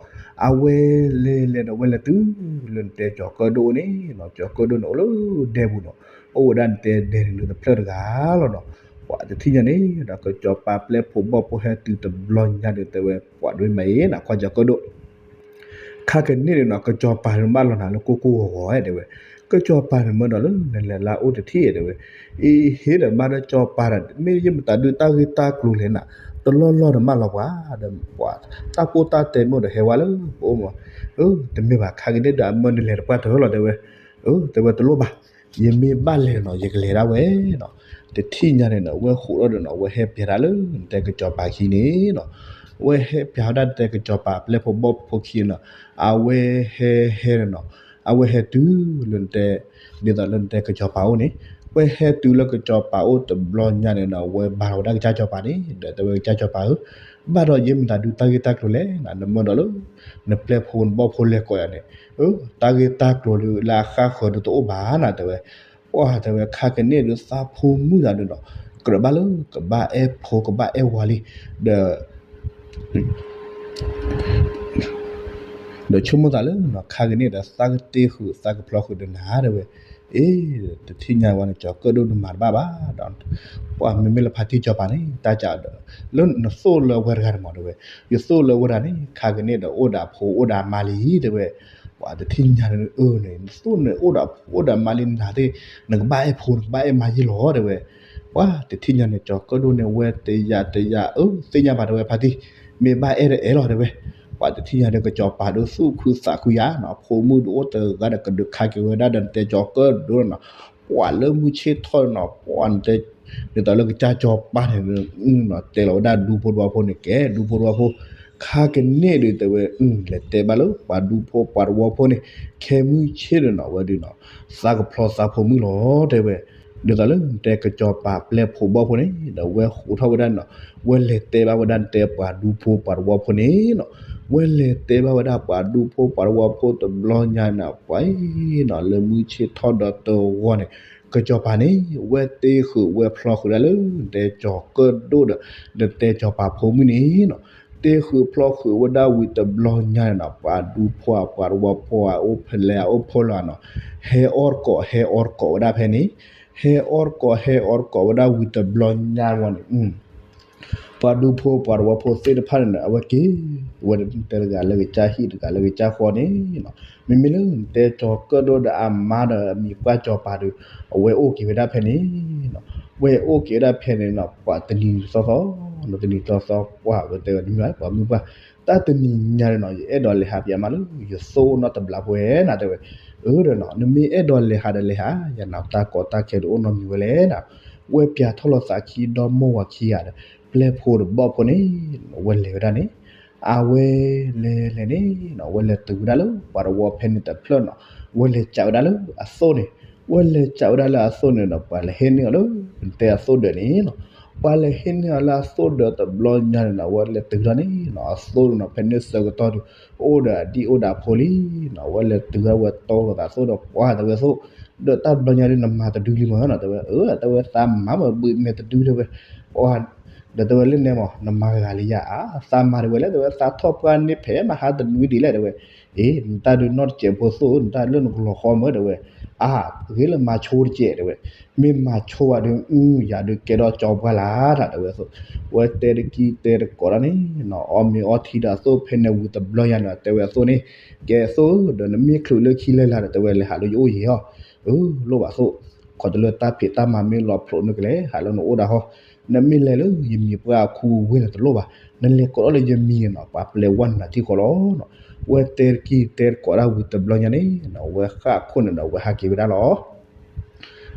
အဝဲလဲၤလဲၤဒီးဝဲလဲၤတုၤလၢနတဲကၠီၤကၢၣ်ဒိၣ်န့ၣ်နီၤ ကၠီၤကၢၣ်ဒိၣ်န့ၣ်အိၣ်လၢဒဲပူၤနီၤ, အိၣ်ဝဲဒၣ်နတဲဒဲန့ၣ်ဒုးတဖျၢၣ်တဂၤလီၤနီၤ, ပှၤတထံၣ်ညါန့ၣ်ဒီး ကၠီၤပၤပျဲၢ်ဖိဘီၣ်ဖိဟဲတုၤတဘျီညါဒုးတဲဝဲ ပှၤဒိၣ်မးအံၤနီၤ ကွၢ်ကၠီၤကၢၣ်ဒိၣ် ခါကန့ၣ်ဒုးနီၤ ကၠီၤပၤန့ၣ်ဘၣ်လီၤနၤလၢကိၢ်ကိၢ်ဂီၤဂီၤတဲဝဲ, ကၠီၤပၤန့ၣ်မၢဒီးလၢနလဲၤလၢအိၣ်တထံၣ်တဲဝဲ, အ့ဟ့ဒီးဘၣ်ဒီးကၠီၤပၤဒီး မ့ၢ်ယမတၤဒုးတၢ်ဂ့ၢ်တၢ်ကျိၤလဲၣ်နၤ, တလီၢ်လီၢ်ဒီးမၢလီၤပှၤဒီး ပှၤတၢ်ပိၢ်တၢ်တဲမ့ၢ်ဒီးဟဲဝဲလၢပအိၣ်မး, တမ့ၢ်ဘၣ် ခါကန့ၣ်ဒီးအမၢနလဲၤတပှၢ်တၢၢ်လီၤတဲဝဲ, တဲဝဲတလိၣ်ဘၣ် ယမ့ၢ်ဘၣ်လဲၤနီၤ ယကလဲၤဒၣ်ဝဲနီၤ, တထံၣ်ညါန့ၣ်နီၤ ဝဲဟးထီၣ်ဒီးနီၤ ဝဲဟဲပၠးတၢ်လၢနတဲကၠီၤပၤခံန့ၣ်နီၤ, ဝဲဟဲပၠးဝဲဒၣ်နတဲကၠီၤပၤပျဲၢ်ဖိဘီၣ်ဖိခံန့ၣ်နီၤ, အဝဲဟဲဟဲန့ၣ်နီၤ, အဝဲဟဲတုၤလၢနတဲ ဒ်သိးလၢနတဲကၠီၤပၤအိၣ်န့ၣ်, ဝဲဟဲတုၤလၢကၠီၤပၤအိၣ်တဘျီညါန့ၣ်နီၤ ဝဲဘါထီၣ်ဝဲဒၣ်ကစၢ်ကၠီၤပၤန့ၣ် ဒီးတဲဝဲကစၢ်ကၠီၤပၤဧၢ, ဘၣ်ဒီးယမတၤဒုးတၢ်ဂ့ၢ်တၢ်ကျိၤလဲၣ်နၤ, နမၢဒီးလၢ နပျဲၢ်ဖိနဘီၣ်ဖိလဲၤကိးယၤန့ၣ်, တၢ်ဂ့ၢ်တၢ်ကျိၤလၢအဃၣ်ဃၢၤဒုးတအိၣ်ဘၣ်နၤတဲဝဲ, ပှၤတဲဝဲခါကန့ၣ်ဒုးသးဖိမုၣ်တဂၤဒုးနီၤ, ကြၢးဘၣ်လၢကဘၣ်အဲၣ်ဖိကဘၣ်အဲၣ်ဝၤလံ, ဒီး ဒီးဆိကမိၣ်သးလၢနီၤ ခါကန့ၣ်ဒီးသးကတ့ဃုာ်သးကဖျီဃုာ်ဒီးနၤတဲဝဲ, အ့ တထံၣ်ညါဝဲန့ၣ် ကၠီၤကၢၣ်ဒိၣ်နမၤတဘၣ်ဘၣ်ဒီး, ပှၤမ့မ့ၢ်လၢဖါတံၢ်ကၠီၤပၤန့ၣ် တၢ်ကးဒီး လၢနသိၣ်လၢဝဲတဂၤန့ၣ်မးတဲဝဲ, ယသိၣ်လၢဝဲတဂၤန့ၣ် ခါကန့ၣ်ဒီးအိၣ်ဒီးအဖိအိၣ်ဒီးအမါလံတဲဝဲ, ပှၤတထံၣ်ညါန့ၣ်အၢန့ၣ် နသိၣ်န့ၣ်အိၣ်ဒီးဖိအိၣ်ဒီးအမါလံနၤသ့ၣ် နကဘၣ်အဲၣ်ဖိနကဘၣ်အဲၣ်မါယ့ၢ်လီၤတဲဝဲ, ပှၤတထံၣ်ညါန့ၣ် ကၠီၤကၢၣ်ဒိၣ်န့ၣ် ဝဲတယာ်တယာ်အၢ သ့ၣ်ညါဘၣ်တဲဝဲဖါတံၢ်, မ့ၢ်ဘၣ်အဲၣ်ဒီးအဲၣ်လီၤတဲဝဲ, ပှၤတထံၣ်ညါဒီးကၠီၤပၤဒုးသူၣ်ခုသးခုယၤနီၤ ဖိမုၣ်ဒုးအိၣ်တဂၤဒီးကဒုးခါက့ၤဝဲဒၣ်ဒီးနတဲကၠီၤကၢၣ်ဒိၣ်နီၤ, ပှၤလၢမုၢ်ဆ့ၣ်ထီၣ်နီၤ ပှၤနတဲ ဒ်သိးလၢကစၢ်ကၠီၤပၤန့ၣ် တဲလီၤဝဲဒၣ်ဒူဖိတဝီဖိန့ၣ် ကဲဒူဖိတဝီဖိ, ခါကန့ၣ်ဒုးတဲဝဲ လဲၤတဲဘၣ်လၢပှၤဒူဖိပှၤတဝီဖိန့ၣ် ခဲမုၢ်ဆ့ၣ်ဒီးနီၤ ဝဲဒုးနီၤ သးကဖျီသးဖိမုၣ်လီၤတဲဝဲ, ဒ်သိးလၢနတဲကစၢ်ကၠီၤပၤပျဲၢ်ဖိဘီၣ်ဖိန့ၣ် ဒီးဝဲဟးထီၣ်ဝဲဒၣ်နီၤ ဝဲလဲၤတဲဘၣ်ဝဲဒၣ်နတဲပှၤဒူဖိပှၤတဝီဖိန့ၣ်နီၤ, ဝဲလဲၤတဲဘၣ်ဝဲဒၣ်ပှၤဒူဖိပှၤတဝီဖိတဘျီညါန့ၣ် ပှၤအံၤနီၤ လၢမုၢ်ဆ့ၣ်ထီၣ်ဒီးတဝီန့ၣ် ကစၢ်ကၠီၤပၤန့ၣ် ဝဲတ့ဃုာ်ဝဲဖျီဃုာ်ဒၣ်လၢ နတဲကၠီၤကၢၣ်ဒိၣ်ဒီး နတဲကစၢ်ကၠီၤပၤဖိမုၣ်န့ၣ်နီၤ, တ့ဃုာ်ဖျီဃုာ်ဝဲဒၣ်ဝံၤတဘျီညါန့ၣ်နီၤ ပှၤဒူဖိဧါ ပှၤတဝီဖိဧါ အိၣ်ဖဲလဲၣ်ဧါ အိၣ်ဖဲလဲၣ်ဧါနီၤ, ဟဲအီၣ်တကိး ဟဲအီၣ်တကိးဝဲဒၣ်ဖဲန့ၣ်, ဟဲအီၣ်တကိး ဟဲအီၣ်တကိးဝဲဒၣ်ဝံၤတဘျီညါဝဲန့ၣ် ပှၤဒူဖိပှၤတဝီဖိသ့ၣ်တဖၣ်န့ၣ် အဝဲက့ၤ ဝဲတဲတဂၤလၢကစၢ်ဟံၣ် တဂၤလၢကစၢ်ဃီန့ၣ်နီၤ, မ့မ့ၢ်လၢနတဲကၠီၤကၢၣ်ဒိၣ်ဒီးအမါဒီးအမံၤပှၢ်ကၠီၤပၤဒီး အဝဲအိၣ်က့ၤဝဲဒၣ်ဖဲန့ၣ်နီၤ, ဝဲအိၣ်က့ၤဝဲဒၣ်ဖဲန့ၣ်နီၤ ပှၤတနံၤသီသီ တနံၤသီသီ ပှၤဝဲတဲဝဲတမ့ၢ်ဘၣ် ပှၤမုၢ်ပှၢ် တၢ်တနံၤညါန့ၣ်နီၤ ယအဲၣ်ဒိးလဲၤဟးပှၤမါလၢ ယသိၣ်နီတဘျီဖိဝဲနၤတဲဝဲ, အၢဒီးနီၤ နမ့ၢ်အဲၣ်ဒိးလဲၤဟးဒီးလဲၤဟး ယနၤတၢ်ကီတၢ်ခဲဒုးအိၣ်နီတမံၤဝဲလဲၣ်နီၤ, ဝဲပၠးထီၣ်လီၤသးခံဒီမိၢ်ဝၤခံဂၤဒီး ပျဲၢ်ဖိဒီးဘီၣ်ဖိန့ၣ် ဝဲလဲၤဝဲဒၣ်န့ၣ် အဝဲလဲၤလဲၤန့ၣ်နီၤ အဝဲလဲၤတုၤဝဲဒၣ်လၢပှၤတဝီဖဲန့ၣ်တဖျၢၣ်နီၤ, အဝဲလဲၤစးဝဲဒၣ်လၢအသိၣ်န့ၣ်, အဝဲလဲၤစးဝဲဒၣ်လၢအသိၣ်န့ၣ်ဒီး ပှၤလဲၤဟ့ၣ်န့ၢ်အီၤလၢ နတဲအသိၣ်ဒၢးန့ၣ်နီၤ, ပှၤလဲၤဟ့ၣ်န့ၢ်အီၤလၢအသိၣ်ဒၢးတဘျီညါန့ၣ်နီၤ အဝဲလဲၤတုၤထီၣ်န့ၣ်နီၤ အသိၣ်န့ၣ်နီၤ ဖဲန့ၣ်ဆၢကတီၢ်ဒီး အိၣ်ဒီးအဒံၣ်အိၣ်ဒီးအဖိလံနီၤ, အဝဲလဲၤတုၤဝဲဝဲတီလိာ်သးသိၣ်ဒီး ပှၤတဲဝဲအသိၣ်, ဒီးတၢ်တဘျီညါဒီး နမၤတဒုလံမးနီၤ တဲဝဲ, အၢ တဲဝဲ သးမၤမး ဘုးမဲာ်တဒုတဲဝဲ, ပှၤ ဒီးတဲဝဲလၢနဲမး နမၤဂၤလံယၤဧါ, သးမၤတဲဝဲလဲၣ် တဲဝဲ သးထီၣ်ပှၢ်န့ၢ်ဖဲမး ဟါတနွံဒ်လဲၣ်တဲဝဲ, အ့ နတၢ်ဒုးနီၢ်တစဲးဖိသိၣ် နတၢ်လၢနကလီၤဃီမးတဲဝဲ, အါ ဂ့ၤလၢမၤဆိတစဲးတဲဝဲ, မ့ၢ်မၤဆိဘၣ်ဒီး အူ ယၤဒုးကဲထီၣ်ကၠီပှၢ်လၢ်တၢ်တဲဝဲအသိၣ်, ဝဲတဲတကံၢ်တဲတကိးဒၣ်န့ၣ်နီၤ အီၣ်မ့ၤအီထံဒီးအသိၣ်ဖဲန့ၣ်ဝံၤတဘျီညါန့ၣ် တဲဝဲအသိၣ်န့ၣ်, ကဲအသိၣ် ဒီးနမ့ၢ်ချုးလၢခံလၢလာ်ဒီး တဲဝဲလဲၤဟးလၢယအိၣ်ယံၤဟီ, အၢ လိၣ်ဘၣ်သိၣ်, ခီတလၢတၢ်ဖံးတၢ်မၤမ့ၢ်လီၤဖျိးန့ၣ်ကလဲၤဟးလၢနအိၣ်ဒၣ်ဟီ, နမ့ၢ်လဲၤလၢယမံၤပှၢ်ခူဝ့ၢ်န့ၣ်တလိၣ်ဘၣ်, နလဲၤကိးထီၣ်လၢယမံၤန့ၣ်နီၤ ပှၤပျဲဝဲနၤထံၣ်ဃီလီၤနီၤ, ဝဲတဲတကံၢ်တဲတကိးဒၣ်ဝံၤတဘျီညါန့ၣ်နီၤ ဝဲဃၣ်ခိၣ်န့ၣ်ဒီး ဝဲဟးက့ၤဝဲဒၣ်လီၤ.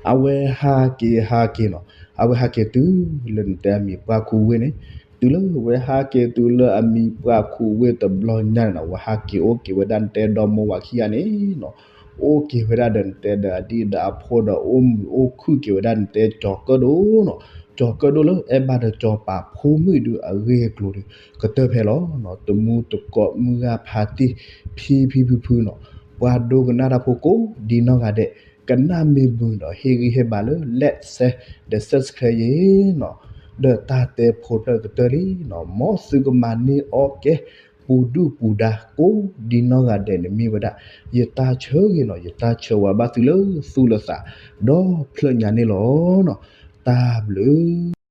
အဝဲဟးက့ၤဟးက့ၤနီၤ, အဝဲဟးက့ၤတုၤလၢနတဲအမံၤပှၢ်ခူဝ့ၢ်န့ၣ်, တုၤလၢဝဲဟးက့ၤတုၤလၢအမံၤပှၢ်ခူဝ့ၢ်တဘျီညါန့ၣ်နီၤ ဝဲဟးက့ၤအိၣ်က့ၤဝဲဒၣ်နတဲဒီမါဝၤခံဂၤန့ၣ်နီၤ, အိၣ်က့ၤဝဲဒၣ်ဒီးနတဲဒီးအဒံၣ်ဒီးအဖိဒီး အိၣ်မုာ်အိၣ်ခုၣ်က့ၤဝဲဒၣ်နတဲကၠီၤကၢၣ်ဒိၣ်နီၤ, ကၠီၤကၢၣ်ဒိၣ်လၢအဲၣ်ဘၣ်ဒီးကၠီၤပာ်ဖိမုၣ်ဒုးအဂ့ၢ်အကျိၤဒီး ကတၢၢ်ဖဲလီၤနီၤ, တမူတကိးမုၢ်ဂၢ်ဖါတံၢ် ဖံဖံဖုဖုနီၤ, ပှၤဒိကနၣ်တၢ်ဖိကိးဒ်နီၢ်ဂၤဒဲး ကနၣ်မ့ၢ်မုာ်ဒီးဟ့ၣ်ဂံၢ်ဟ့ၣ်ဘါလၢ like share ဒီး subscribe ယ့ၤနီၤ, ဒီးတၢ်တဲဖိတဖျၢၣ်ကတၢၢ်လံနီၤ, မ်သုကမၤန့ၢ်အီၣ်ကဲ ပူၤဒုၣ်ပူၤဒါကိးဒ်နီၢ်ဂၤဒဲးန့ၣ်မ့ၢ်ဝဲဒၣ် ယတၢ်ဆၢဂ့ၤနီၤ, ယတၢ်ဆၢဝါဘၣ်သုလၢသူၣ်လၢသး ဒီဖျၢၣ်ညါန့ၣ်လီၤနီၤ, တၢ်ဘျုး